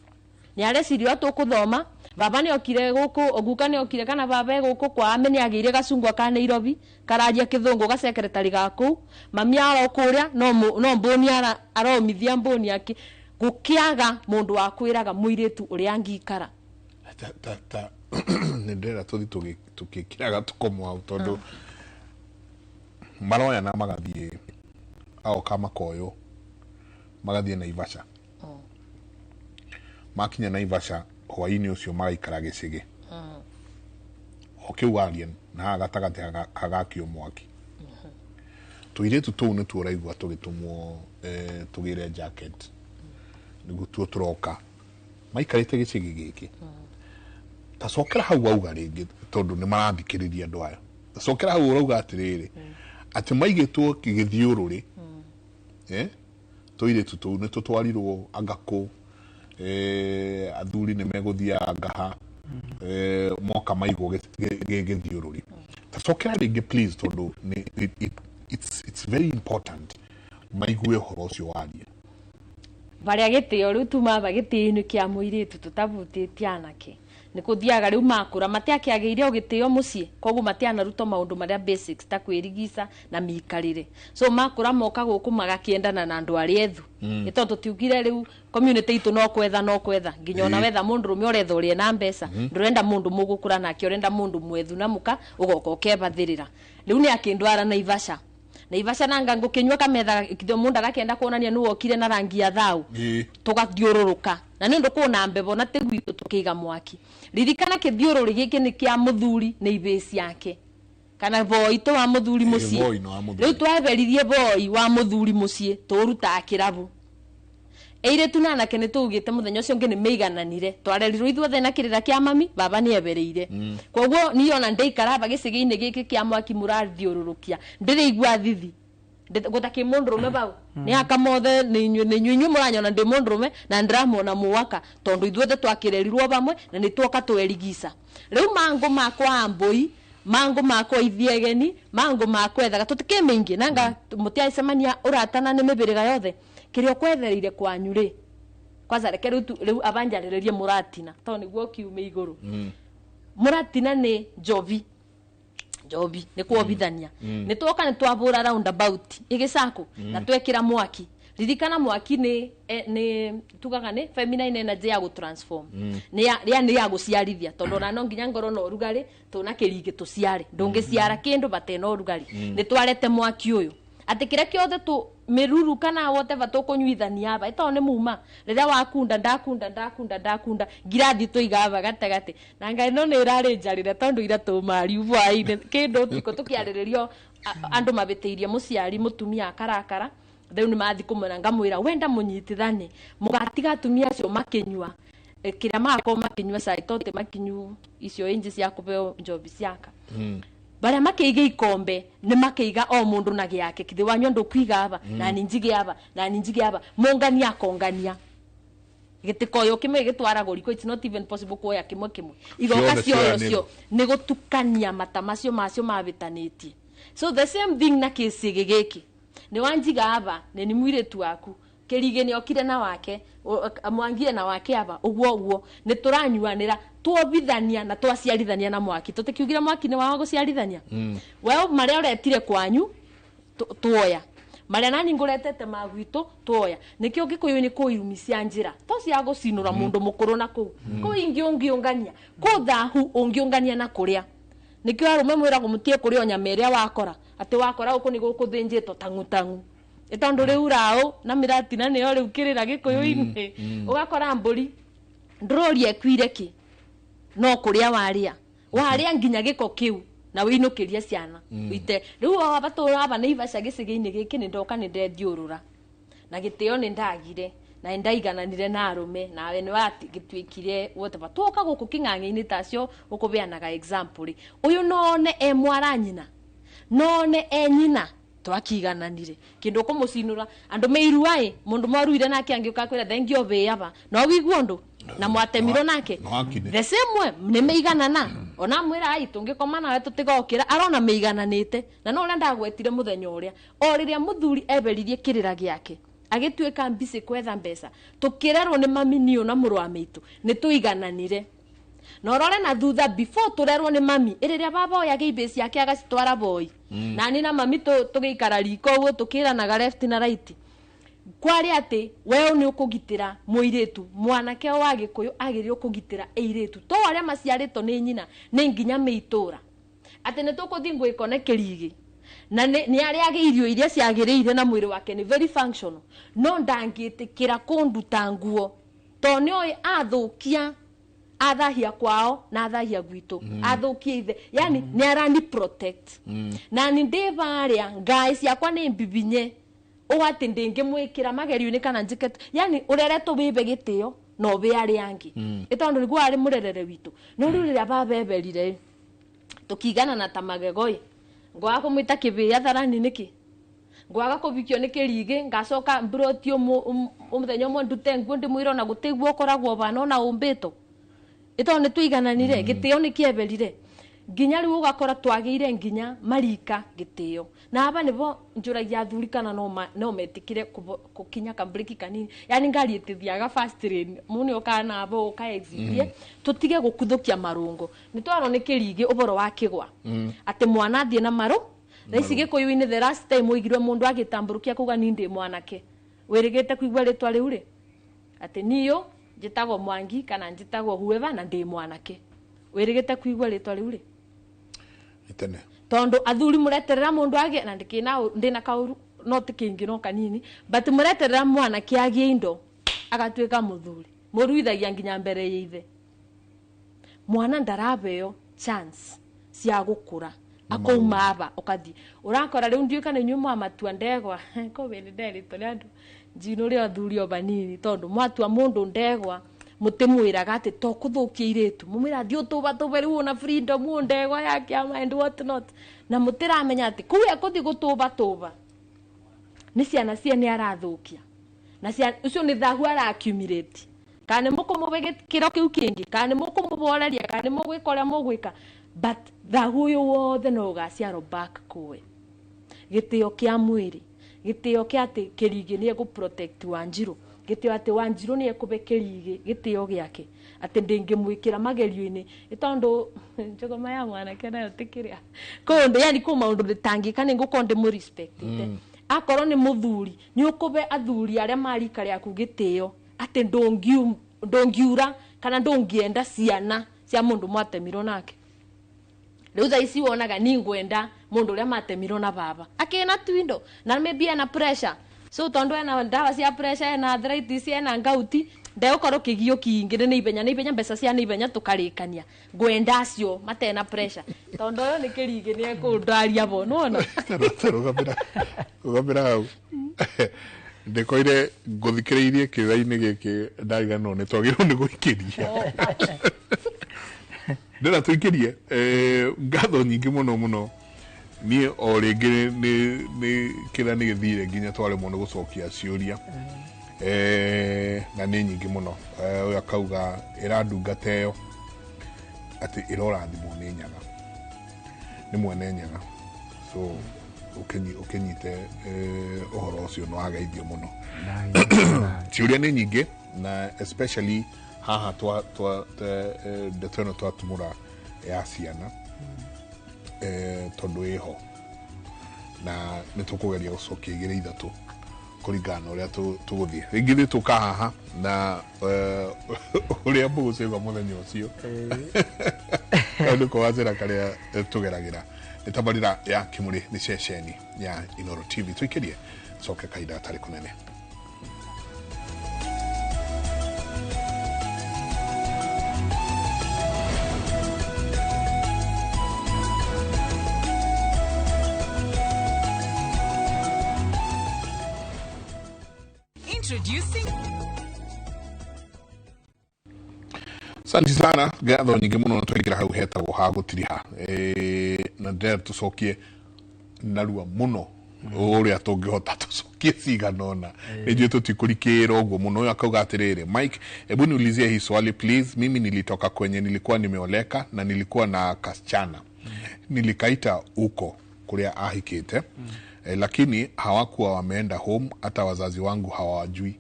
nĩ arecirio tũkũthoma baba nĩ okire gũkũ guka nĩ okire kana baba e gũkũ kwa ame nĩ agĩire gacungwa ka Nairobi kararia kĩthũngũ gasekretari ga kũu mami aro kũrĩa no mbũni aromithia mbũni ake gũkĩaga mũndũ wa kwĩraga mũirĩtu ũrĩa angĩikara ta nĩ ndĩrenda tũthiĩ tũgĩkĩraga tũkomo hau tondũ maroya na magathiĩ aoka makoyo magathiĩ Naivasha makinya Naivasha hwaĩ-inĩ ũcio magaikara gĩcĩgĩ o kĩu waria na haha gatagatĩ hagakio mwaki tũirĩtu tũu nĩtuo ũraigua tũgĩtũmwo tũgĩre jacket nĩguo tuo tũroka maikarĩte gĩcĩgĩ gĩkĩ ta cokera hau wauga rĩngĩ tondũ nĩ marathikĩrĩria andũ aya ta cokera hau ũrauga atĩrĩrĩ atĩ maigĩtwo gĩthiũrũrĩ tũirĩtu tũu nĩ tũtwarirwo angakũ athuri nĩ megũthiaga ngaha moka maigwo gĩthiũrũrĩ ta cokera rĩngĩ please tondũ It's very important maigue ũhoro ũcio waria. Baria gĩtĩo rĩu tumaba gĩtĩo-inĩ kĩa mũirĩtu tũtabutĩtie anake nĩ kũthiaga rĩu makũra matiakĩagĩire o gĩtĩo mũciĩ, koguo matianarutwo maũndũ marĩa basics ta kwĩrigica na mĩikarĩre. So makũra moka gũkũ magakĩendana na andũ arĩa ethu. Nĩ tondũ tũtiugire rĩu community itũ no kwetha no kwetha nginya ona wetha mũndũ rũme ũretha ũrĩa na mbeca, ndũrenda mũndũ mũgũkũra nake, ũrenda mũndũ mwethu na mũka ũgoka ũkebathĩrĩra. Rĩu nĩ akĩndwara Naivasha. Naivasha nanga ngũkĩnyua kametha kitho mundu agakĩenda kuonania nĩ wokire na rangi ya thau, tũgathiũrũrũka na nĩ ũndũ kũna mbebo na tĩgwitũ tũkĩiga mwaki. Ririkana kĩthiũrũrĩ gĩkĩ nĩ kĩa mũthuri nĩ ibĩ ciake kana boy to wa mũthuri mũciĩ. Rĩu tweberirie boy wa mũthuri mũciĩ tũrutaga kĩrabu. Eirĩtu na anake nĩ tũugĩte mũthenya ũcio ũngĩ nĩ mĩigananire, twarerirwo ithuothe na kĩrĩra kĩa mami, baba nĩ ebereire. Koguo niĩ ona ndĩikara aba gĩcĩgĩ-inĩ gĩkĩ kĩa mwaki mũrathiũrũrũkia ndĩrĩigua thithi gũtakĩ mũndũrũme bau nĩ aka mothe nĩ inyuĩ mũranyona ndĩ mũndũrũme na ndĩramuona mũwaka tondũ ithuothe twakĩrerirwo vamwe na nĩ tuoka twerigica. Rĩu mangũ makwa ambũi, mangũ makwa ithiegeni, mangũ makwa ethaga tũtikĩ mĩingĩ nanga mũtiacemania ũratana nĩ mĩbĩrĩga yothe kĩrĩa ũkwethereire kwanyu rĩ kwanza reke rĩu abanjarĩrĩrie mũratina tondũ nĩguo kiume igũrũ. Mũratina nĩ njobi, njobi nĩ kuobithania. Nĩ twoka nĩ twabũra roundabout ĩgĩcakũ na twekĩra mwaki. Ririkana mwaki nĩ tugaga nĩ feminine energy ya gũtransform, nĩ ya gũciarithia tondũ ona no nginya ngorwo na ũrugarĩ tũna kĩrigĩ tũciare, ndũngĩciara kĩndũ batena ũrugarĩ. Nĩ twarete mwaki ũyũ atĩ kĩrĩa kĩothe tũ mĩruru kana whatever tũkũnyuithania aba ĩtondũ nĩ muma rĩrĩa wakunda ndakunda ndakunda ndakunda ngirathi tũiga aba gatagatĩ na ngai no nĩ ĩrarĩ njarĩre tondũ ira tũmari hwaĩ-inĩ kĩndũ ũtukũ tũkĩarĩrĩrio andũ mabĩtĩirie mũciari mũtumia akarakara. Rĩu nĩ mathi kũmwĩra ngamwĩra wenda mũnyitithane mũgatiga atumia acio makĩnyua kĩrĩa magakorwo makĩnyua cai tote makinyu icio inji cia kũheo njobi ciaka. Baria makĩiga ikombe nĩ makĩiga o mũndũ na gĩake kithĩ wanyua ndũkwiga aba na ni njige aba na ni njige aba mũngania akongania gĩtĩkoyo kĩmwe gĩtwaragwo riko. It's not even possible kuoya kĩmwe kĩmwe igoka cioyo cio nĩ gũtukania mata macio macio mabĩtanĩtie. So the same thing na kĩcĩgĩ gĩkĩ nĩ wanjiga aba nĩ ni mwirĩtu waku kĩrigĩ nĩ okire na wake mwangie na wake aba ũguo ũguo nĩ tũranyuanĩra tuobithania na twaciarithania na mwaki. Tũtikiugire mwaki nĩ wa gũciarithania. We marĩa ũretire kwanyu tuoya marĩa nani ngũretete ma gwitũ tuoya. Nĩkĩo Gĩkũyũ-inĩ kwĩ irumi cia njĩra to cia gũcinũra mũndũ mũkũrũ na kũu kũu ingĩ ũngĩũngania kũ thahu ũngĩũngania na kũrĩa. Nĩkĩo arũme mwĩragwo mũtige kũrĩa o nyama ĩrĩa wakora atĩ wakora gũkũ nĩ gũkũthĩnjĩtwo tang'u tang'u ĩtondũ rĩu raũ na mĩratina nĩyo rĩu kĩrĩra Gĩkũyũ-inĩ. Ũgakora mbũri ndũroria ĩkuire kĩ no kũrĩa warĩa warĩa nginya gĩko kĩu na wĩinũkĩrie ciana ite. Rĩu aba tũraba nĩ ibaca gĩcĩgĩ-inĩ gĩkĩ nĩ ndoka nĩ ndethiũrũra na gĩtĩo nĩ ndagire na nĩ ndaigananire na arũme nawe nĩ wagĩtuĩkire whatever. Twoka gũkũ kĩng'ang'i-inĩ tacio ũkũbeanaga example rĩ ũyũ none e mwara nyina none e nyina twakigananire kindu kumucinura andu meirua ĩ mundu mwaruire nake angiuka kwira thengio bĩaba no wigua undu na mwatemirwo nake the same way nĩ meiganana ona mwira ai tũngĩkoma nawe tũtigokĩra arona meigananĩte na no ũrĩa ndagwetire mũthenya ũrĩa o rĩrĩa mũthuri eberirie kĩrĩra gĩake agĩtuĩka mbicĩ kwetha mbeca tũkĩrerwo nĩ mami niũ na mũrũ wa mĩitũ nĩ tũigananire na ũrore na thutha before tũrerwo nĩ mami ĩrĩrĩa baba oyaga ibĩ ciake agacitwara boy na ni na mami tũgĩikara riko ũguo tũkĩranaga left na right kwarĩ atĩ weũ nĩ ũkũgitĩra mũirĩtu mwanake wa Gĩkũyũ agĩrĩirwo kũgitĩra airĩtu to arĩa maciarĩtwo nĩ nyina nĩ nginya mĩitũra atĩ nĩ tũkũthiĩ ngwĩkone kĩrigĩ na nĩ arĩage irio iria ciagĩrĩire na mwĩrĩ wake nĩ very functional no ndangĩtĩkĩra kũnduta nguo to nĩoĩ athũkia athahia kwao na athahia gwitũ athũkia ithe yani nĩ arani protect na nĩ ndĩ barĩa ngai ciakwa nĩ mbibinye ũũ atĩ ndĩngĩmwĩkĩra magerio-inĩ kana njĩke yani ũreretwo wĩbe gĩtĩo na ũbĩ arĩa angĩ ĩ tondũ nĩguo arĩ mũrerere witũ no rĩu rĩrĩa babeberire tũkiganana ta magego ĩ ngwaga kũmwĩta kĩbĩa tharani nĩkĩ ngwaga kũbikio nĩ kĩrigĩ ngacoka mburoti mũthenya ũmwe ndute nguo ndĩmwĩre ona gũtĩguo ũkoragwo bana ona ũmbĩtwo ĩtondũ nĩ tũigananire gĩtĩo nĩ kĩeberire Nginya riu ugakora twagire nginya marika gitio na aba nibo njuragia athuri kana no metikire kukinya kambriki kanini yani ngari itithiaga fast lane muni ukana abo uka exit tutige gukuthukia marungo ni twaro ni kirigi uboro wa kigwa ati mwana athie na maru na ici gikuyu-ini the last time uigirwe mundu agitamburukia kuga ni ndi mwanake wirigite kuigua ritwa riu ri ati niyo njitagwo Mwangi kana njitagwo whoever na ndi mwanake wirigite kuigua ritwa riu ri itene tondu athuri mureterera mundu age na ndikina ndina kauru no tikingi no kanini but mureterera mwana kiagie indo agatuika muthuri muruithagia nginya mbere ya ithe mwana ndarabeo chance cia gukura akouma aba ukathi urakora riu ndiuka ni nyuma matua ndegwa ko we nderito ri andu njino ri athuri o banini tondu mwatua mundu ndegwa mutimwiraga ati to kuthukia iritu mumwira thi utuba tuba riu na freedom u ndegwa ya kiama and what not na mutiramenya ati kuu ekuthi gutuba tuba ni ciana cie ni arathukia na ciana ucio ni thahu araccumulate kana mukumube kiro kiu kingi kana mukumuboreria kana mugwika uria mugwika but thahu uyu wothe no ugaciarwo back kuwe gitio kia mwiri gitio kia ati kirigi ni eguprotect Wanjiru gitio ati Wanjiru ni ekube kirigi gitio giake ati ndingimwikira magerio-ini itondu njogoma ya mwanake nayo tikiria kundu yani ku maundu nditangika ni ngukorwo ndimurespectite akorwo ni muthuri ni ukube athuri aria marika riaku gitio ati ndungiura kana ndungienda ciana cia mundu mwatemirwo nake riu thaa ici wonaga ni ngwenda mundu uria matemirwo na baba akina twindo na maybe ena pressure so tondu ena ndawa cia pressure ena arthritis ena ngauti ndeukorwo kigio kiingi ni ibenya ni ibenya mbeca cia ni ibenya tukarikania ngwenda acio matena pressure tondu uyu ni kirigi ni ekundaria bo nona rugamira hau ndikoire nguthikiriirie kiuga-ini giki ndariganwo ni twagirwo ni guikiria ndira tuikirie ngatho nyingi muno muno nie o ringi ni kira ni githire nginya twaremwo ni gucokia ciuria na ni nyingi muno uyu akauga irandungata iyo ati irorathimwo ni nyaga ni mwene nyaga so ukinyite uhoro ucio no wageithio muno ciuria ni nyingi na especially haha twa ndeto ĩno twatumũra ya ciana tondu ĩho na nĩ tũkũgeria gũcokia igĩrĩ ithatũ kũringana na ũrĩa tũgũthiĩ rĩngĩ ithuĩ tũka haha na ũrĩa mbũgũ mũthenya ũcio kau nĩko gacĩra karĩa tũgeragĩra nĩ tabarĩra ya Kĩmũrĩ nĩ ceceni ya Inooro TV tũikĩrie coke kahinda gatarĩ kũnene. Introducing Asante sana ngatho nyingĩ mũno twaingĩra hau hetagwo ha gũtiriha na ndĩrenda tũcokie narua mũno ũrĩa tũngĩhota tũcokie cigana ũna nĩ njũĩ tũtikũrikĩra ũguo mũno ũyũ akauga atĩrĩrĩ Mike hebu niulizie hii swali please mimi nilitoka kwenye nilikuwa nimeoleka na nilikuwa na kasichana nilikaita uko kũrĩa ahikĩte lakini hawakuwa wameenda home hata wazazi wangu hawajui.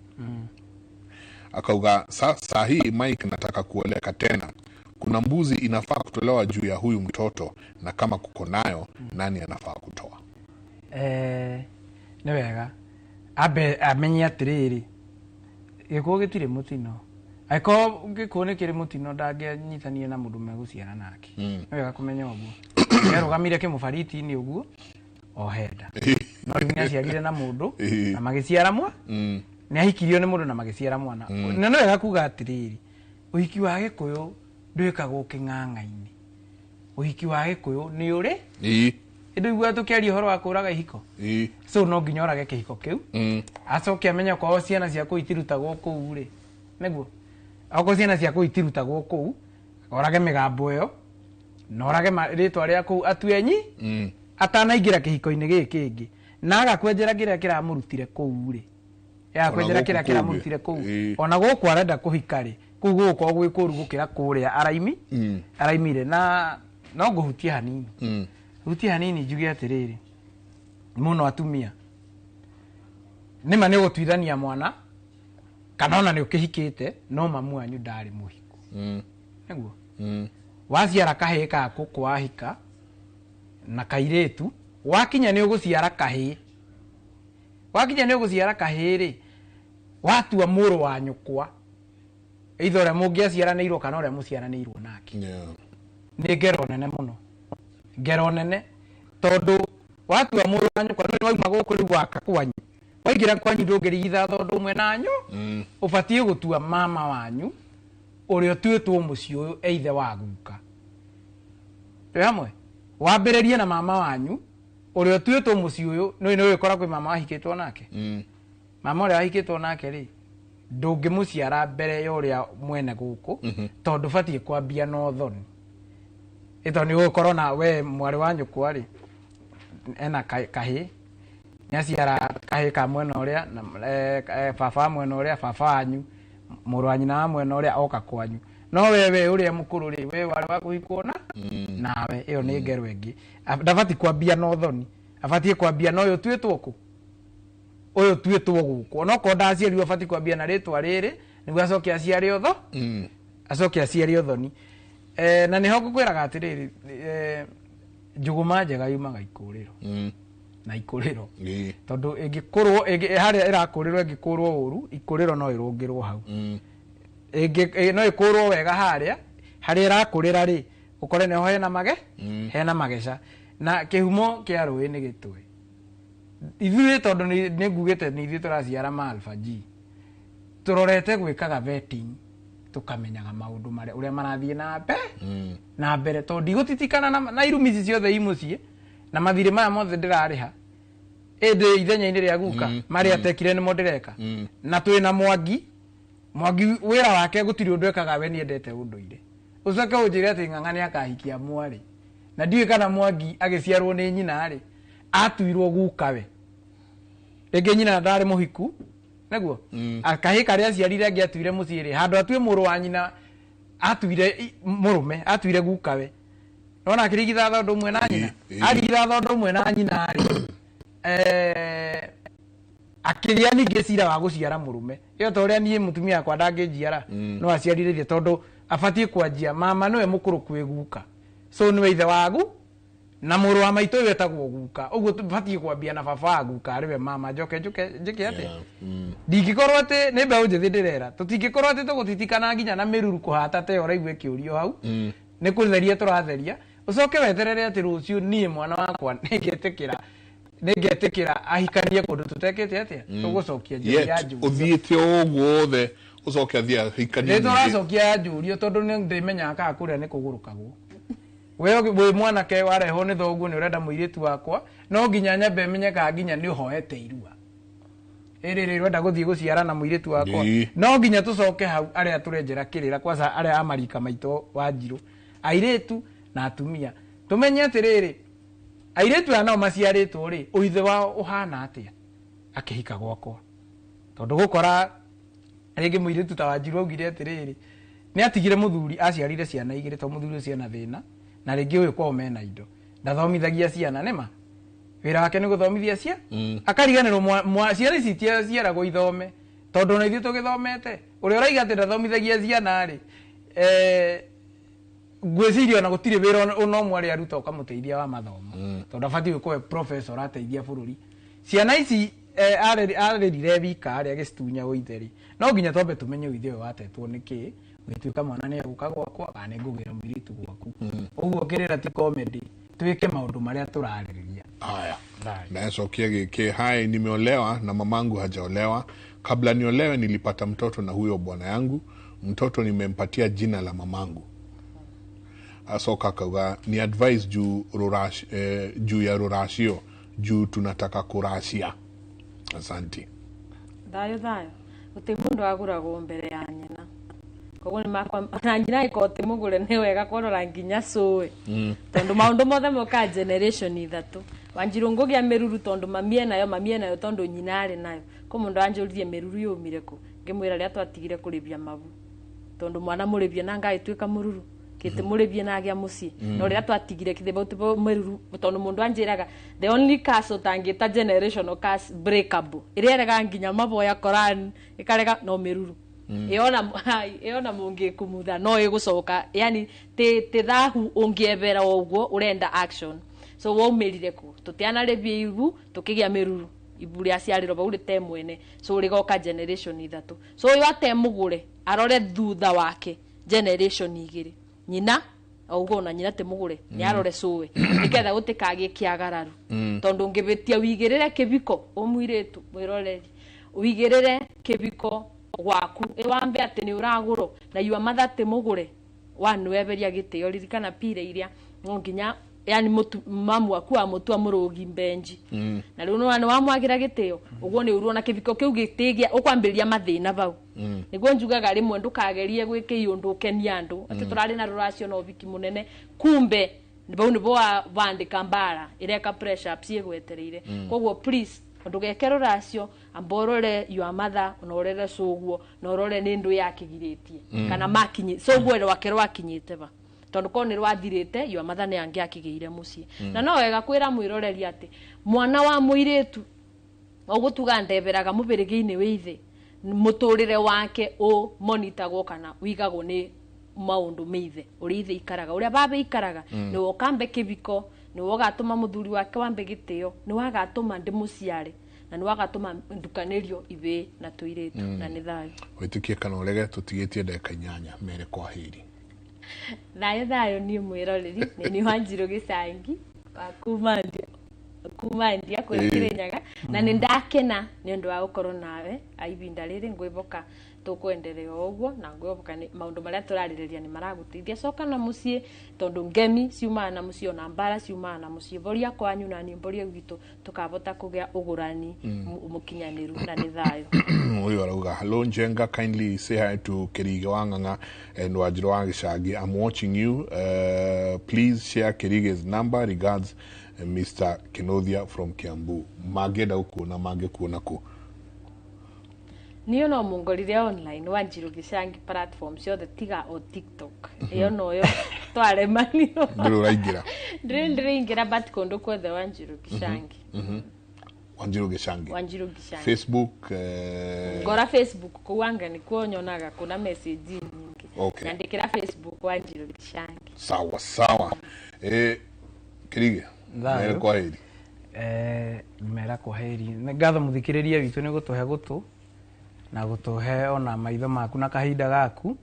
Akauga saa hii Mike nataka kuoleka tena kuna mbuzi inafaa kutolewa juu ya huyu mtoto na kama kuko nayo nani anafaa kutoa? Nĩ wega ambe amenye atĩrĩrĩ gĩkuũ gĩtirĩ mũtino angĩkorwo gĩkuũ nĩ kĩrĩ mũtino ndangĩanyitania na mũndũ megũciara nake nĩ wega kũmenya ũguo erũgamire kĩmũbariti-inĩ ũguo ohenda no rĩu nĩaciarire na mũndũ na magĩciara mwa nĩ ahikirio nĩ mũndũ na magĩciara mwana na nĩ wega kuga atĩrĩrĩ ũhiki wa gĩkũyũ ndwĩkagwo kĩng'ang'a-inĩ ũhiki wa gĩkũyũ nĩ ũrĩ ĩndũ igua tũkĩaria ũhoro wa kũraga ihiko so no nginya ũrage kĩhiko kĩu acoke amenye okorwo ciana ciaku itirutagwo kũu rĩ nĩguo okorwo ciana ciaku itirutagwo kũu orage mĩgambo ĩyo na orage rĩtwa rĩa kũu atue nyi atanaingĩra kĩhiko-inĩ gĩkĩ kĩngĩ na agakwenjera kĩrĩa kĩramũrutire kũu rĩ yakwenjera kĩrĩa kĩramũrutire kũu ona gũkũ arenda kũhika rĩ kũu gũgũkorwo gwĩ kũru gũkĩra kũrĩa araimire na No ngũhutie hanini. Hutie hanini njuge atĩrĩrĩ, mũno atumia nĩma nĩ ũgũtuithania mwana kana ona nĩ ũkĩhikĩte no mamu wanyu ndarĩ mũhiku. Nĩguo waciara kahĩĩ gaku kwahika na kairĩtu, wakinya nĩ ũgũciara kahĩĩ, wakinya nĩ ũgũciara kahĩĩ rĩ, watua mũrũ wa nyũkwa either ũrĩa mũngĩaciaranĩirwo kana ũrĩa mũciaranĩirwo nake. Nĩ ngero nene mũno, ngero nene, tondũ watua mũrũ wa nyũkwa nĩ wauma gũkũ rĩu waka kwanyu, waingĩra kwanyu ndũngĩrigitha tondũ ũmwe nanyu. Ũbatiĩ gũtua mama wanyu ũrĩa ũtuĩtwo mũciĩ ũyũ eithe wa guka. Twĩ hamwe? Wambĩrĩrie na mama wanyu ũrĩa ũtuĩtwo mũciĩ ũyũ, nĩ nĩ ũgĩkora kwĩ mama wahikĩtwo nake. Mama ũrĩa wahikĩtwo nake rĩ, ndũngĩmũciara mbere ya ũrĩa mwene gũkũ, tondũ ũbatiĩ kwambia na ũthoni. Ĩto nĩ ũgũkorwo na we mwarĩ wa nyũkwa rĩ, ena kahĩĩ, nĩaciara kahĩĩ ka mwena ũrĩa na baba wa mwena ũrĩa, baba wanyu, mũrũ wa nyina wa mwena ũrĩa oka kwanyu. No we ũrĩa mũkũrũ rĩ, we warĩ wa kũhikwo na nawe, ĩyo nĩ ngero ĩngĩ. Ndabatiĩ kwambia na ũthoni, abatiĩ kwambia na ũyũ ũtuĩtwo kũ, ũyũ ũtuĩtwo gũkũ. Onokorwo ndaciarirwo abatiĩ kwambia na rĩtwa rĩrĩ nĩguo acoke aciare ũtho, acoke aciare ũthoni. Na nĩho ngũkwĩraga atĩrĩrĩ, njũgũma njega yumaga ikũrĩro na ikũrĩro, tondũ ĩngĩkũrwo harĩa ĩrakũrĩrwo, ĩngĩkũrwo ũru, ikũrĩro no ĩrũngĩrwo hau. No ĩkũrwo wega harĩa harĩa ĩrakũrĩra rĩ, ũkore nĩho hena mage, hena mageca. Na kĩhumo kĩa rũĩ nĩ gĩtwe. Ithuĩ tondũ nĩ ngugĩte nĩ ithuĩ tũraciara ma Alpha G, tũrorete gwĩkaga vetting, tũkamenyaga maũndũ marĩa ũrĩa marathiĩ na mbere na mbere, tondũ ndigũtitikana na irumi ici ciothe i mũciĩ na mathirĩ maya mothe ndĩrarĩha ĩndĩ ithenya-inĩ rĩa guka marĩa atekire nĩmo ndĩreka. Na twĩna Mwangi. Mwangi wĩra wake gũtirĩ ũndũ ekaga, we nĩendete ũndũire. Ũcoke ũnjĩre atĩ Ng'ang'a nĩ akahikia mwarĩ, na ndiũĩ kana Mwangi agĩciarwo nĩ nyina rĩ atuirwo gukawe, rĩngĩ nyina ndarĩ mũhiku, nĩguo kahĩĩ karĩa aciarire angĩatuire mũciĩ rĩ, handũ atue mũrũ wa nyina atuire mũrũme, atuire gukawe. Nona akĩrigithatha ũndũ ũmwe na nyina, arigithatha ũndũ ũmwe na nyina rĩ, akĩgĩa ningĩ cira wa gũciara mũrũme. Ĩyo ta ũrĩa niĩ mũtumia wakwa ndangĩnjiara, no aciarire, tondũ abatiĩ kwanjia mama nĩwe mũkũrũ kwĩ guka, so nĩwe ithe wagu na mũrũ wa maitũ ũyũ etagwo guka. Ũguo batiĩ kwambia na baba wa guka arĩwe mama, njoke njoke njĩke atĩa? Ndingĩkorwo atĩ nĩ mbeũ njĩthĩ ndĩrera, tũtingĩkorwo atĩ tũgũtitikana nginya na mĩruru kũhata ta ĩyo ũraigua ĩkĩũrio hau. Nĩ kũtheria tũratheria, ũcoke weterere atĩ rũciũ niĩ mwana wakwa nĩngetĩkĩra ahikanie kũndũ tũtekĩte atĩa, tũgũcokia njũri ya njũrio. Ũthiĩte o ũguo wothe ũcoke athiĩ ahikanie nĩ ningĩ. Tũracokia ya njũrio tondũ nĩ ndĩmenyaga kana kũrĩa nĩ kũgũrũkagwo. We wĩ mwanake warehwo nĩ thoguo nĩ ũrenda mũirĩtu wakwa, no nginya nyambe menye kana nginya nĩ ũhoete irua ĩrĩ rĩ ũrenda gũthiĩ gũciara na mũirĩtu wakwa. No nginya tũcoke hau arĩa tũrenjera kĩrĩra kwanza, arĩa a marika maitũ wa njirũ, airĩtu na atumia, tũmenye atĩrĩrĩ, airĩtu aya nao maciarĩtwo rĩ, ũithe wao ũhana atĩa akĩhika gwakwa? Tondũ gũkora rĩngĩ mũirĩtu ta Wanjiru augire atĩrĩrĩ, nĩ atigire mũthuri aciarire ciana igĩrĩ tondũ mũthuri ũcio ena thĩna, na rĩngĩ ũyũ kwao mena indo, ndathomithagia ciana, nĩma wĩra wake nĩ gũthomithia cia akariganĩrwo ciana ici itiaciaragwo ithome, tondũ ona ithuĩ tũgĩthomete. Ũrĩa ũraiga atĩ ndathomithagia ciana rĩ, ngwĩciria ona gũtirĩ wĩra ona ũmwe arĩa aruta ũkamũteithia wa mathomo, tondũ abatiĩ gũkorwo e professor ateithia bũrũri. Ciana ici arerire wika arĩa agĩcitunya ũithe rĩ, no nginya twambe tũmenye ũithe ũyũ watetwo nĩ kĩ, gũgĩtuĩka mwana nĩ egũka gwakwa kana nĩ ngũgĩra mũirĩtu gwaku. Ũguo kĩrĩra ti comedy, twĩke maũndũ marĩa tũrarĩrĩria. Haya, nacokia gĩkĩ. Hai, nimeolewa na mamangu hajaolewa. Kabla niolewe nilipata mtoto na huyo bwana yangu. Mtoto nimempatia jina la mamangu. Acoka akauga ni advice juu ya ruracio, juu tunataka kuracia. Asanti. Thayũ thayũ. Gũtirĩ mũndũ agũragwo mbere ya nyina, koguo nĩ makwa na nyina ĩkorwo ti mũgũre nĩ wega kũrora nginya cũĩ, tondũ maũndũ mothe mokaga generation ithatũ. Wanjiru ngũgĩa mĩruru tondũ mami enayo, mami enayo tondũ nyina arĩ nayo. Ko mũndũ anjũririe mĩruru yumire kũ, ngĩmwĩra rĩrĩa twatigire kũrĩbia mabu, tondũ mwana mũrĩbie na ngagĩtuĩka mũruru. Gĩtimũrĩbie na agĩa mũciĩ no rĩrĩa twatigire kithĩ mĩruru tondũ mũndũ anjĩraga the only curse ũtangĩta generational curse breakable ĩrĩa ĩrega nginya maboya Koran ĩkarega no mĩruru ĩona ĩona mũngĩkumutha no ĩgũcoka yani ti thahu ũngĩebera o ũguo ũrenda action so waumĩrire kũ tũtianarĩbie ibu tũkĩgĩa mĩruru ibu rĩaciarĩrwo bau rĩte mwene so rĩgoka generation ithatũ so ũyũ atemũgũre arore thutha wake generation igĩrĩ nyina oguo ona nyina timũgũre nĩ arore cũwe nĩgetha gũtikagie kĩagararu tondũ ũngĩbĩtia wigĩrĩre kĩbiko ũmũirĩtu mwĩroreri wigĩrĩre kĩbiko gwaku ĩwambe atĩ nĩ ũragũrwo na yua matha timũgũre wanweberia gĩtĩo ririkana pire iria no nginya yani mamu waku amutua mũrũgi mbenji na rĩu nĩ wamwagira gĩtĩo ũguo nĩ ũruona kĩbiko kĩu gĩtĩgia ũkwambĩrĩria mathĩna bau nĩguo njugaga rĩmwe ndũkagerie gwĩka ũndũ ũkenia andũ atĩ tũrarĩ na rũracio na ũbiki mũnene kumbe bau nĩbo wandĩka mbara ĩreka pressure ups ĩgwetereire koguo please ndũgeke rũracio amba ũrore your mother na ũrore cũguo na ũrore nĩ ndũ yakĩgirĩtie kana makinyi cũguo rwake rwakinyĩte ba tondu ko nĩ rwathirĩte your mother nĩ angĩakĩgĩire mũciĩ na no wega kwĩra mwĩroreri atĩ mwana wa mũirĩtu ũgũtuga ndeberaga mũbĩrĩgĩ-inĩ wĩ ithe mũtũrĩre wake ũ monitagwo kana wigagwo nĩ maũndũ me ithe ũrĩa ithe ikaraga ũrĩa baba ikaraga nĩwe ũkambe kĩbiko nĩwe ũgatũma mũthuri wake wambe gĩtĩo nĩwe agatũma ndĩmũciare na nĩwe agatũma ndukanĩrio ibĩ na tũirĩtu na nĩ thayũ wĩtĩkie kana ũrege tũtigĩtie ndagĩka 8 mere kwa heri thayũ thayũ niĩ mwĩroreri nĩ niĩ Wanjirũ Gĩcangi wa kuma ndia kũrĩa Kĩrĩnyaga na nĩ ndakena nĩ ũndũ wa gũkorwo nawe ibinda rĩrĩ ngwĩboka tũkwenderea o ũguo na ngwĩboka maũndũ marĩa tũrarĩrĩria nĩ maragũteithia coka na mũciĩ tondũ ngemi ciumaga na mũciĩ ona mbara ciumaga na mũciĩ mboria kwanyu na niĩ mboria gwitũ tũkabota kũgĩa ũgũrani mũkinyanĩru na nĩ thayũ Huyu arauga hello Njenga, kindly say hi to Kirige wa Ng'ang'a and Wanjiru wa Gĩcangi. I'm watching you, please share Kirige's number. Regards, Mr. Kinothia from Kiambu. Mangĩenda gũkuona mangĩkuona kũ? Niĩ no mũngorire online Wanjiru Gĩcangi platform ciothe tiga o TikTok ĩyo noyo twaremanio Ndũrĩ ũraingĩra? Ndĩrĩ but kũndũ kuothe Wanjiru Gĩcangi. Wanjiru Gĩcangi. Wanjiru Gĩcangi. Facebook, ngora Facebook kũu anga nĩkuo nyonaga kuna message nyingĩ. Okay. Nyandĩkĩra Facebook Wanjiru Gĩcangi. Sawa sawa. Kirige mere kwa heri. Mera kwa heri. Nĩ ngatho mũthikĩrĩria witũ nĩ gũtũhe gũtũ na gũtũhe ona maitho maku na kahinda gaku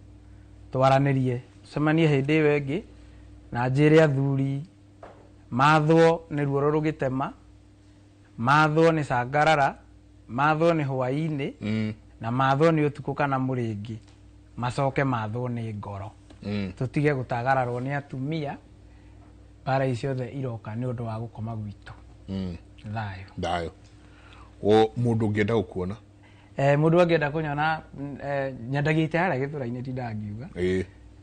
twaranĩrie tũcemanie hĩndĩ ĩyo ĩngĩ na njĩre athuri mathwo nĩ ruoro rũgĩtema mathwo nĩ cangarara mathwo nĩ hwaĩ-inĩ na mathwo nĩ ũtukũ kana mũrĩngĩ macoke mathwo nĩ ngoro tũtige gũtagararwo nĩ atumia mbara ici ciothe iroka nĩ ũndũ wa gũkoma gwitũ. Thayũ thayũ. O mũndũ ũngĩenda gũkuona? Mũndũ angĩenda kũnyona nyendagia ite harĩa gĩthũra-inĩ tindangiuga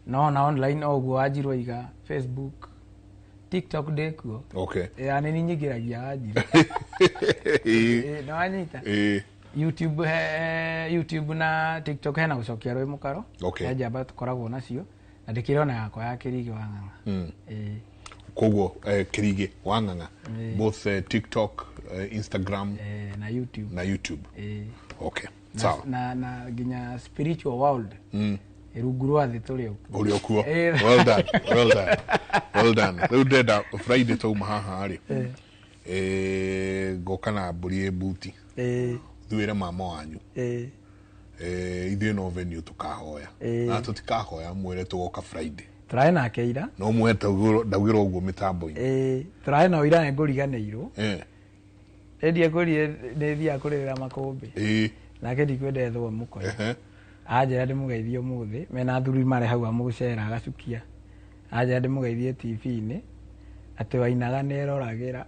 no na online o ũguo Wanjiru aiga Facebook TikTok ndĩkuo. Okay. Ya nĩ nyingĩragia Wanjiru. Nĩ wanyita? YouTube YouTube na TikTok hena gũcokia rwĩ mũkaro. Okay. He njamba tũkoragwo nacio na ndĩkĩrĩ ona yakwa ya Kirige wa Ng'ang'a. Koguo Kirige wa Ng'ang'a both TikTok, Instagram na YouTube. Na YouTube. Okay. Sawa. Na nginya spiritual world. Rungu rwa thĩ tũrĩ okuo. Ũrĩ okuo. Well done. Well done. Well done. Rĩu ndenda Friday tauma haha rĩ. Ngoka na mbũri ĩ buti. Thuĩre mama wanyu. Ithuĩ no venue tũkahoya. Na tũtikahoya mwĩre tũgoka Friday. Tũrarĩ nake ira. No mwĩre ndaugĩra ũguo mĩtambo-inĩ. Tũrarĩ nao ira nĩ ngũriganĩirwo. Endia kũrire nĩ thiaga kũrĩrĩra makũmbĩ. Nake ndikwenda ethwo mũkoyo. Anjĩra ndĩmũgeithie ũmũthĩ mena athuri marĩ hau amũgũcera agacukia. Anjĩra ndĩmũgeithie TV-inĩ atĩ wainaga nĩ eroragĩra.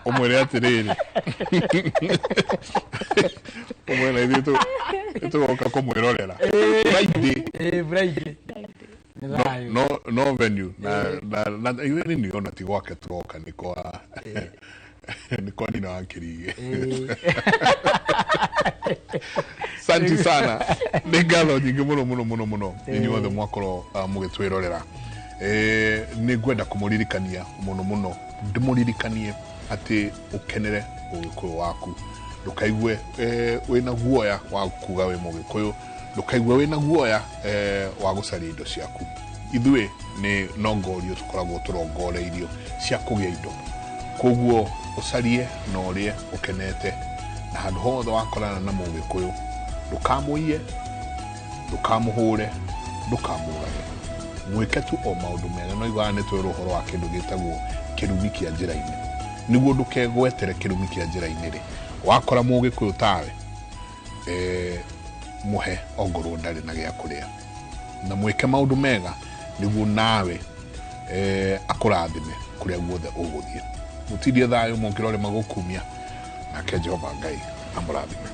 Ũmwĩre atĩrĩrĩ. Ũmwĩre ithuĩ tũgoka kũmwĩrorera. Friday. Friday. No venue. Na ithuĩ nĩ ona ti gwake tũroka nĩ kwa Nĩ kwa nina wa Kĩrigĩ. Santi sana, nĩ ngatho nyingĩ mũno mũno mũno mũno inyuothe mwakorwo mũgĩtwĩrorera. Nĩ ngwenda kũmũririkania mũno mũno, ndĩmũririkanie atĩ ũkenere ũgĩkũyũ waku, ndũkaigue wĩna guoya wa kuga wĩ mũgĩkũyũ, ndũkaigue wĩna guoya wa gũcaria indo ciaku. Ithuĩ nĩ nongorio tũkoragwo tũrongoreirio cia kũgĩa indo, koguo ũcarie na ũrĩe ũkenete, na handũ hothe wakorana na mũgĩkũyũ ndũkamũiye, ndũkamũhũre, ndũkamũrage, mwĩke tu o maũndũ mega. No iguaga nĩ twĩrwo ũhoro wa kĩndũ gĩtagwo kĩrumi kĩa njĩra-inĩ, nĩguo ndũkegwetere kĩrumi kĩa njĩra-inĩ rĩ, wakora mũgĩkũyũ tawe mũhe ongorwo ndarĩ na gĩa kũrĩa, na mwĩke maũndũ mega nĩguo nawe akũrathime kũrĩa guothe ũgũthiĩ. Mũtindie thayũ mũngĩrore magũkumia, nake Jehova Ngai amũrathime.